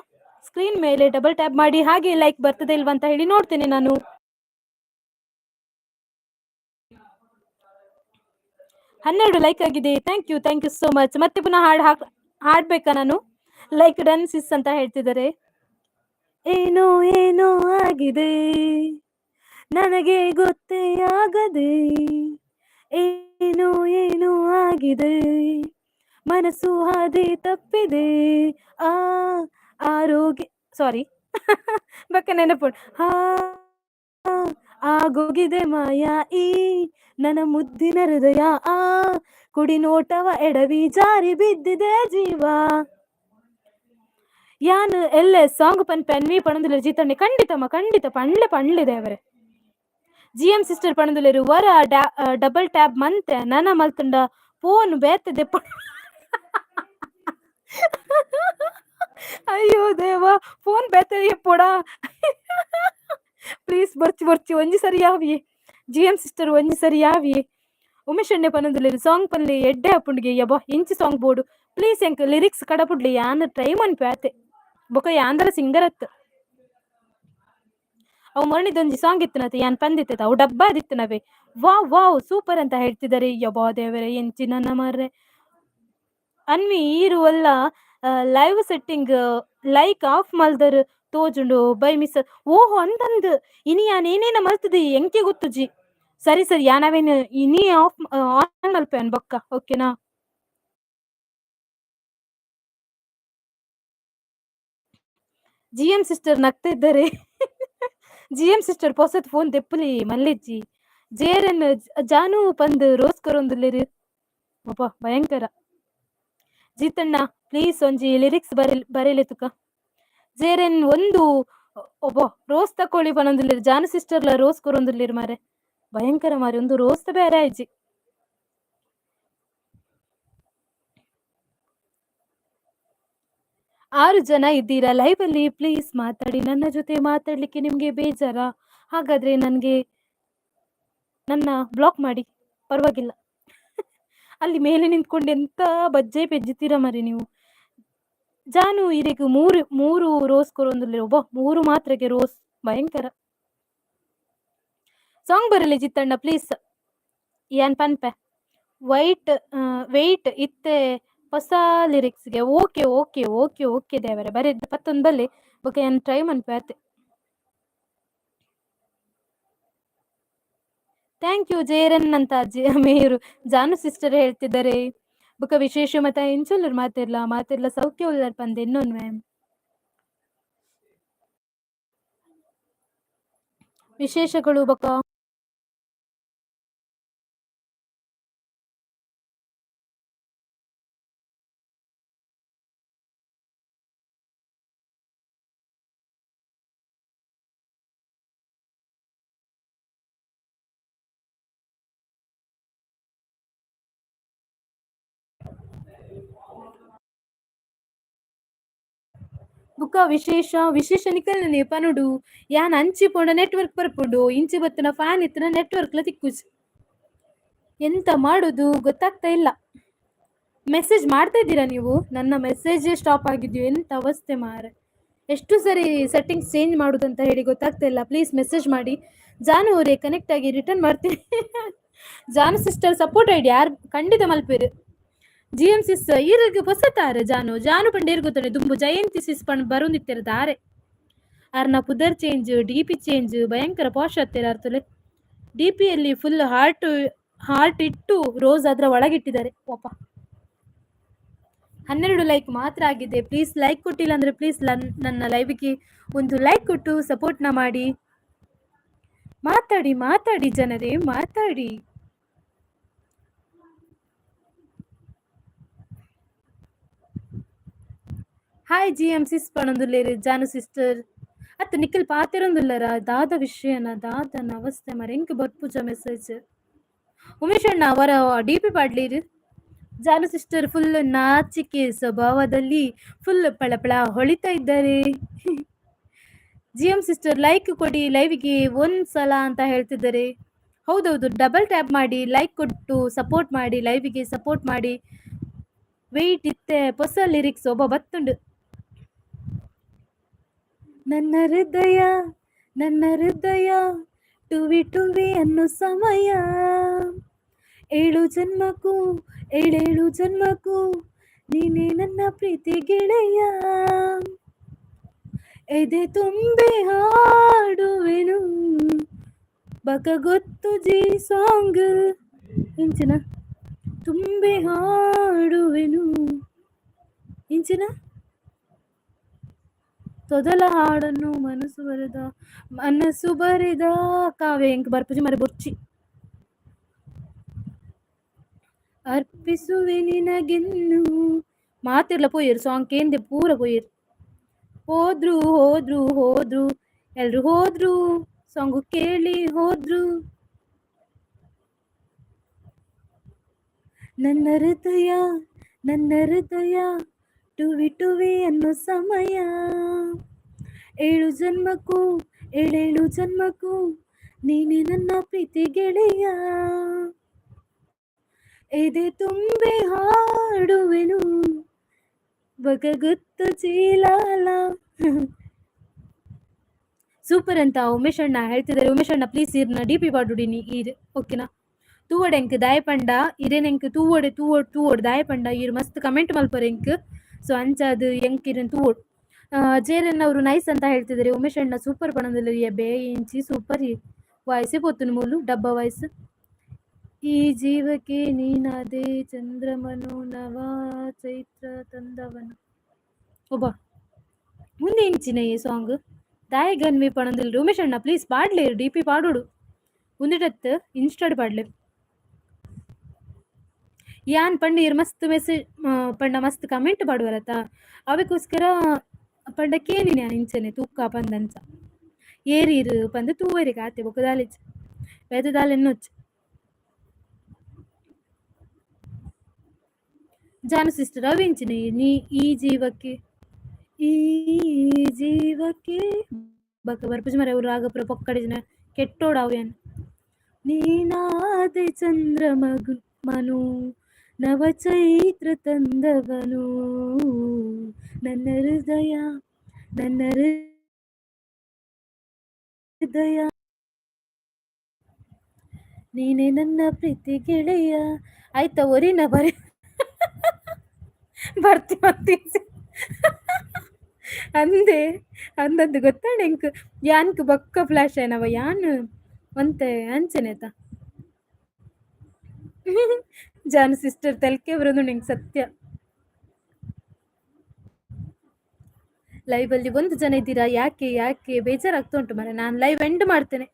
ಸ್ಕ್ರೀನ್ ಮೇಲೆ ಡಬಲ್ ಟ್ಯಾಪ್ ಮಾಡಿ ಹಾಗೆ ಲೈಕ್ ಬರ್ತದೆ ಇಲ್ವಾ ಅಂತ ಹೇಳಿ ನೋಡ್ತೇನೆ ನಾನು. 12 ಲೈಕ್ ಆಗಿದೆ. Thank you, thank you so much. ಮತ್ತೆ ಪುನಃ ಹಾಡು ಹಾಡ್ಬೇಕಾ ನಾನು? Like done sis ಅಂತ ಹೇಳ್ತಿದ್ದಾರೆ. ಏನೋ ಏನೋ ಆಗಿದೆ ನನಗೆ ಗೊತ್ತೇ ಆಗದೆ, ಏನೋ ಏನೋ ಆಗಿದೆ ಮನಸ್ಸು ಹಾದಿ ತಪ್ಪಿದೆ, ಆ ಆರೋಗ್ಯ ಸಾರಿ ಬಕ್ಕ ನೆನಪು ಹಾ ಆಗೋಗಿದೆ ಮಾಯಾ ಈ ನನ್ನ ಮುದ್ದಿನ ಹೃದಯ, ಆ ಕುಡಿ ನೋಟವ ಎಡವಿ ಜಾರಿ ಬಿದ್ದಿದೆ ಜೀವ. ಯಾನ್ ಎಲ್ಲೆ ಸಾಂಗ್ ಪನ್ಪೆ ಅನ್ವಿ ಪಣೊಂದುಲ್ಲೆರ್ ಜೀತಣ್ಣೆ ಖಂಡಿತಮ್ಮ ಖಂಡಿತ ಪಂಡ್ಲೆ ಪಂಡ್ಲೆ ದೇವರೆ. G M sister ಪಣೊಂದುಲ್ಲೆರ್ ವರ ಡಬಲ್ ಟ್ಯಾಪ್ ಮಂತೆ ನನ ಮಲ್ತುಂಡ ಫೋನ್ ಬೇತೆ ದೆಪ್ಪ. ಅಯ್ಯೋ ದೇವ ಫೋನ್ ಬೇತೆ ಎಪ್ಪೊಡ. ಪ್ಲೀಸ್ ಬೊರ್ಚಿ ಬೊರ್ಚಿ ಒಂಜಿ ಸರಿ ಯಾವಿಯೆ. G M sister ಒಂಜಿ ಸರಿ ಯಾವಿಯೆ. ಉಮೇಶ್ ಅಣ್ಣೆ ಪನೊಂದುಲ್ಲೆರ್ ಸಾಂಗ್ ಪನ್ಲೆ ಎಡ್ಡೆ ಆಪುಂಡುಗೆ ಯಬ್ಬಾ ಇಂಚಿ ಸಾಂಗ್ ಬೋಡು ಪ್ಲೀಸ್ ಎಂಕ್ ಲಿರಿಕ್ಸ್ ಕಡಪುಡ್ಲೆ ಯಾನ್ ಟ್ರೈ ಮನ್ಪೆ ಆತೆ. ಬೊಕ ಯಾಂದಲ ಸಿಂಗರ್ ಅತ್ತ್. ಅವು ಮೊನ್ನೆದೊಂಜಿ ಸಾಂಗ್ ಇತ್ತಿನತೆ ಯಾನ್ ಪಂದಿತ್ತೆ ಅವು ಡಬ್ಬ ಆದಿತ್ತಿನವೆ. Wow wow super ಅಂತ ಹೇಳ್ತಿದ್ದಾರೆ. ಯಬ್ಬಾ ದೇವರೇ ಎಂಚಿನ ಮಾರ್ರೆ. Anvi ಈರು ಒಲ್ಲ live setting like of ಮಲ್ದರ್ ತೋಜುಂಡು by miss. ಓಹೋ ಅಂದಂದ್ ಇನಿ ಯಾನ್ ಏನೇನ ಮಲ್ತುದಿ ಎಂಕೆ ಗೊತ್ತುಜಿ. ಸರಿ ಸರಿ ಯಾನ್ ಅವೇನ್ ಇನಿ ಆಫ್ ಆನ್ ಮಲ್ಪೆನ್ ಬೊಕ್ಕ ಓಕೆನಾ. G M sister ನಗ್ತಾ ಇದ್ದಾರೆ. G M sister ಪೊಸತ್ phone ದೆಪ್ಪುಲಿ ಮಲ್ಲೆಜ್ಜಿ. ಜೇರನ್ ಜಾನು ಪಂದ್ ರೋಸ್ ಕೊರೊಂದುಲ್ಲೆರ್. ಅಬ್ಬಾ ಭಯಂಕರ. ಜೀತಣ್ಣ ಪ್ಲೀಸ್ ಒಂಜಿ ಲಿರಿಕ್ಸ್ ಬರೆಲೆ ತುಕ. ಜೇರೆನ್ ಒಂದು ಒಬ್ಬ ರೋಸ್ ತಕೊಳ್ಳಿ ಪನೊಂದುಲ್ಲೆರ್ ಜಾನು ಸಿಸ್ಟರ್ಲ ರೋಸ್ ಕೊರೊಂದುಲ್ಲೆರ್ ಮಾರೆ. ಭಯಂಕರ ಮಾರೆ ಒಂದು ರೋಸ್ ತ ಬೇರೆ ಆಯ್ಜಿ. 6 ಜನ ಇದ್ದೀರಾ ಲೈವ್ ಅಲ್ಲಿ ಪ್ಲೀಸ್ ಮಾತಾಡಿ. ನನ್ನ ಜೊತೆ ಮಾತಾಡ್ಲಿಕ್ಕೆ ನಿಮ್ಗೆ ಬೇಜಾರಾ? ಹಾಗಾದ್ರೆ ನನ್ಗೆ ನನ್ನ ಬ್ಲಾಕ್ ಮಾಡಿ ಪರವಾಗಿಲ್ಲ. ಅಲ್ಲಿ ಮೇಲೆ ನಿಂತ್ಕೊಂಡು ಎಂತ ಬಜ್ಜೆ ಪೆಜ್ಜುತ್ತೀರಾ ಮರಿ ನೀವು. ಜಾನು ಇರೆಗ್ ಮೂರು ಮೂರು ರೋಸ್ ಕೊರೊಂದುಲ್ಲೆರ್ ಒಬ್ಬ ಮೂರು ಮಾತ್ರಗೆ ರೋಸ್ ಭಯಂಕರ. ಸಾಂಗ್ ಬರಲಿ ಜಿತ್ತಣ್ಣ ಪ್ಲೀಸ್. ಯಾನ್ ಪನ್ಪೆ ವೈಟ್ ವೆಯ್ಟ್ ಇತ್ತೆ ಹೊಸ ಲಿರಿಕ್ಸ್ಗೆ okay okay okay okay ದೇವರೇ ಬರೆ ಪತ್ತೊಂದು ಬಲ್ಲೆ ಬೊಕ ಯಾನ್ ಟ್ರೈ ಮನ್ಪೆ ಆತೆ. Thank you ಜೇರನ್ ಅಂತ ಮೇರು ಜಾನು ಸಿಸ್ಟರ್ ಹೇಳ್ತಿದ್ದಾರೆ. ಬೊಕ ವಿಶೇಷ ಮತ ಎಂಚ ಉಲ್ಲರ್ ಮಾತೆರ್ಲ ಮಾತೆರ್ಲ ಸೌಖ್ಯ ಉಲ್ಲರ್ ಪಂದ್ ಎನ್ನೊನ್ವೆ. ವಿಶೇಷಗಳು ಬೊಕ ಬುಕ್ಕ ವಿಶೇಷ ವಿಶೇಷ ನಿಕಲ್ನನೆ ಪನೊಡು ಯಾನ್ ಅಂಚಿ ಪೋಂಡ ನೆಟ್ವರ್ಕ್ ಬರ್ಪುಂಡು ಇಂಚಿ ಬತ್ತಿನ ಫ್ಯಾನ್ ಇತ್ತಿನ ನೆಟ್ವರ್ಕ್ಲ ತಿಕ್ಕುಜಿ. ಎಂತ ಮಾಡುದು ಗೊತ್ತಾಗ್ತಾ ಇಲ್ಲ. ಮೆಸೇಜ್ ಮಾಡ್ತಾ ಇದ್ದೀರಾ ನೀವು? ನನ್ನ ಮೆಸೇಜ್ ಸ್ಟಾಪ್ ಆಗಿದ್ಯೋ ಎಂತ ಅವಸ್ಥೆ ಮಾರೆ. ಎಷ್ಟು ಸರಿ ಸೆಟ್ಟಿಂಗ್ಸ್ ಚೇಂಜ್ ಮಾಡುದಂತ ಹೇಳಿ ಗೊತ್ತಾಗ್ತಾ ಇಲ್ಲ. ಪ್ಲೀಸ್ ಮೆಸೇಜ್ ಮಾಡಿ. ಜಾನು ಅವರೇ ಕನೆಕ್ಟ್ ಆಗಿ ರಿಟರ್ನ್ ಮಾಡ್ತೀನಿ. ಜಾನು sister support ID ಯಾರು ಖಂಡಿತ ಮಲ್ಪೇರು. G M ಸಿಸ್ ಈರ್ಗ್ ಪೊಸತಾರ್ ಜಾನು ಜಾನು ಪಂಡ ಏರ್ ಗೊತ್ತುಂಡೆ ದುಂಬು ಜಯಂತಿ ಸಿಸ್ ಪಂಡ್ ಬರೊಂದಿತ್ತೆರ್ ದಾರೆ. ಆರ್ನ ಪುದರ್ change D P change ಭಯಂಕರ ಪಾಶ್ ಆತೆರ್ ಆರ್ತುಲೆ. ಡಿ ಪಿಯಲ್ಲಿ full heart heart ಇಟ್ಟು ರೋಸ್ ಅದರ ಒಳಗಿಟ್ಟಿದ್ದಾರೆ. ಪಾಪ 12 ಲೈಕ್ ಮಾತ್ರ ಆಗಿದೆ. ಪ್ಲೀಸ್ ಲೈಕ್ ಕೊಟ್ಟಿಲ್ಲ ಅಂದ್ರೆ ಪ್ಲೀಸ್ ನನ್ನ ಲೈವ್ಗೆ ಒಂದು ಲೈಕ್ ಕೊಟ್ಟು ಸಪೋರ್ಟ್ನ ಮಾಡಿ. ಮಾತಾಡಿ ಮಾತಾಡಿ ಜನರೇ ಮಾತಾಡಿ. Hi G M ಸಿಸ್ ಪಣೊಂದುಲ್ಲೆರ್ ಜಾನು ಸಿಸ್ಟರ್. ಅತ್ತ ನಿಖಿಲ್ ಪಾತೆರೊಂದುಲ್ಲರ ದಾದ ವಿಷಯನ ದಾದನ ಅವಸ್ಥೆ ಮಾರ್ರೆ ಎಂಕ್ ಬರ್ಪುಜ ಮೆಸೇಜ್. ಉಮೇಶ್ ಅಣ್ಣ ಅವರ ಡಿ ಪಿ ಪಾಡ್ಲಿರ್. ಜಾನು ಸಿಸ್ಟರ್ ಫುಲ್ ನಾಚಿಕೆ ಸ್ವಭಾವದಲ್ಲಿ ಫುಲ್ ಪಳಪಳ ಹೊಳಿತಾ ಇದ್ದಾರೆ. ಜಿ ಎಂ ಸಿಸ್ಟರ್ ಲೈಕ್ ಕೊಡಿ ಲೈವ್ಗೆ ಒಂದ್ಸಲ ಅಂತ ಹೇಳ್ತಿದ್ದಾರೆ. ಹೌದೌದು, ಡಬಲ್ ಟ್ಯಾಪ್ ಮಾಡಿ, ಲೈಕ್ ಕೊಟ್ಟು ಸಪೋರ್ಟ್ ಮಾಡಿ, ಲೈವ್ಗೆ ಸಪೋರ್ಟ್ ಮಾಡಿ. ವೆಯ್ಟ್ ಇತ್ತೆ ಹೊಸ ಲಿರಿಕ್ಸ್ ಒಬ್ಬ ಬತ್ತುಂಡು. ನನ್ನ ಹೃದಯ, ನನ್ನ ಹೃದಯ ಟುವಿ ಟುವಿ ಅನ್ನೋ ಸಮಯ, ಏಳು ಜನ್ಮಕ್ಕೂ ಏಳೇಳು ಜನ್ಮಕ್ಕೂ ನೀನೇ ನನ್ನ ಪ್ರೀತಿ ಗೆಳೆಯ, ಎದೆ ತುಂಬಿ ಹಾಡುವೆನು ಬಕಗೊತ್ತು ಜಿ ಸಾಂಗ್ ಇಂಚಿನ ತುಂಬಿ ಹಾಡುವೆನು ಇಂಚಿನ ತೊದಲ ಹಾಡನ್ನು ಮನಸ್ಸು ಬರೆದ ಮನಸ್ಸು ಬರೆದ ಕಾವ್ಯ ಎಂಕ್ ಬರ್ಪುಜಿ ಮರೆ ಬೊರ್ಚಿ ಅರ್ಪಿಸುವೆ ನಿನಗೆನ್ನು. ಮಾತಿರ್ಲ ಪೋಯೆರ್ ಸಾಂಗ್ ಕೇಂದೆ ಪೂರ ಪೋಯೆರ್. ಹೋದ್ರು ಹೋದ್ರು ಹೋದ್ರು ಎಲ್ರು ಹೋದ್ರು ಸಾಂಗು ಕೇಳಿ ಹೋದ್ರು. ನನ್ನ ಹೃದಯ, ನನ್ನ ಹೃದಯ ಟುವಿ ಟುವಿ ಅನ್ನೋ ಸಮಯ, ಏಳು ಜನ್ಮಕ್ಕೂ ಏಳೇಳು ಜನ್ಮಕ್ಕೂ ನೀನೇ ನನ್ನ ಪ್ರೀತಿ ಗೆಳೆಯ, ಎದೆ ತುಂಬಿ ಹಾಡುವೆನು ಬಗಗುತ್ತು ಚೀಲಾಲ. ಸೂಪರ್ ಅಂತ ಉಮೇಶ್ ಅಣ್ಣ ಹೇಳ್ತಿದ್ದಾರೆ. ಉಮೇಶ್ ಅಣ್ಣ ಪ್ಲೀಸ್ ಇರ್ನ ಡಿ ಪಿ ಪಾಡುಡಿನಿ ಈರ್ ಓಕೆನಾ. ತೂವಡೆ ಎಂಕ್ ದಾಯ ಪಂಡ ಇರೇನ್ ಎಂಕ್ ತೂವಡೆ ತೂವೋಡ್ ತೂವೋಡ್ ದಾಯ ಪಂಡ ಈರ್ ಮಸ್ತ್ ಕಮೆಂಟ್ ಮಲ್ಪರ್ ಎಂಕ್. ಸೊ ಅಂಚಾದ್ ಎಂಕ್ ಇರೆನ್ ತೂವೋಡ್. ಜೇರನ್ ಅವರು ನೈಸ್ ಅಂತ ಹೇಳ್ತಿದ್ದಾರೆ. ಉಮೇಶ್ ಅಣ್ಣ ಸೂಪರ್ ಪಣಂದುಲ್ಲೆರ್ ಬೇ ಇಂಚಿ ಸೂಪರ್ ವಾಯ್ಸೇ ಪೋತುಂಡು ಮೂಲು ಡಬ್ಬ ವಾಯ್ಸ್. ಈ ಜೀವಕ್ಕೆ ನೀನಾದೆ ಚಂದ್ರಮನು ನವ ಚೈತ್ರ ತಂದವನು. ಒಬ್ಬ ಮುಂದೆ ಇಂಚಿನ ಈ ಸಾಂಗ್ ದಾಯೆ ಗನ್ವಿ ಪಣಂದಿಲ್ಲ. ಉಮೇಶ್ ಅಣ್ಣ ಪ್ಲೀಸ್ ಪಾಡ್ಲೆ ಡಿ ಪಿ ಪಾಡೋಡು ಉಂದಿಟತ್ ಇನ್ಸ್ಟಾಡ್ ಪಾಡ್ಲೆ. ಯಾನ್ ಪಂಡ ಇರ್ ಮಸ್ತ್ ಮೆಸೇಜ್ ಪಂಡ ಮಸ್ತ್ ಕಮೆಂಟ್ ಪಾಡುವರತ ಅವೆಕೋಸ್ಕರ ಪಂಡ ಕೇನಿನ ಯಾನ್ ಇಂಚನೆ ತೂಕ ಪಂದಂಚ ಏರಿರು ಪಂದ್ ತೂವರಿಗೆ ಆತೆ ಬೊಕ ದಾಲಿಜ್ ಬೇತೆ ದಾಲ ಎನ್ನೊಚ್ಚಿ. ಜಾನು ಸಿಸ್ಟರ್ ಅವಿಂಚಿನ ನೀ ಈ ಜೀವಕ್ಕೆ ಈ ಜೀವಕ್ಕೆ ಬಕ ಬರ್ಪುಜಿ ಮರೆ ಅವ್ರು ರಾಗಪುರ ಪೊಕ್ಕಡಿಜಿನ ಕೆಟ್ಟೋಡು ಅವು ಯಾನ್. ನೀನಾದೆ ಚಂದ್ರ ಮಗು ಮನು ನವಚೈತ್ರ ತಂದವನು, ನನ್ನ ಹೃದಯ ನನ್ನ ಹೃದಯ ನೀನೇ ನನ್ನ ಪ್ರೀತಿ ಗೆಳೆಯ. ಆಯ್ತಾ ಒರಿನ ಬರಿ ಬರ್ತಿ ಬರ್ತಿ ಅಂದೆ ಅಂದದ್ದು ಗೊತ್ತಾಂಡ ಎಂಕ್ ಯಾನ್ಕ್ ಬೊಕ್ಕ ಫ್ಲಾಶ್ ಆಯ್ನವ ಯಾನ್ ಒಂತೆ ಅಂಚೆನೇತ. ಜಾನು ಸಿಸ್ಟರ್ ತೆಲ್ಕೆ ಬರೋದು ಎಂಕ್ ಸತ್ಯ. ಲೈವ್ ಅಲ್ಲಿ ಒಂದು ಜನ ಇದ್ದೀರಾ, ಯಾಕೆ ಯಾಕೆ ಬೇಜಾರಾಗ್ತಾ ಉಂಟು ಮರೆ. ನಾನು ಲೈವ್ ಎಂಡ್ ಮಾಡ್ತೇನೆ,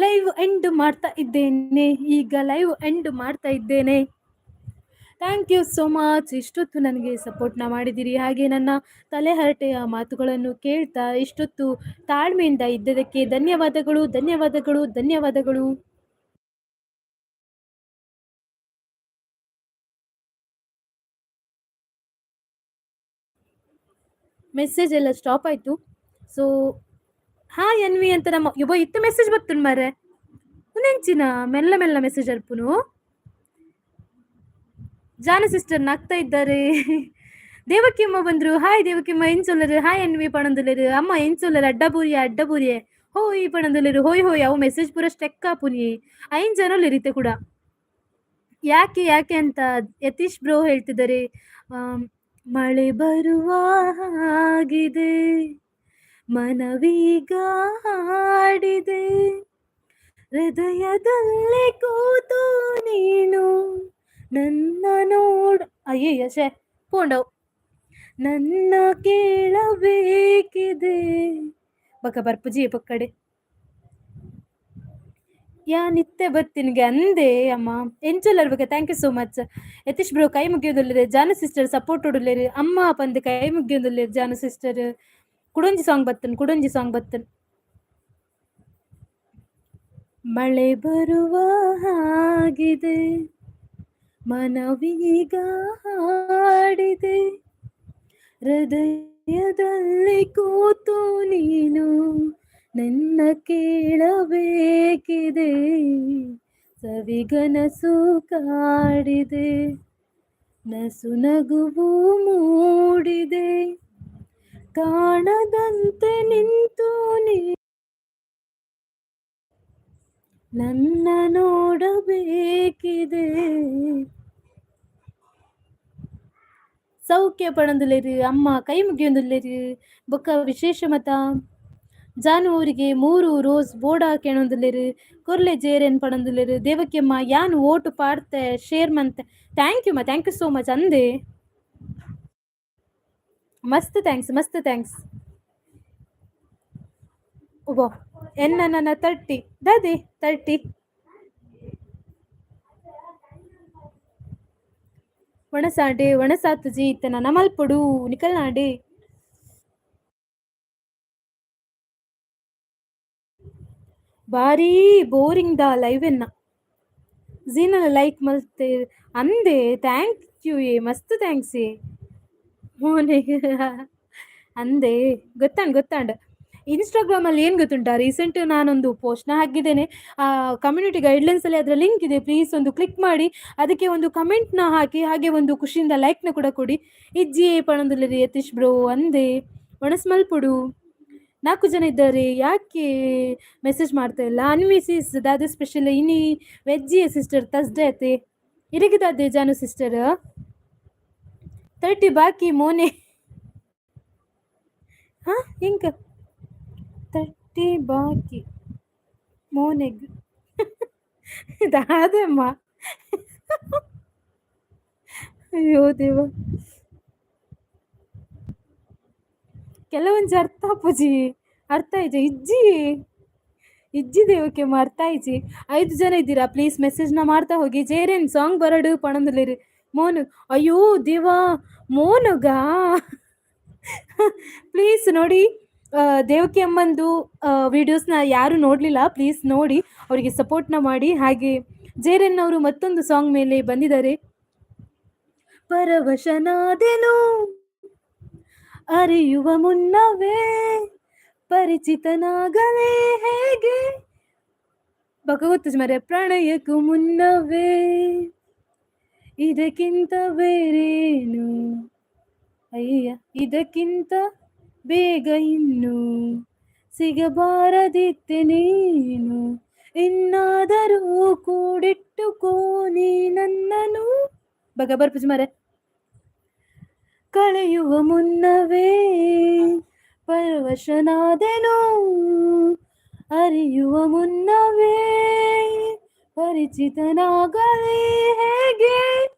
ಲೈವ್ ಎಂಡ್ ಮಾಡ್ತಾ ಇದ್ದೇನೆ ಈಗ, ಲೈವ್ ಎಂಡ್ ಮಾಡ್ತಾ ಇದ್ದೇನೆ. Thank you so much ಇಷ್ಟೊತ್ತು ನನಗೆ ಸಪೋರ್ಟ್ನ ಮಾಡಿದ್ದೀರಿ. ಹಾಗೆ ನನ್ನ ತಲೆಹರಟೆಯ ಮಾತುಗಳನ್ನು ಕೇಳ್ತಾ ಇಷ್ಟೊತ್ತು ತಾಳ್ಮೆಯಿಂದ ಇದ್ದದಕ್ಕೆ ಧನ್ಯವಾದಗಳು ಧನ್ಯವಾದಗಳು ಧನ್ಯವಾದಗಳು. ಮೆಸೇಜ್ ಎಲ್ಲ ಸ್ಟಾಪ್ ಆಯಿತು. ಸೊ ಹಾಯ್ ಅನ್ವಿ ಅಂತ ನಮ್ಮ ಯಬ್ಬ ಇತ್ತು ಮೆಸೇಜ್ ಬತ್ತುಂಡು ಮಾರ್ರೆ. ಉಂದೆಂಚಿನ ಮೆಲ್ಲ ಮೆಲ್ಲ ಮೆಸೇಜ್ ಅರ್ಪುನು. ಜಾನು ಸಿಸ್ಟರ್ ನಗ್ತಾ ಇದ್ದಾರೆ. ದೇವಕಿಯಮ್ಮ ಬಂದ್ರು. ಹಾಯ್ ದೇವಕಿಯಮ್ಮ ಎಂಚೊಲ್ಲರು. ಹಾಯ್ ಅನ್ವಿ ಪಣಂದುಲ್ಲೆರ್. ಅಮ್ಮ ಎಂಚೊಲ್ಲರು ಅಡ್ಡಬೂರಿಯ ಅಡ್ಡಬೂರಿಯೆ ಹೋಯ್ ಪಣಂದುಲ್ಲೆರ್. ಹೋಯ್ ಹೋಯ್ ಅವು ಮೆಸೇಜ್ ಪೂರ ಸ್ಟೆಕ್ ಆಪುನಿ. ಐನ್ ಜನೊಲ್ಲೆರ್ ಇತ್ತೆ ಕೂಡ. ಯಾಕೆ ಯಾಕೆ ಅಂತ ಯತೀಶ್ ಬ್ರೋ ಹೇಳ್ತಿದ್ದಾರೆ. ಮಳೆ ಬರುವ ಹಾಗಿದೆ ಮನವೀಗ ಹಾಡಿದೆ, ಹೃದಯದಲ್ಲಿ ಕೂತು ನೀನು ನನ್ನ ನೋಡ್ ಅಯ್ಯಯ್ಯ ಶೇ ಪೋಂಡವ್ ನನ್ನ ಕೇಳಬೇಕಿದೆ. ಬಕ ಬರ್ಪುಜಿ ಪಕ್ಕಡೆ ಯಾನಿತ್ತೆ ಬತ್ತಿನಿಗೆ ಅಂದೆ ಅಮ್ಮ ಎಂಚೊಲ್ಲರ್ ಬಕ. Thank you so much Yatish bro ಕೈ ಮುಗಿಯೋದುಲ್ಲೆರ್. ಜಾನು ಸಿಸ್ಟರ್ ಸಪೋರ್ಟ್ ಉಡುಲ್ಲೆರ್. ಅಮ್ಮ ಪಂದ್ ಕೈ ಮುಗಿಯೋದುಲ್ಲೆರ್ ಜಾನು ಸಿಸ್ಟರ್. ಕುಡೊಂಜಿ ಸಾಂಗ್ ಬತ್ತನ್, ಕುಡೊಂಜಿ ಸಾಂಗ್ ಬತ್ತನ್. ಮಳೆ ಬರುವ ಹಾಗಿದೆ ಮನವೀಗ ಹಾಡಿದೆ, ಹೃದಯದಲ್ಲಿ ಹೃದಯದಲ್ಲಿ ಕೂತು ನೀನು ನನ್ನ ಕೇಳಬೇಕಿದೆ, ಸವಿಗನಸು ಕಾಡಿದೆ, ನಸು ನಗುವು ಮೂಡಿದೆ, ಕಾಣದಂತೆ ನಿಂತು ನೀ ನನ್ನ ನೋಡಬೇಕಿದೆ. ಸೌಖ್ಯ ಪಣಂದುಲೇರು ಅಮ್ಮ ಕೈ ಮುಗಿಯೊಂದುಲ್ಲೇರು. ಬೊಕ್ಕ ವಿಶೇಷ ಮತ ಜಾನು ಅವರಿಗೆ 3 ರೋಸ್ ಬೋರ್ಡ್ ಹಾಕ್ಯಣೊಂದುಲ್ಲೇರು. ಕೊರ್ಲೆ ಜೇರೆನ್ ಪಣಂದುಲ್ಲೇರು. ದೇವಕಿಯಮ್ಮ ಯಾನ್ ಓಟು ಪಾಡ್ತೆ ಶೇರ್ ಮಂತೆ. Thank you ಮಾ, thank you so much ಅಂದೆ. ಮಸ್ತ್ thanks, ಮಸ್ತ್ thanks. ಒಬ್ಬ ಎನ್ನ ನನ್ನ 30 ದಾದಿ 30 ಒಣಸಾಂಡೆ ಒಣಸಾತು ಜಿ ಇತ್ತನ ನಮಲ್ಪೊಡು ನಿಕಲ್ನಾಂಡೆ. ಭಾರೀ ಬೋರಿಂಗ್ the live ಎನ್ನ ಝೀನಲ ಲೈಕ್ ಮಲ್ತೆ ಅಂದೆ. Thank you ಏ, ಮಸ್ತ್ thanks ಏ ಮೋನೆ ಅಂದೆ. ಗೊತ್ತಾಂಡ್ ಗೊತ್ತಾಂಡ್. ಇನ್ಸ್ಟಾಗ್ರಾಮಲ್ಲಿ ಏನು ಗೊತ್ತುಂಟಾ, ರೀಸೆಂಟ್ ನಾನೊಂದು ಪೋಸ್ಟ್ನ ಹಾಕಿದ್ದೇನೆ. ಕಮ್ಯುನಿಟಿ ಗೈಡ್ಲೈನ್ಸಲ್ಲಿ ಅದರ ಲಿಂಕ್ ಇದೆ, ಪ್ಲೀಸ್ ಒಂದು ಕ್ಲಿಕ್ ಮಾಡಿ, ಅದಕ್ಕೆ ಒಂದು ಕಮೆಂಟ್ನ ಹಾಕಿ, ಹಾಗೆ ಒಂದು ಖುಷಿಯಿಂದ ಲೈಕ್ನ ಕೂಡ ಕೊಡಿ. ಇಜ್ಜಿ ಪಣಂದುಲರಿ ಯತೀಶ್ ಬ್ರೋ ಅಂದೆ. ಒಣಸ್ಮಲ್ಪುಡು 4 ಜನ ಇದ್ದಾರೆ, ಯಾಕೆ ಮೆಸೇಜ್ ಮಾಡ್ತಾ ಇಲ್ಲ? ಅನ್ವಿ ಸಿಸ್ ದಾದ ಸ್ಪೆಷಲ್ ಇನಿ ವೆಜ್ಜಿ ಸಿಸ್ಟರ್ ತಸ್ಡೇ ಅತೆ ಇರಿಗಿದಾದೆ ಜಾನು ಸಿಸ್ಟರ್ 30 ಬಾಕಿ ಮೋನೆ. ಹಾಂ ಇಂಕ 30 ಬಾಕಿ ಮೋನೆಗ್ ದಾದಮ್ಮ. ಅಯ್ಯೋ ದೇವ, ಕೆಲವೊಂಜಿ ಅರ್ಥ ಆಪುಜಿ, ಅರ್ಥ ಆಯ್ಜ ಇಜ್ಜಿ ಇಜ್ಜಿ ದೇವಕ್ಕೆ ಅರ್ಥ ಆಯ್ಜಿ. 5 ಜನ ಇದ್ದೀರಾ, ಪ್ಲೀಸ್ ಮೆಸೇಜ್ನ ಮಾಡ್ತಾ ಹೋಗಿ. ಜೇರೇನ್ ಸಾಂಗ್ ಬರಡು ಪಣಂದುಲೇರು ಮೋನು. ಅಯ್ಯೋ ದೇವಾ ಮೋನುಗಾ ಪ್ಲೀಸ್ ನೋಡಿ. ದೇವಕಿ ಅಮ್ಮಂದು ವಿಡಿಯೋಸ್ನ ಯಾರು ನೋಡಲಿಲ್ಲ, ಪ್ಲೀಸ್ ನೋಡಿ, ಅವರಿಗೆ ಸಪೋರ್ಟ್ನ ಮಾಡಿ. ಹಾಗೆ ಜೇರನ್ ಅವರು ಮತ್ತೊಂದು ಸಾಂಗ್ ಮೇಲೆ ಬಂದಿದ್ದಾರೆ. ಪರವಶನಾದೆನು ಅರಿಯುವ ಮುನ್ನವೇ, ಪರಿಚಿತನಾಗಲೇ ಹೇಗೆ ಬಕ ಗೊತ್ತು ಮರೆ, ಪ್ರಣಯಕ್ಕೂ ಮುನ್ನವೇ ಇದಕ್ಕಿಂತ ಬೇರೇನು, ಅಯ್ಯ ಇದಕ್ಕಿಂತ ಬೇಗ ಇನ್ನು ಸಿಗಬಾರದಿತ್ತೆ ನೀನು, ಇನ್ನಾದರೂ ಕೂಡಿಟ್ಟುಕೋ ನೀ ನನ್ನನು. ಬಗ ಬರ್ಪುಜಿ ಮರೆ. ಕಳೆಯುವ ಮುನ್ನವೇ ಪರವಶನಾದೆನು ಅರಿಯುವ ಮುನ್ನವೇ, ಪರಿಚಿತನಾಗಲೇ ಹೇಗೆ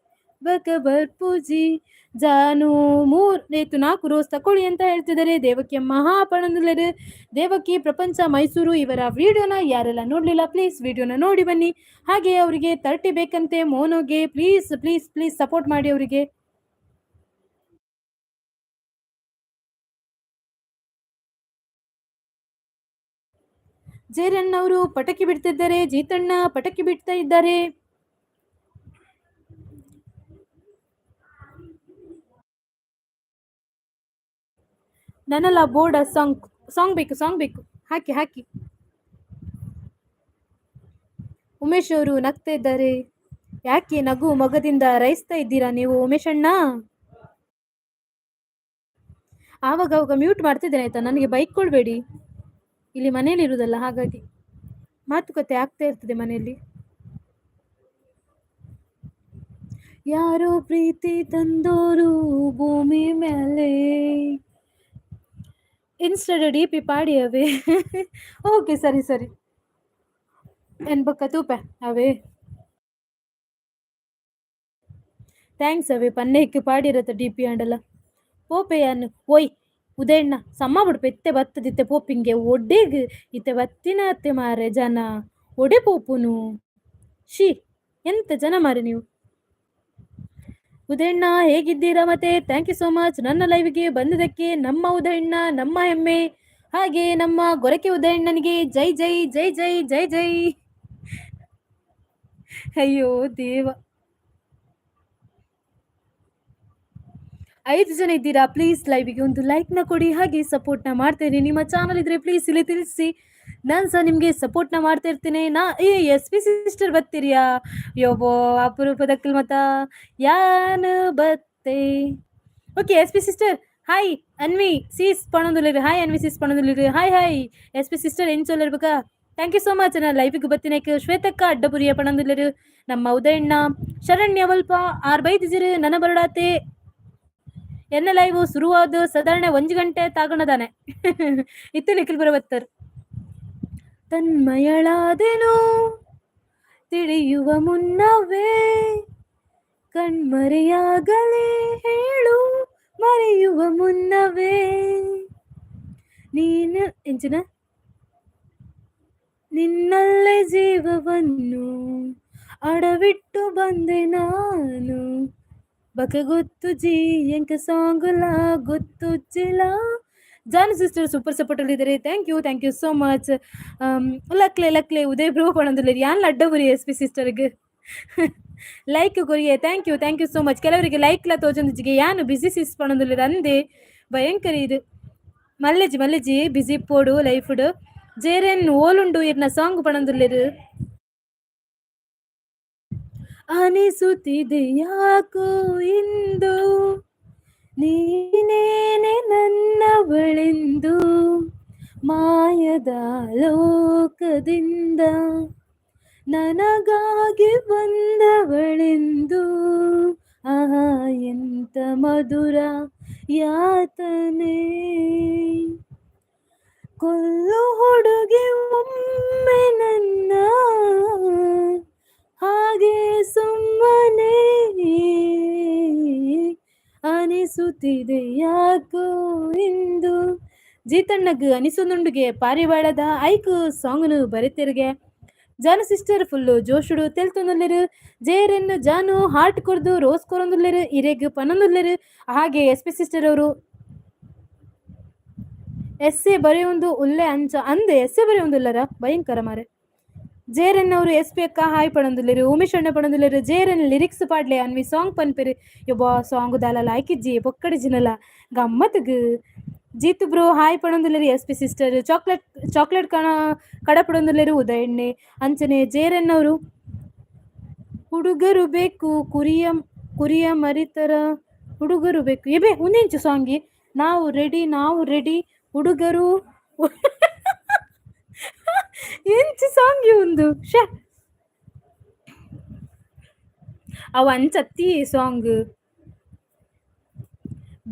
ಬಕ ಬರ್ಪುಜಿ. ಜಾನು 3 ನೇತು 4 ರೋಸ್ ತಕೊಳ್ಳಿ ಅಂತ ಹೇಳ್ತಿದ್ದಾರೆ ದೇವಕಿಯ ಮಹಾಪಣಂದುಲರು. ದೇವಕಿ ಪ್ರಪಂಚ ಮೈಸೂರು ಇವರ ವಿಡಿಯೋನ ಯಾರೆಲ್ಲ ನೋಡಲಿಲ್ಲ ಪ್ಲೀಸ್ ವಿಡಿಯೋನ ನೋಡಿ ಬನ್ನಿ. ಹಾಗೆ ಅವರಿಗೆ 30 ಬೇಕಂತೆ ಮೋನೋಗೆ, please please please support ಮಾಡಿ ಅವರಿಗೆ. ಜೇರಣ್ಣವರು ಪಟಕಿ ಬಿಡ್ತಿದ್ದಾರೆ, ಜೀತಣ್ಣ ಪಟಕಿ ಬಿಡ್ತಾ ಇದ್ದಾರೆ. ನನ್ನಲ್ಲ ಬೋರ್ಡ್ ಸಾಂಗ್ ಸಾಂಗ್ ಬೇಕು, ಸಾಂಗ್ ಬೇಕು, ಹಾಕಿ ಹಾಕಿ. ಉಮೇಶ್ ಅವರು ನಗ್ತಾ ಇದ್ದಾರೆ, ಯಾಕೆ ನಗು ಮೊಗದಿಂದ ರೈಸ್ತಾ ಇದ್ದೀರಾ ನೀವು ಉಮೇಶ್ ಅಣ್ಣ? ಆವಾಗ ಅವಾಗ ಮ್ಯೂಟ್ ಮಾಡ್ತಿದ್ದೇನೆ ಆಯ್ತಾ, ನನಗೆ ಬೈಕ್ ಕೊಡಬೇಡಿ, ಇಲ್ಲಿ ಮನೇಲಿ ಇರುವುದಲ್ಲ ಹಾಗಾಗಿ ಮಾತುಕತೆ ಆಗ್ತಾ ಇರ್ತದೆ ಮನೆಯಲ್ಲಿ. ಯಾರೋ ಪ್ರೀತಿ ತಂದೋರು ಭೂಮಿ ಮೇಲೆ. ಇನ್ಸ್ಟಾದ ಡಿ ಪಿ ಪಾಡಿ ಅವೇ. ಓಕೆ ಸರಿ ಸರಿ, ಎನ್ ಬೊಕ್ಕ ತೂಪೆ ಅವೇ. Thanks ಅವೇ ಪನ್ನೆಕ್ ಪಾಡಿರತ್ತ ಡಿ ಪಿ ಅಂಡಲ. ಪೋಪೆ ಯಾನ್ ಓಯ್ ಉದಯಣ್ಣ ಸಮ್ಮ ಬುಡ್ಪ ಇತ್ತೆ ಬತ್ತದಿತ್ತೆ ಪೋಪಿಂಗೆ ಒಡೆಗ್ ಇತ್ತೆ ಬತ್ತಿನ ಅತ್ತೆ ಮಾರೆ ಜನ ಒಡೆ ಪೋಪುನು, she ಎಂತ ಜನ ಮಾರೆ ನೀವು. ಉದಯಣ್ಣ ಹೇಗಿದ್ದೀರಾ ಮತ್ತೆ? Thank you so much ನನ್ನ ಲೈವ್ಗೆ ಬಂದಿದ್ದಕ್ಕೆ. ನಮ್ಮ ಉದಯಣ್ಣ ನಮ್ಮ ಹೆಮ್ಮೆ, ಹಾಗೆ ನಮ್ಮ ಗೊರಕೆ ಉದಯಣ್ಣನಿಗೆ ಜೈ ಜೈ ಜೈ ಜೈ ಜೈ ಜೈ. ಅಯ್ಯೋ ದೇವ. 5 ಜನ ಇದ್ದೀರಾ, ಪ್ಲೀಸ್ ಲೈವಿಗೆ ಒಂದು ಲೈಕ್ನ ಕೊಡಿ, ಹಾಗೆ ಸಪೋರ್ಟ್ನ ಮಾಡ್ತೇನೆ. ನಿಮ್ಮ ಚಾನಲ್ ಇದ್ರೆ ಪ್ಲೀಸ್ ಇಲ್ಲಿ ತಿಳಿಸಿ, ನಾನು ಸಹ ನಿಮಗೆ ಸಪೋರ್ಟ್ನ ಮಾಡ್ತಾ ಇರ್ತೇನೆ. ನಾ ಏ S P sister ಬರ್ತೀರಿಯಾ? ಯೋಬೋ ಅಪರೂಪದಕ್ಕಲ್ ಮತ ಯಾನು ಬತ್ತೆ. Okay S P sister hi Anvi sis ಪಣೊಂದುಲ್ಲೆರ್ hi Anvi Sis ಪಣೊಂದುಲ್ಲೆರ್ hi hi S P sister ಎಂಚೊಲ್ಲೆರ್ thank you so much ನಾ ಲೈವಿಗೆ ಬತ್ತಿನಕ್ಕೆ. ಶ್ವೇತಕ್ಕ ಅಡ್ಡಪುರಿಯ ಪಣೊಂದುಲ್ಲೆರ್ ನಮ್ಮ ಉದಯಣ್ಣ ಶರಣ್ಯ ವಲ್ಪ ಆರ್ ಬೈದಿಜಿರು ನನ ಬರಡಾತೆ. ಎನ್ನ ಲೈವ್ ಶುರುವಾದ ಸಾಧಾರಣ 1 ಗಂಟೆ ತಾಗಣದಾನೆ ಇತ್ತು ನಿಖಿಲ್ ಬರ ಬತ್ತರ್. ತನ್ಮಯಳಾದೆನೋ ತಿಳಿಯುವ ಮುನ್ನವೇ ಕಣ್ಮರೆಯಾಗಲೇ ಹೇಳು ಮರೆಯುವ ಮುನ್ನವೇ ನೀನು ಎಂಚಿನ ನಿನ್ನಲ್ಲೇ ಜೀವವನ್ನು ಅಡವಿಟ್ಟು ಬಂದೆ ನಾನು ಬಕ ಗೊತ್ತು ಜಿ ಎಂಕ ಸಾಂಗುಲ ಗೊತ್ತು ಜಿಲ. ಜಾನು sister super support ಅಲ್ಲಿ ಇದ್ದಾರೆ, thank you thank you so much. ಲಕ್ಲೆ ಲಕ್ಲೆ Uday bro ಪಣೊಂದುಲ್ಲೆರ್ ಯಾನ್ ಅಡ್ಡಬುರಿ ಎಸ್ ಪಿ ಸಿಸ್ಟರ್ಗೆ ಲೈಕ್ ಕೊರಿಯೆ, thank you thank you so much. ಕೆಲವರಿಗೆ ಲೈಕ್ಲ ತೋಜೊಂದಿಜ್ಜಿಗೆ ಯಾನು ಬಿಸಿ ಸಿಸ್ ಪಣೊಂದುಲ್ಲೆರ್ ಅಂದೆ ಭಯಂಕರ ಇದು ಮಲ್ಲೆಜಿ ಮಲ್ಲೆಜಿ ಬಿಸಿ ಪೋಡು ಲೈಫ್ಡ್ ಜೇರೆನ್ ಓಲುಂಡು ಇರ್ನ ಸಾಂಗ್ ಪಣೊಂದುಲ್ಲೆರ್. ಅನಿಸುತ್ತಿದೆ ಯಾಕೋ ಇಂದು ನೀನೇನೆ ನನ್ನವಳೆಂದು ಮಾಯದ ಲೋಕದಿಂದ ನನಗಾಗಿ ಬಂದವಳೆಂದು ಆಹಾ ಎಂತ ಮಧುರ ಯಾತನೆ ಕೊಲ್ಲು ಹುಡುಗಿ ಒಮ್ಮೆ ನನ್ನ ಹಾಗೆ ಸುಮ್ಮನೆ ಅನಿಸುತ್ತಿದೆ ಯಾಕೋ ಇಂದು. ಜೀತಣ್ಣಗ್ ಅನಿಸೊಂದುಂಡುಗೆ ಪಾರಿವಾಳದ ಐಕ್ ಸಾಂಗ್ನು ಬರೆತೆರ್ಗೆ. ಜಾನು ಸಿಸ್ಟರ್ ಫುಲ್ಲು ಜೋಶುಡು ತೆಲ್ತೊಂದುಲ್ಲೆರ್. ಜೇರೆನ್ ಜಾನು ಹಾರ್ಟ್ ಕೊರ್ದು ರೋಸ್ ಕೊರೊಂದುಲ್ಲೆರ್ ಇರೆಗ್ ಪನೊಂದುಲ್ಲೆರ್. ಹಾಗೆ S P sister ಅವರು ಎಸ್ ಎ ಬರೆಯೊಂದು ಉಲ್ಲೆ ಅಂಚ ಅಂದೆ ಎಸ್ ಎ ಬರೆಯೊಂದುಲ್ಲರ ಭಯಂಕರ ಮಾರೆ. ಜೇರನ್ ಅವರು ಎಸ್ ಪಿ ಅಕ್ಕ ಹಾಯ್ ಪಣೊಂದುಲ್ಲೆರ್. ಉಮೇಶ್ ಅಣ್ಣ ಪಣೊಂದುಲ್ಲೆರ್ ಜೇರನ್ ಲಿರಿಕ್ಸ್ ಪಾಡ್ಲೆ ಅನ್ವಿ ಸಾಂಗ್ ಪನ್ಪೆರ್. ಯಬ್ಬಾ ಸಾಂಗ್ ದಾಲ ಲಾಯ್ಕಿಜ್ಜಿ ಪೊಕ್ಕಡಿ ಜಿನಲ ಗಮ್ಮತ್ಗ್. ಜೀತು ಬ್ರೋ ಹಾಯ್ ಪಣೊಂದುಲ್ಲೆರ್ S P sister. Chocolate chocolate ಕಣ ಕಡಪಡೊಂದುಲ್ಲೆರ್ ಉದಯಣ್ಣೆ. ಅಂಚನೆ ಜೇರನ್ ಅವರು ಹುಡುಗರು ಬೇಕು ಕುರಿಯ ಕುರಿಯ ಮರಿತರ ಹುಡುಗರು ಬೇಕು ಎಬೆ ಉಂದೆಂಚು ಸಾಂಗಿ ನಾವು ರೆಡಿ ನಾವು ರೆಡಿ ಹುಡುಗರು ಎಂಚು ಸಾಂಗಿ ಉಂದು ಶ್ಯಾ ಅವು ಅಂಚತ್ತಿ ಸಾಂಗ್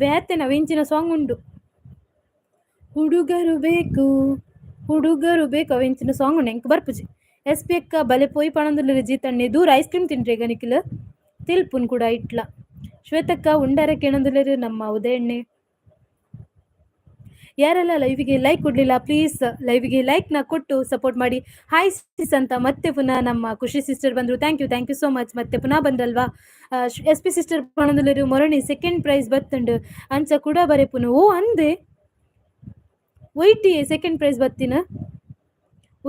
ಬೇತೆ ಅವೆಂಚಿನ ಸಾಂಗ್ ಉಂಡು. ಹುಡುಗರು ಬೇಕು ಹುಡುಗರು ಬೇಕು ಅವೆಂಚಿನ ಸಾಂಗ್ ಉಂಡು ಎಂಕ್ ಬರ್ಪುಜಿ. ಎಸ್ ಪಿ ಅಕ್ಕ ಬಲೆ ಪೋಯಿ ಪಣೊಂದುಲ್ಲೆರ್ ಜೀತಣ್ಣೆ ದೂರ ಐಸ್ ಕ್ರೀಮ್ ತಿನ್ರೆಗ ನಿಖಿಲ್ ತಿಲ್ಪುನ್ ಕೂಡ ಇಟ್ಲ. ಶ್ವೇತಕ್ಕ ಉಂಡಾರ ಕೇಣೊಂದುಲ್ಲೆರ್ ನಮ್ಮ ಉದಯಣ್ಣೆ. ಯಾರೆಲ್ಲ ಲೈವಿಗೆ ಲೈಕ್ ಕೊಡಲಿಲ್ಲ ಪ್ಲೀಸ್ ಲೈವಿಗೆ ಲೈಕ್ನ ಕೊಟ್ಟು ಸಪೋರ್ಟ್ ಮಾಡಿ. ಹಾಯ್ ಸಿಸ್ ಅಂತ ಮತ್ತೆ ಪುನಃ ನಮ್ಮ ಖುಷಿ ಸಿಸ್ಟರ್ ಬಂದರು, thank you thank you so much. ಮತ್ತೆ ಪುನಃ ಬಂದ್ರಲ್ವಾ. S P sister ಪಣೊಂದುಲ್ಲೆರ್ ಮೊರಣಿ second prize ಬತ್ತುಂಡು ಅಂಚ ಕೂಡ ಬರೆಪುನು ಓ ಅಂದೆ ಒಯ್ಟಿ ಸೆಕೆಂಡ್ ಪ್ರೈಸ್ ಬತ್ತಿನ.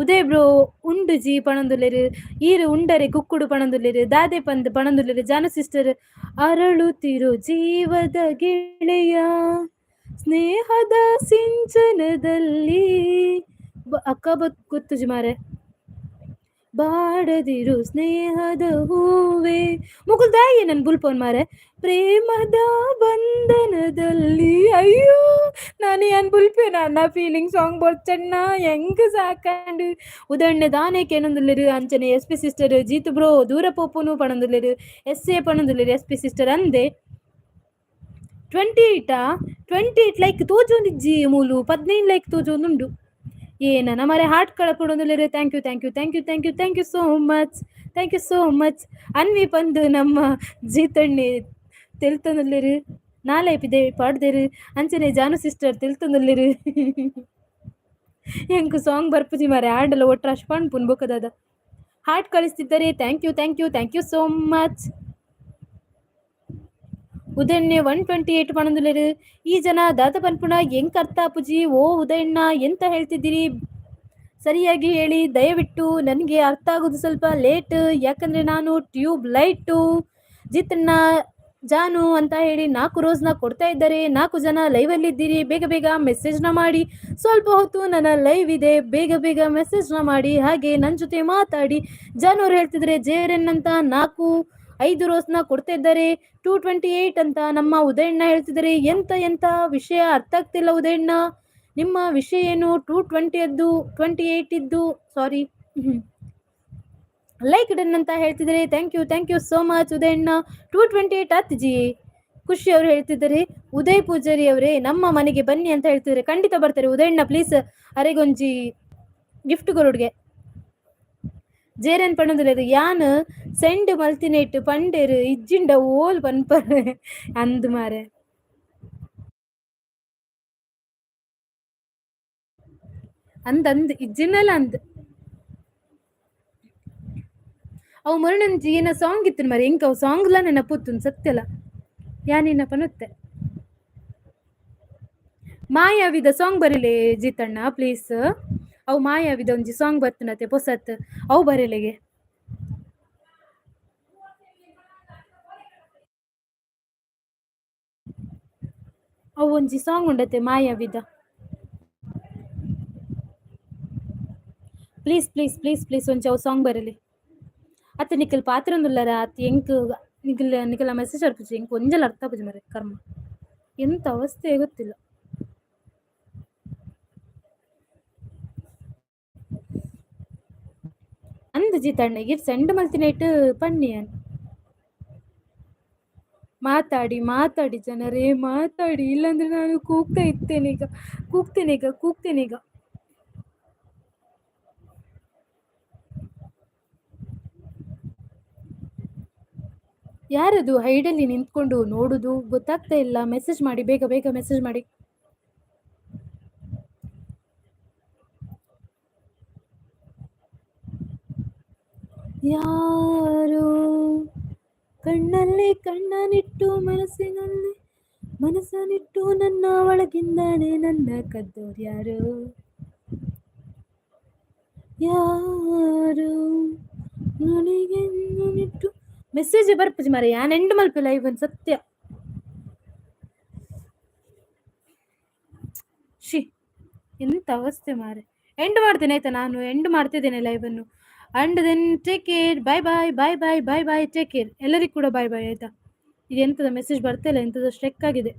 ಉದಯ್ ಬ್ರೋ ಉಂಡು ಜಿ ಪಣೊಂದುಲ್ಲೆರ್ ಈರ್ ಉಂಡರೆ ಕುಕ್ಕುಡು ಪಣೊಂದುಲ್ಲೆರ್ ದಾದೆ ಪಂದ್ ಪಣೊಂದುಲ್ಲೆರ್. ಜಾನು ಸಿಸ್ಟರ್ ಅರಳುತ್ತಿರು ಜೀವದ ಗೆಳೆಯ ಸ್ನೇಹದ ಸಿಂಚನದಲ್ಲಿ ಅಕ್ಕ ಗೊತ್ತುಜಿ ಮಾರೆ ಬಾಡದಿರು ಸ್ನೇಹದ ಹೂವೆ ಮುಗುಲ್ ದಾಯಿ ನನ್ ಬುಲ್ಪೋನ್ ಮಾರೆ ಪ್ರೇಮದ ಬಂಧನದಲ್ಲಿ. ಅಯ್ಯೋ ನಾನು ಏನ್ ಬುಲ್ಪೆ ನನ್ನ ಫೀಲಿಂಗ್ ಸಾಂಗ್ ಬೊರ್ಚಣ್ಣ ಹೆಂಗ್ ಸಾಕಂಡು. ಉದಣ್ಣೆ ದಾನೆ ಕೇನೊಂದುಲ್ಲೆರ್. ಅಂಚನೆ S P sister Jeetu bro ದೂರ ಪೋಪುನು ಪಣೊಂದುಲ್ಲೆರ್. ಎಸ್ ಎ ಪಣೊಂದುಲ್ಲೆರ್ S P sister ಅಂದೆ. 28 28 ಲೈಕ್ ತೋಜೊಂದಿಜ್ಜಿ ಮೂಲು 15 ಲೈಕ್ ತೋಜೊಂದುಂಡು. ಏನನ ಮಾರೆ heart ಕಳಪಡೊಂದುಲ್ಲೆರ್, thank you thank you thank you thank you thank you so much thank you so much. Anvi ಪಂದ್ ನಮ್ಮ ಜೀತಣ್ಣೆ ತೆಲ್ತೊಂದುಲ್ಲೆರ್. ನಾಲೆ ಪಿದೆ ಪಾಡ್ದೆರ್. ಅಂಚನೆ ಜಾನು ಸಿಸ್ಟರ್ ತೆಲ್ತೊಂದುಲ್ಲೆರ್. ಎಂಕ್ ಸಾಂಗ್ ಬರ್ಪುಜಿ ಮಾರೆ ಆಂಡಲ ಒಟ್ರಾಶ್ ಪನ್ಪುನ್ ಬೊಕದಾದ. ಹಾರ್ಟ್ ಕಳಿಸ್ತಿದ್ದಾರೆ, thank you thank you thank you so much. ಉದಯಣ್ಣೆ 128 ಪಣೊಂದುಲ್ಲೆರ್. ಈ ಜನ ದಾದ ಪನ್ಪುನ ಎಂಕ್ ಅರ್ಥ ಆಪುಜಿ. ಓ ಉದಯಣ್ಣ ಎಂತ ಹೇಳ್ತಿದ್ದೀರಿ ಸರಿಯಾಗಿ ಹೇಳಿ ದಯವಿಟ್ಟು, ನನಗೆ ಅರ್ಥ ಆಗೋದು ಸ್ವಲ್ಪ ಲೇಟ್, ಯಾಕಂದ್ರೆ ನಾನು ಟ್ಯೂಬ್ ಲೈಟು. ಜೀತಣ್ಣ ಜಾನು ಅಂತ ಹೇಳಿ 4 ರೋಸ್ನ ಕೊಡ್ತಾ ಇದ್ದಾರೆ. 4 ಜನ ಲೈವಲ್ಲಿದ್ದೀರಿ, ಬೇಗ ಬೇಗ ಮೆಸೇಜ್ನ ಮಾಡಿ. ಸ್ವಲ್ಪ ಹೊತ್ತು ನನ್ನ ಲೈವ್ ಇದೆ, ಬೇಗ ಬೇಗ ಮೆಸೇಜ್ನ ಮಾಡಿ, ಹಾಗೆ ನನ್ನ ಜೊತೆ ಮಾತಾಡಿ. ಜಾನು ಅವರು ಹೇಳ್ತಿದ್ರೆ ಜೆ ಆರ್ ಎನ್ ಅಂತ 4 5 ರೋಸ್ನ ಕೊಡ್ತಾ ಇದ್ದಾರೆ. 228 ಅಂತ ನಮ್ಮ ಉದಯಣ್ಣ ಹೇಳ್ತಿದ್ದಾರೆ. ಎಂತ ಎಂತ ವಿಷಯ ಅರ್ಥ ಆಗ್ತಿಲ್ಲ ಉದಯಣ್ಣ, ನಿಮ್ಮ ವಿಷಯ ಏನು? 220 28 ಇದ್ದು, ಸಾರಿ. ಲೈಕ್ ಡನ್ ಅಂತ ಹೇಳ್ತಿದ್ದಾರೆ. Thank you, thank you so much Udayanna. 228 ಆತ್ಜಿ. ಖುಷಿ ಅವರು ಹೇಳ್ತಿದ್ದಾರೆ. ಉದಯ್ ಪೂಜಾರಿ ಅವರೇ ನಮ್ಮ ಮನೆಗೆ ಬನ್ನಿ ಅಂತ ಹೇಳ್ತಿದ್ದಾರೆ. ಖಂಡಿತ ಬರ್ತಾರೆ ಉದಯಣ್ಣ, ಪ್ಲೀಸ್ ಅರೆಗೊಂಜಿ ಗಿಫ್ಟ್ ಕೊರೊಡ್ಗೆ. ಜೇರನ್ ಪಣೊಂದುಲ್ಲೆರ್ ಯಾನ್ ಸೆಂಡ್ ಮಲ್ತಿನೇಟ್ ಪಂಡೇರ್ ಇಜ್ಜಿಂಡ ಓಲ್ ಪನ್ಪರ್ ಅಂದ್ ಮಾರೆ. ಅಂದ್ ಅಂದ್ ಇಜ್ಜಿಂಡಲ ಅಂದ್. ಅವು ಮೊರಣೊಂಜಿ ಏನ ಸಾಂಗ್ ಇತ್ತು ಮಾರೆ, ಎಂಕ್ ಅವು ಸಾಂಗ್ಲ ನೆನಪುತ್ತುಂಡು ಸತ್ಯಲ. ಯಾನಿನ್ನ ಪನೊತ್ತೆ. ಮಾಯಾವಿದ ಸಾಂಗ್ ಬರಲೆ ಜೀತಣ್ಣ ಪ್ಲೀಸ್. ಅವು ಮಾಯಾವಿದ ಒಂಜಿ ಸಾಂಗ್ ಬತ್ತುನತೆ ಪೊಸತ್ ಅವು ಬರಲೆಗೆ. ಅವು ಒಂಜಿ ಸಾಂಗ್ ಉಂಡತೆ ಮಾಯಾವಿದ. ಪ್ಲೀಸ್ ಪ್ಲೀಸ್ ಪ್ಲೀಸ್ ಪ್ಲೀಸ್ ಒಂಜಿ ಅವು ಸಾಂಗ್ ಬರಲಿ. ಅತ್ತ ನಿಕಲ್ ಪಾತೆರೊಂದುಲ್ಲರ ಅತ್ ಎಂಕ್ ನಿಕಲ್ ನಿಕಲ್ನ ಮೆಸೇಜ್ ಬರ್ಪುಜಿ, ಎಂಕ್ ಒಂಜಲ ಅರ್ಥ ಆಪುಜಿ ಮಾರ್ರೆ ಕರ್ಮ. ಎಂತ ಅವಸ್ಥೆ ಗೊತ್ತಿಲ್ಲ. ಅಂದ್ ಜೀತಣ್ಣ ಈರ್ ಸೆಂಡ್ ಮಲ್ತಿನೈಟ್ ಪನ್ನಿ ಯಾನ್. ಮಾತಾಡಿ ಮಾತಾಡಿ ಜನರೇ ಮಾತಾಡಿ, ಇಲ್ಲಾಂದ್ರೆ ನಾನು ಕೂಗ್ತಾ ಇರ್ತೇನೆ ಈಗ, ಕೂಗ್ತೇನೆ ಈಗ, ಕೂಗ್ತೇನೆ ಈಗ. ಯಾರದು ಹೈಡಲ್ಲಿ ನಿಂತ್ಕೊಂಡು ನೋಡುದು ಗೊತ್ತಾಗ್ತಾ ಇಲ್ಲ. ಮೆಸೇಜ್ ಮಾಡಿ, ಬೇಗ ಬೇಗ ಮೆಸೇಜ್ ಮಾಡಿ. ಯಾರು ಕಣ್ಣಲ್ಲಿ ಕಣ್ಣನಿಟ್ಟು ಮನಸ್ಸಿನಲ್ಲಿ ಮನಸ್ಸನಿಟ್ಟು ನನ್ನ ಒಳಗಿಂದಾನೆ ನನ್ನ ಕದ್ದೋರು ಯಾರು, ಯಾರು ನನಗೆಂದು ಮೆಸೇಜ್ ಬರ್ಪುಜಿ ಮಾರ್ರೆ, ಯಾನ್ ಎಂಡ್ ಮಲ್ಪೆ ಲೈವ್ ಸತ್ಯ. She ಎಂತ ಅವಸ್ಥೆ ಮಾರೆ. ಎಂಡ್ ಮಾಡ್ತೇನೆ ಆಯ್ತಾ, ನಾನು ಎಂಡ್ ಮಾಡ್ತಿದ್ದೇನೆ ಲೈವನ್ನು. And then take care, bye bye bye bye bye bye, take care. ಎಲ್ಲರಿಗೂ ಕೂಡ ಬಾಯ್ ಬಾಯ್ ಆಯ್ತಾ. ಇದು ಎಂತದ ಮೆಸೇಜ್ ಬರ್ತಿಲ್ಲ, ಎಂತದ ಸ್ಟ್ರೆಕ್ ಆಗಿದೆ.